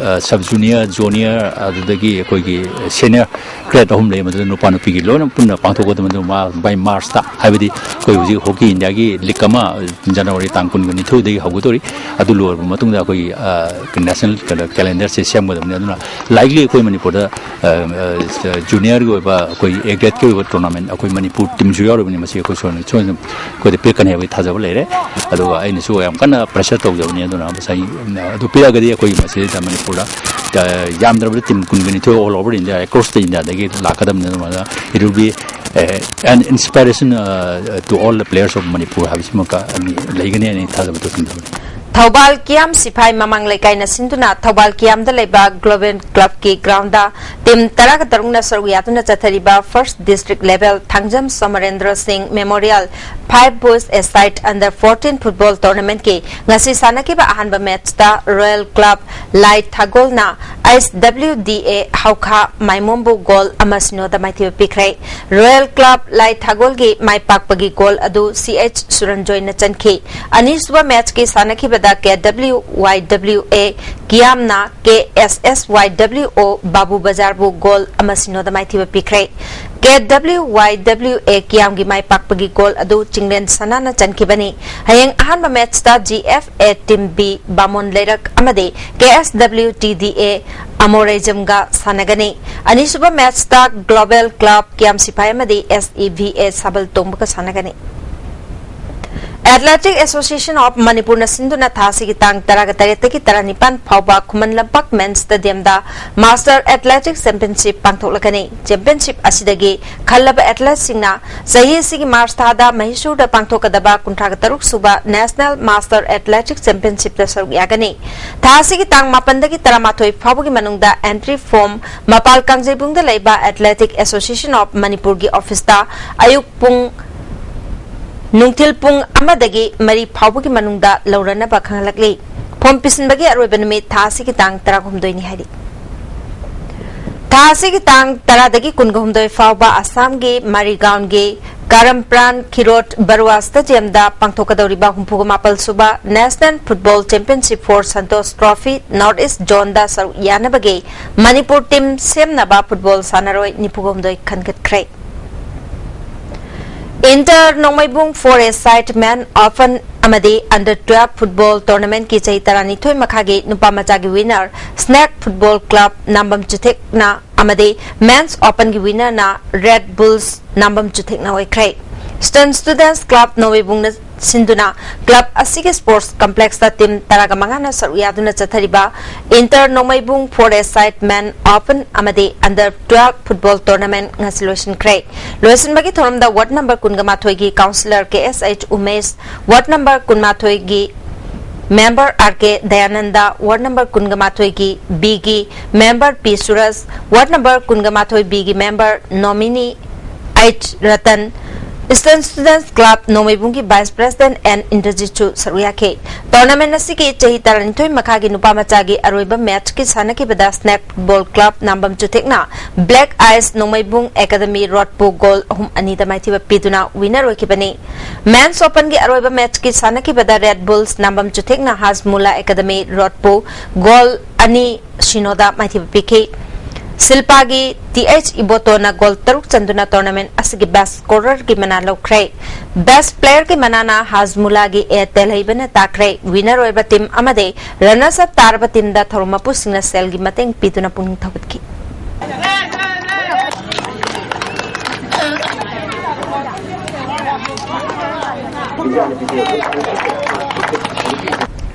ꯁꯕ ꯖꯨꯅꯤꯌꯔ, ꯖꯨꯅꯤꯌꯔ, ꯑꯗꯨꯗꯒꯤ ꯑꯩꯈꯣꯏꯒꯤ ꯁꯦꯅꯤꯌꯔ ꯒ꯭ꯔꯦꯗ ꯑꯍꯨꯝ ꯂꯩ꯫ ꯃꯗꯨꯗ ꯅꯨꯄꯥ ꯅꯨꯄꯤꯒꯤ ꯂꯣꯏꯅ ꯄꯨꯟꯅ ꯄꯥꯡꯊꯣꯛꯀꯗꯕ꯫ ꯃꯗꯨ ꯃꯥ-, ꯕꯥꯏ ꯃꯥꯔꯁꯇ, ꯍꯥꯏꯕꯗꯤ ꯑꯩꯈꯣꯏ ꯍꯧꯖꯤꯛ ꯍꯣꯀꯤ ꯏꯟꯗꯤꯌꯥꯒꯤ ꯂꯤꯛ ꯑꯃ ꯖꯅꯋꯥꯔꯤ ꯇꯥꯡ ꯀꯨꯟꯒ ꯅꯤꯊꯣꯏꯗꯒꯤ ꯍꯧꯒꯗꯧꯔꯤ꯫ ꯑꯗꯨ ꯂꯣꯏꯔꯕ ꯃꯇꯨꯡꯗ ꯑꯩꯈꯣꯏꯒꯤ, ꯑ, ꯅꯦꯁꯅꯦꯜ ꯀꯩꯅꯣ ꯀꯦꯂꯦꯟꯗꯔꯁꯦ ꯁꯦꯝꯒꯗꯕꯅꯤ꯫ ꯑꯗꯨꯅ ꯂꯥꯏꯛꯂꯤ ꯑꯩꯈꯣꯏ ꯃꯅꯤꯄꯨꯔꯗ, ꯑ, ꯑ, ꯖꯨꯅꯤꯌꯔꯒꯤ ꯑꯣꯏꯕ ꯑꯩꯈꯣꯏ ꯑꯦ ꯒ꯭ꯔꯦꯗꯀꯤ ꯑꯣꯏꯕ ꯇꯣꯔꯅꯥꯃꯦꯟ ꯑꯩꯈꯣꯏ ꯃꯅꯤꯄꯨꯔ ꯇꯤꯝꯁꯨ ꯌꯥꯎꯔꯤꯕꯅꯤ꯫ ꯃꯁꯤ ꯑꯩꯈꯣꯏ ꯁꯣꯏꯗꯅ, ꯁꯣꯏꯗꯅ ꯑꯩꯈꯣꯏꯗ ꯄꯤꯔꯛꯀꯅꯤ ꯍꯥꯏꯕꯒꯤ ꯊꯥꯖꯕ ꯂꯩꯔꯦ꯫ ꯑꯗꯨꯒ ꯑꯩꯅꯁꯨ ꯌꯥꯝ ꯀꯟꯅ ꯄ꯭ꯔꯦꯁꯔ ꯇꯧꯖꯕꯅꯤ꯫ ꯑꯗꯨꯅ ꯉꯁꯥꯏ, ꯑ, ꯑꯗꯨ ꯄꯤꯔꯛꯑꯒꯗꯤ ꯑꯩꯈꯣꯏ ꯃꯁꯤꯗ ꯃꯅꯤꯄꯨꯔꯗ, ꯑ, ꯌꯥꯝꯗ꯭ꯔꯕꯗ ꯇꯤꯝ ꯀꯨꯟꯒ ꯅꯤꯊꯣꯏ all over India, across the Indiaꯗꯒꯤ ꯂꯥꯛꯀꯗꯕꯅꯤ꯫ ꯑꯗꯨꯃꯥꯏꯅ it will be, uh, an inspiration, uh, to all the players of Manipur ꯍꯥꯏꯕꯁꯤꯃꯛꯀ ꯑꯩ ꯂꯩꯒꯅꯤ ꯍꯥꯏꯅ ꯑꯩ ꯊꯥꯖꯕ ꯇꯧꯁꯤꯟꯖꯕꯅꯤ꯫ ꯊꯧꯕꯥꯜ ꯀꯤꯌꯥꯝ ꯁꯤꯐꯥꯏ ꯃꯃꯥꯡ ꯂꯩꯀꯥꯏꯅ ꯁꯤꯟꯗꯨꯅ ꯊꯧꯕꯥꯜ ꯀꯤꯌꯥꯝꯗ ꯂꯩꯕ ꯒ꯭ꯂꯣꯕꯦꯜ ꯀ꯭ꯂꯕꯀꯤ ꯒ꯭ꯔꯥꯎꯟꯗ ꯇꯤꯝ ꯇꯔꯥꯒ ꯇꯔꯨꯛꯅ ꯁꯔꯨꯛ ꯌꯥꯗꯨꯅ ꯆꯠꯊꯔꯤꯕ ꯐꯥꯔꯁ ꯗꯤꯁꯇ꯭ꯔꯤꯛ ꯂꯦꯚꯦꯜ ꯊꯥꯡꯖꯝ ꯁꯣꯃꯔꯦꯟꯗ꯭ꯔ ꯁꯤꯡ ꯃꯦꯃꯣꯔꯤꯌꯦꯜ ꯐꯥꯏꯚ ꯕꯨꯁ ꯑꯦꯁꯥꯏꯠ ꯑꯟꯗꯔ ꯐꯣꯔꯇꯤꯟ ꯐꯨꯠꯕꯣꯜ ꯇꯣꯔꯅꯥꯃꯦꯟꯠꯀꯤ ꯉꯁꯤ ꯁꯥꯟꯅꯈꯤꯕ ꯑꯍꯥꯟꯕ ꯃꯦꯠꯆꯇ ꯔꯣꯌꯦꯜ ꯀ꯭ꯂꯕ ꯂꯥꯏ ꯊꯥꯒꯣꯜꯅ ꯑꯩꯆ ꯗꯕ꯭ꯂꯤꯎ ꯗꯤ ꯑꯦ ꯍꯧꯈꯥ ꯃꯥꯏꯃꯣꯝꯕꯨ ꯒꯣꯜ ꯑꯃ ꯁꯤꯅꯣꯗ ꯃꯥꯏꯊꯤꯕ ꯄꯤꯈ꯭ꯔꯦ꯫ ꯔꯣꯌꯦꯜ ꯀ꯭ꯂꯕ ꯂꯥꯏ ꯊꯥꯒꯣꯜꯒꯤ ꯃꯥꯏ ꯄꯥꯛꯄꯒꯤ ꯒꯣꯜ ꯑꯗꯨ ꯁꯤ ꯑꯩꯆ ꯁꯨꯔꯟꯖꯣꯏꯅ ꯆꯟꯈꯤ꯫ ꯑꯅꯤꯁꯨꯕ ꯃꯦꯠꯆꯀꯤ ꯁꯥꯟꯅꯈꯤꯕꯗ ꯀꯦ ꯗꯕ꯭ꯂꯤꯎ ꯋꯥꯏ ꯗꯕ꯭ꯂꯤꯎ ꯑꯦ ꯀꯤꯌꯥꯝꯅ ꯀꯦ ꯑꯦꯁ ꯑꯦꯁ ꯋꯥꯏ ꯗꯕ꯭ꯂꯤꯎ ꯑꯣ ꯕꯥꯕꯨ ꯕꯖꯥꯔꯕꯨ ꯒꯣꯜ ꯑꯃ ꯁꯤꯅꯣꯗ ꯃꯥꯏꯊꯤꯕ ꯄꯤꯈ꯭ꯔꯦ꯫ ꯀꯦ ꯗꯕ꯭ꯂꯤꯎ ꯋꯥꯏ ꯗꯕ꯭ꯂꯤꯎ ꯑꯦ ꯀꯤꯌꯥꯝꯒꯤ ꯃꯥꯏ ꯄꯥꯛꯄꯒꯤ ꯒꯣꯜ ꯑꯗꯨ ꯆꯤꯡꯂꯦꯟ ꯁꯅꯥꯅ ꯆꯟꯈꯤꯕꯅꯤ꯫ ꯍꯌꯦꯡ ꯑꯍꯥꯟꯕ ꯃꯦꯠꯆꯇ G F A team B ꯕꯥꯃꯣꯟ ꯂꯩꯔꯛ ꯑꯃꯗꯤ ꯀꯦ ꯑꯦꯁ ꯗꯕ꯭ꯂꯤꯎ ꯇꯤ ꯗꯤ ꯑꯦ ꯑꯃꯣꯔꯩꯖꯝꯒ ꯁꯥꯟꯅꯒꯅꯤ꯫ ꯑꯅꯤꯁꯨꯕ ꯃꯦꯠꯆꯇ ꯒ꯭ꯂꯣꯕꯦꯜ ꯀ꯭ꯂꯕ ꯀꯤꯌꯥꯝ ꯁꯤꯐꯥꯏ ꯑꯃꯗꯤ ꯑꯦꯁ ꯏ ꯚꯤ ꯑꯦ ꯁꯥꯕꯜ ꯇꯣꯡꯕꯒ ꯁꯥꯟꯅꯒꯅꯤ꯫ ꯑꯦꯊꯂꯦꯇꯤꯛ ꯑꯦꯁꯣꯁꯤꯌꯦꯁꯟ ꯑꯣꯐ ꯃꯅꯤꯄꯨꯔꯅ ꯁꯤꯟꯗꯨꯅ ꯊꯥ ꯑꯁꯤꯒꯤ ꯇꯥꯡ ꯇꯔꯥꯒ ꯇꯔꯦꯠꯇꯒꯤ ꯇꯔꯥꯅꯤꯄꯥꯟ ꯐꯥꯎꯕ Khuman Lampak ꯃꯦꯟꯁ ꯁ꯭ꯇꯦꯗꯤꯌꯝꯗ master athletic championship ꯄꯥꯡꯊꯣꯛꯂꯒꯅꯤ꯫ Championship ꯑꯁꯤꯗꯒꯤ ꯈꯜꯂꯕ ꯑꯦꯊꯂꯦꯠꯁꯤꯡꯅ ꯆꯍꯤ ꯑꯁꯤꯒꯤ ꯃꯥꯔꯆ ꯊꯥꯗ ꯃꯍꯤꯁꯨꯔꯗ ꯄꯥꯡꯊꯣꯛꯀꯗꯕ ꯀꯨꯟꯊ꯭ꯔꯥꯒ ꯇꯔꯨꯛ ꯁꯨꯕ ꯅꯦꯁꯅꯦꯜ ꯃꯥꯁꯇꯔ ꯑꯦꯊꯂꯦꯇꯤꯛ ꯆꯦꯝꯄꯤꯌꯟꯁꯤꯞꯇ ꯁꯔꯨꯛ ꯌꯥꯒꯅꯤ꯫ ꯊꯥ ꯑꯁꯤꯒꯤ ꯇꯥꯡ ꯃꯥꯄꯟꯗꯒꯤ ꯇꯔꯥꯃꯥꯊꯣꯏ ꯐꯥꯎꯕꯒꯤ ꯃꯅꯨꯡꯗ ꯑꯦꯟꯇ꯭ꯔꯤ ꯐꯣꯔꯝ ꯃꯄꯥꯜ ꯀꯥꯡꯖꯩꯕꯨꯡꯗ ꯂꯩꯕ ꯑꯦꯊꯂꯦꯇꯤꯛ ꯑꯦꯁꯣꯁꯤꯌꯦꯁꯟ ꯑꯣꯐ ꯃꯅꯤꯄꯨꯔꯒꯤ ꯑꯣꯐꯤꯁꯇ ꯑꯌꯨꯛ ꯄꯨꯡ ꯅꯨꯡꯊꯤꯜ ꯄꯨꯡ ꯑꯃꯗꯒꯤ ꯃꯔꯤ ꯐꯥꯎꯕꯒꯤ ꯃꯅꯨꯡꯗ ꯂꯧꯔꯅꯕ ꯈꯪꯍꯜꯂꯛꯂꯤ꯫ ꯐꯣꯔꯝ ꯄꯤꯁꯤꯟꯕꯒꯤ ꯑꯔꯣꯏꯕ ꯅꯨꯃꯤꯠ ꯊꯥ ꯑꯁꯤꯒꯤ ꯇꯥꯡ ꯇꯔꯥꯍꯨꯝꯗꯣꯏꯅꯤ ꯍꯥꯏꯔꯤ꯫ ꯊꯥ ꯑꯁꯤꯒꯤ ꯇꯥꯡ ꯇꯔꯥꯗꯒꯤ ꯀꯨꯟꯍꯨꯝꯗꯣꯏ ꯐꯥꯎꯕ ꯑꯁꯥꯝꯒꯤ ꯃꯔꯤꯒꯥꯎꯟꯒꯤ ꯀꯔꯝꯄ꯭ꯔꯥꯟ ꯈꯤꯔꯣꯠ ꯕꯔꯨꯋꯥ ꯁ꯭ꯇꯦꯗꯤꯌꯝꯗ ꯄꯥꯡꯊꯣꯛꯀꯗꯧꯔꯤꯕ ꯍꯨꯝꯐꯨꯒ ꯃꯥꯄꯜ ꯁꯨꯕ national football championship for Santosh trophy north east ꯖꯣꯟꯗ ꯁꯔꯨꯛ ꯌꯥꯅꯕꯒꯤ ꯃꯅꯤꯄꯨꯔ ꯇꯤꯝ ꯁꯦꯝꯅꯕ ꯐꯨꯠꯕꯣꯜ ꯁꯥꯟꯅꯔꯣꯏ ꯅꯤꯐꯨꯍꯨꯝꯗꯣꯏ ꯈꯟꯒꯠꯈ꯭ꯔꯦ꯫ Inter Nongmeibung for A side men open ꯑꯃꯗꯤ ꯑꯟꯗꯔ ꯇ꯭ꯋꯦꯜꯐ ꯐꯨꯠꯕꯣꯜ ꯇꯣꯔꯅꯥꯃꯦꯟꯠꯀꯤ ꯆꯍꯤ ꯇꯔꯥꯅꯤꯊꯣꯏ ꯃꯈꯥꯒꯤ ꯅꯨꯄꯥ ꯃꯆꯥꯒꯤ ꯋꯤꯅꯔ ꯁ꯭ꯅꯦꯛ ꯐꯨꯠꯕꯣꯜ ꯀ꯭ꯂꯕ ꯅꯥꯝꯕꯝ ꯆꯨꯊꯦꯛꯅ ꯑꯃꯗꯤ ꯃꯦꯟꯁ ꯑꯣꯄꯟꯒꯤ ꯋꯤꯅꯔꯅ ꯔꯦꯗ ꯕꯨꯜꯁ ꯅꯥꯝꯕꯝ ꯆꯨꯊꯦꯛꯅ ꯑꯣꯏꯈ꯭ꯔꯦ꯫ ꯏꯁꯇꯔꯟ ꯁ꯭ꯇꯨꯗꯦꯟꯠꯁ ꯀ꯭ꯂꯕ ꯅꯣꯡꯃꯩꯕꯨꯡꯅ ꯁꯤꯟꯗꯨꯅ ꯀ꯭ꯂꯕ ꯑꯁꯤꯒꯤ ꯁ꯭ꯄꯣꯔꯠꯁ ꯀꯝꯄ꯭ꯂꯦꯛꯁꯇ ꯇꯤꯝ ꯇꯔꯥꯒ ꯃꯉꯥꯅ ꯁꯔꯨꯛ ꯌꯥꯗꯨꯅ ꯆꯠꯊꯔꯤꯕ inter Nongmeibung for A side men open ꯑꯃꯗꯤ ꯑꯟꯗꯔ ꯇ꯭ꯋꯦꯜꯐ ꯐꯨꯠꯕꯣꯜ ꯇꯣꯔꯅꯥꯃꯦꯟꯠ ꯉꯁꯤ ꯂꯣꯏꯁꯤꯟꯈ꯭ꯔꯦ꯫ ꯂꯣꯏꯁꯤꯟꯕꯒꯤ ꯊꯧꯔꯝꯗ ꯋꯥꯔꯗ ꯅꯝꯕꯔ ꯀꯨꯟꯒ ꯃꯥꯊꯣꯏꯒꯤ councillor K S H Umesh, ward number ꯀꯨꯟꯃꯥꯊꯣꯏꯒꯤ member R K Dayananda, ward number ꯀꯨꯟꯒ ꯃꯥꯊꯣꯏꯒꯤ B ꯒꯤ member P ꯁꯨꯔꯖ, ward number ꯀꯨꯟꯒ ꯃꯥꯊꯣꯏ B ꯒꯤ member nominee H Ratan, Eastern Students Club ꯅꯣꯡꯃꯩꯕꯨꯡꯒꯤ vice president N ꯏꯟꯗ꯭ꯔꯖꯤꯠꯁꯨ ꯁꯔꯨꯛ ꯌꯥꯈꯤ꯫ Tournament ꯑꯁꯤꯒꯤ ꯆꯍꯤ ꯇꯔꯥꯅꯤꯊꯣꯏ ꯃꯈꯥꯒꯤ ꯅꯨꯄꯥ ꯃꯆꯥꯒꯤ ꯑꯔꯣꯏꯕ match ꯀꯤ ꯁꯥꯟꯅꯈꯤꯕꯗ Snapball Club ꯅꯥꯝꯕꯝ ꯆꯨꯊꯦꯛꯅ Black Eyes ꯅꯣꯡꯃꯩꯕꯨꯡ Academy Road ꯄꯨ goal ꯑꯍꯨꯝ ꯑꯅꯤꯗ ꯃꯥꯏꯊꯤꯕ ꯄꯤꯗꯨꯅ winner ꯑꯣꯏꯈꯤꯕꯅꯤ꯫ Men's Open ꯒꯤ ꯑꯔꯣꯏꯕ match ꯀꯤ ꯁꯥꯟꯅꯈꯤꯕꯗ Red Bulls ꯅꯥꯝꯕꯝ ꯆꯨꯊꯦꯛꯅ ꯍꯥꯖꯃꯨꯂꯥ Academy Road ꯄꯨ goal ꯑꯅꯤ ꯁꯤꯅꯣꯗ ꯃꯥꯏꯊꯤꯕ ꯄꯤꯈꯤ꯫ ꯁꯤꯜꯄꯥꯒꯤ T H ꯏꯕꯣꯇꯣꯅ goal ꯇꯔꯨꯛ ꯆꯟꯗꯨꯅ tournament ꯑꯁꯤꯒꯤ best scorer ꯒꯤ ꯃꯅꯥ ꯂꯧꯈ꯭ꯔꯦ꯫ Best player ꯒꯤ ꯃꯅꯥꯅ ꯍꯥꯖꯃꯨꯂꯥꯒꯤ A ꯇꯦꯜꯍꯩꯕꯅ ꯇꯥꯈ꯭ꯔꯦ꯫ Winner ꯑꯣꯏꯕ team ꯑꯃꯗꯤ runners up ꯇꯥꯔꯕ team ꯗ ꯊꯧꯔꯝ ꯃꯄꯨꯁꯤꯡꯅ ꯁꯦꯜꯒꯤ ꯃꯇꯦꯡ ꯄꯤꯗꯨꯅ ꯄꯨꯛꯅꯤꯡ ꯊꯧꯒꯠꯈꯤ꯫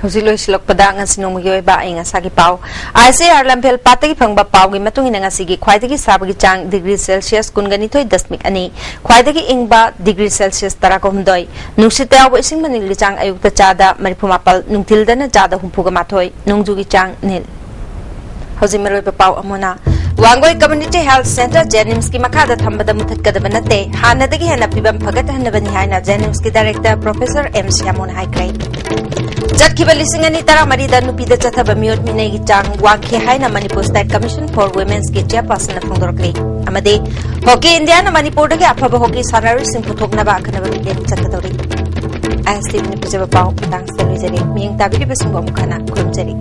ꯍꯧꯖꯤꯛ ꯂꯣꯏꯁꯤꯜꯂꯛꯄꯗ ꯉꯁꯤ ꯅꯣꯡꯃꯒꯤ ꯑꯣꯏꯕ ꯑꯏꯪ ꯑꯁꯥꯒꯤ ꯄꯥꯎ꯫ ICAR ꯂꯝꯐꯦꯜ ꯄꯥꯠꯇꯒꯤ ꯐꯪꯕ ꯄꯥꯎꯒꯤ ꯃꯇꯨꯡ ꯏꯟꯅ ꯉꯁꯤꯒꯤ ꯈ꯭ꯋꯥꯏꯗꯒꯤ ꯁꯥꯕꯒꯤ ꯆꯥꯡ degree Celsius ꯀꯨꯟꯒ ꯅꯤꯊꯣꯏ ꯗꯁꯃꯤꯛ ꯑꯅꯤ, ꯈ꯭ꯋꯥꯏꯗꯒꯤ ꯏꯪꯕ degree Celsius ꯇꯔꯥꯒ ꯍꯨꯝꯗꯣꯏ, ꯅꯨꯡꯁꯤꯠꯇ ꯌꯥꯎꯕ ꯏꯁꯤꯡ ꯃꯅꯤꯜꯒꯤ ꯆꯥꯡ ꯑꯌꯨꯛꯇ ꯆꯥꯗ ꯃꯔꯤꯐꯨ ꯃꯥꯄꯜ, ꯅꯨꯡꯊꯤꯜꯗꯅ ꯆꯥꯗ ꯍꯨꯝꯐꯨꯒ ꯃꯥꯊꯣꯏ, ꯅꯣꯡꯖꯨꯒꯤ ꯆꯥꯡ ꯅꯤꯜ꯫ ꯍꯧꯖꯤꯛ ꯃꯔꯨꯑꯣꯏꯕ ꯄꯥꯎ ꯑꯃꯨꯛ ꯍꯟꯅ꯫ Wangoi Community Health Centre JNIMS ꯀꯤ ꯃꯈꯥꯗ ꯊꯝꯕꯗ ꯃꯨꯊꯠꯀꯗꯕ ꯅꯠꯇꯦ, ꯍꯥꯟꯅꯗꯒꯤ ꯍꯦꯟꯅ ꯐꯤꯕꯝ ꯐꯒꯠꯍꯟꯅꯕꯅꯤ ꯍꯥꯏꯅ JNIMS ꯀꯤ director Professor M ꯁꯤꯌꯥꯃꯣꯟ ꯍꯥꯏꯈ꯭ꯔꯦ꯫ ꯆꯠꯈꯤꯕ ꯂꯤꯁꯤꯡ ꯑꯅꯤ ꯇꯔꯥꯃꯔꯤꯗ ꯅꯨꯄꯤꯗ ꯆꯠꯊꯕ ꯃꯤꯑꯣꯠ ꯃꯤꯅꯩꯒꯤ ꯆꯥꯡ ꯋꯥꯡꯈꯤ ꯍꯥꯏꯅ Manipur State Commission for Women's ꯀꯤ chairperson ꯅ ꯐꯣꯡꯗꯣꯔꯛꯂꯤ꯫ ꯑꯃꯗꯤ Hockey India ꯅ ꯃꯅꯤꯄꯨꯔꯗꯒꯤ ꯑꯐꯕ hockey ꯁꯥꯟꯅꯔꯣꯏꯁꯤꯡ ꯄꯨꯊꯣꯛꯅꯕ ꯑꯈꯟꯅꯕ ꯃꯤꯠꯌꯦꯡ ꯆꯠꯀꯗꯧꯔꯤ꯫ ISTV ꯅ ꯄꯤꯖꯕ ꯄꯥꯎ ꯃꯇꯥꯡꯁꯤꯗ ꯂꯣꯏꯖꯔꯦ꯫ ꯃꯤꯠꯌꯦꯡ ꯇꯥꯕꯤꯔꯤꯕꯁꯤꯡꯕꯨ ꯑꯃꯨꯛ ꯍꯟꯅ ꯈꯨꯔꯨꯝꯖꯔꯤ꯫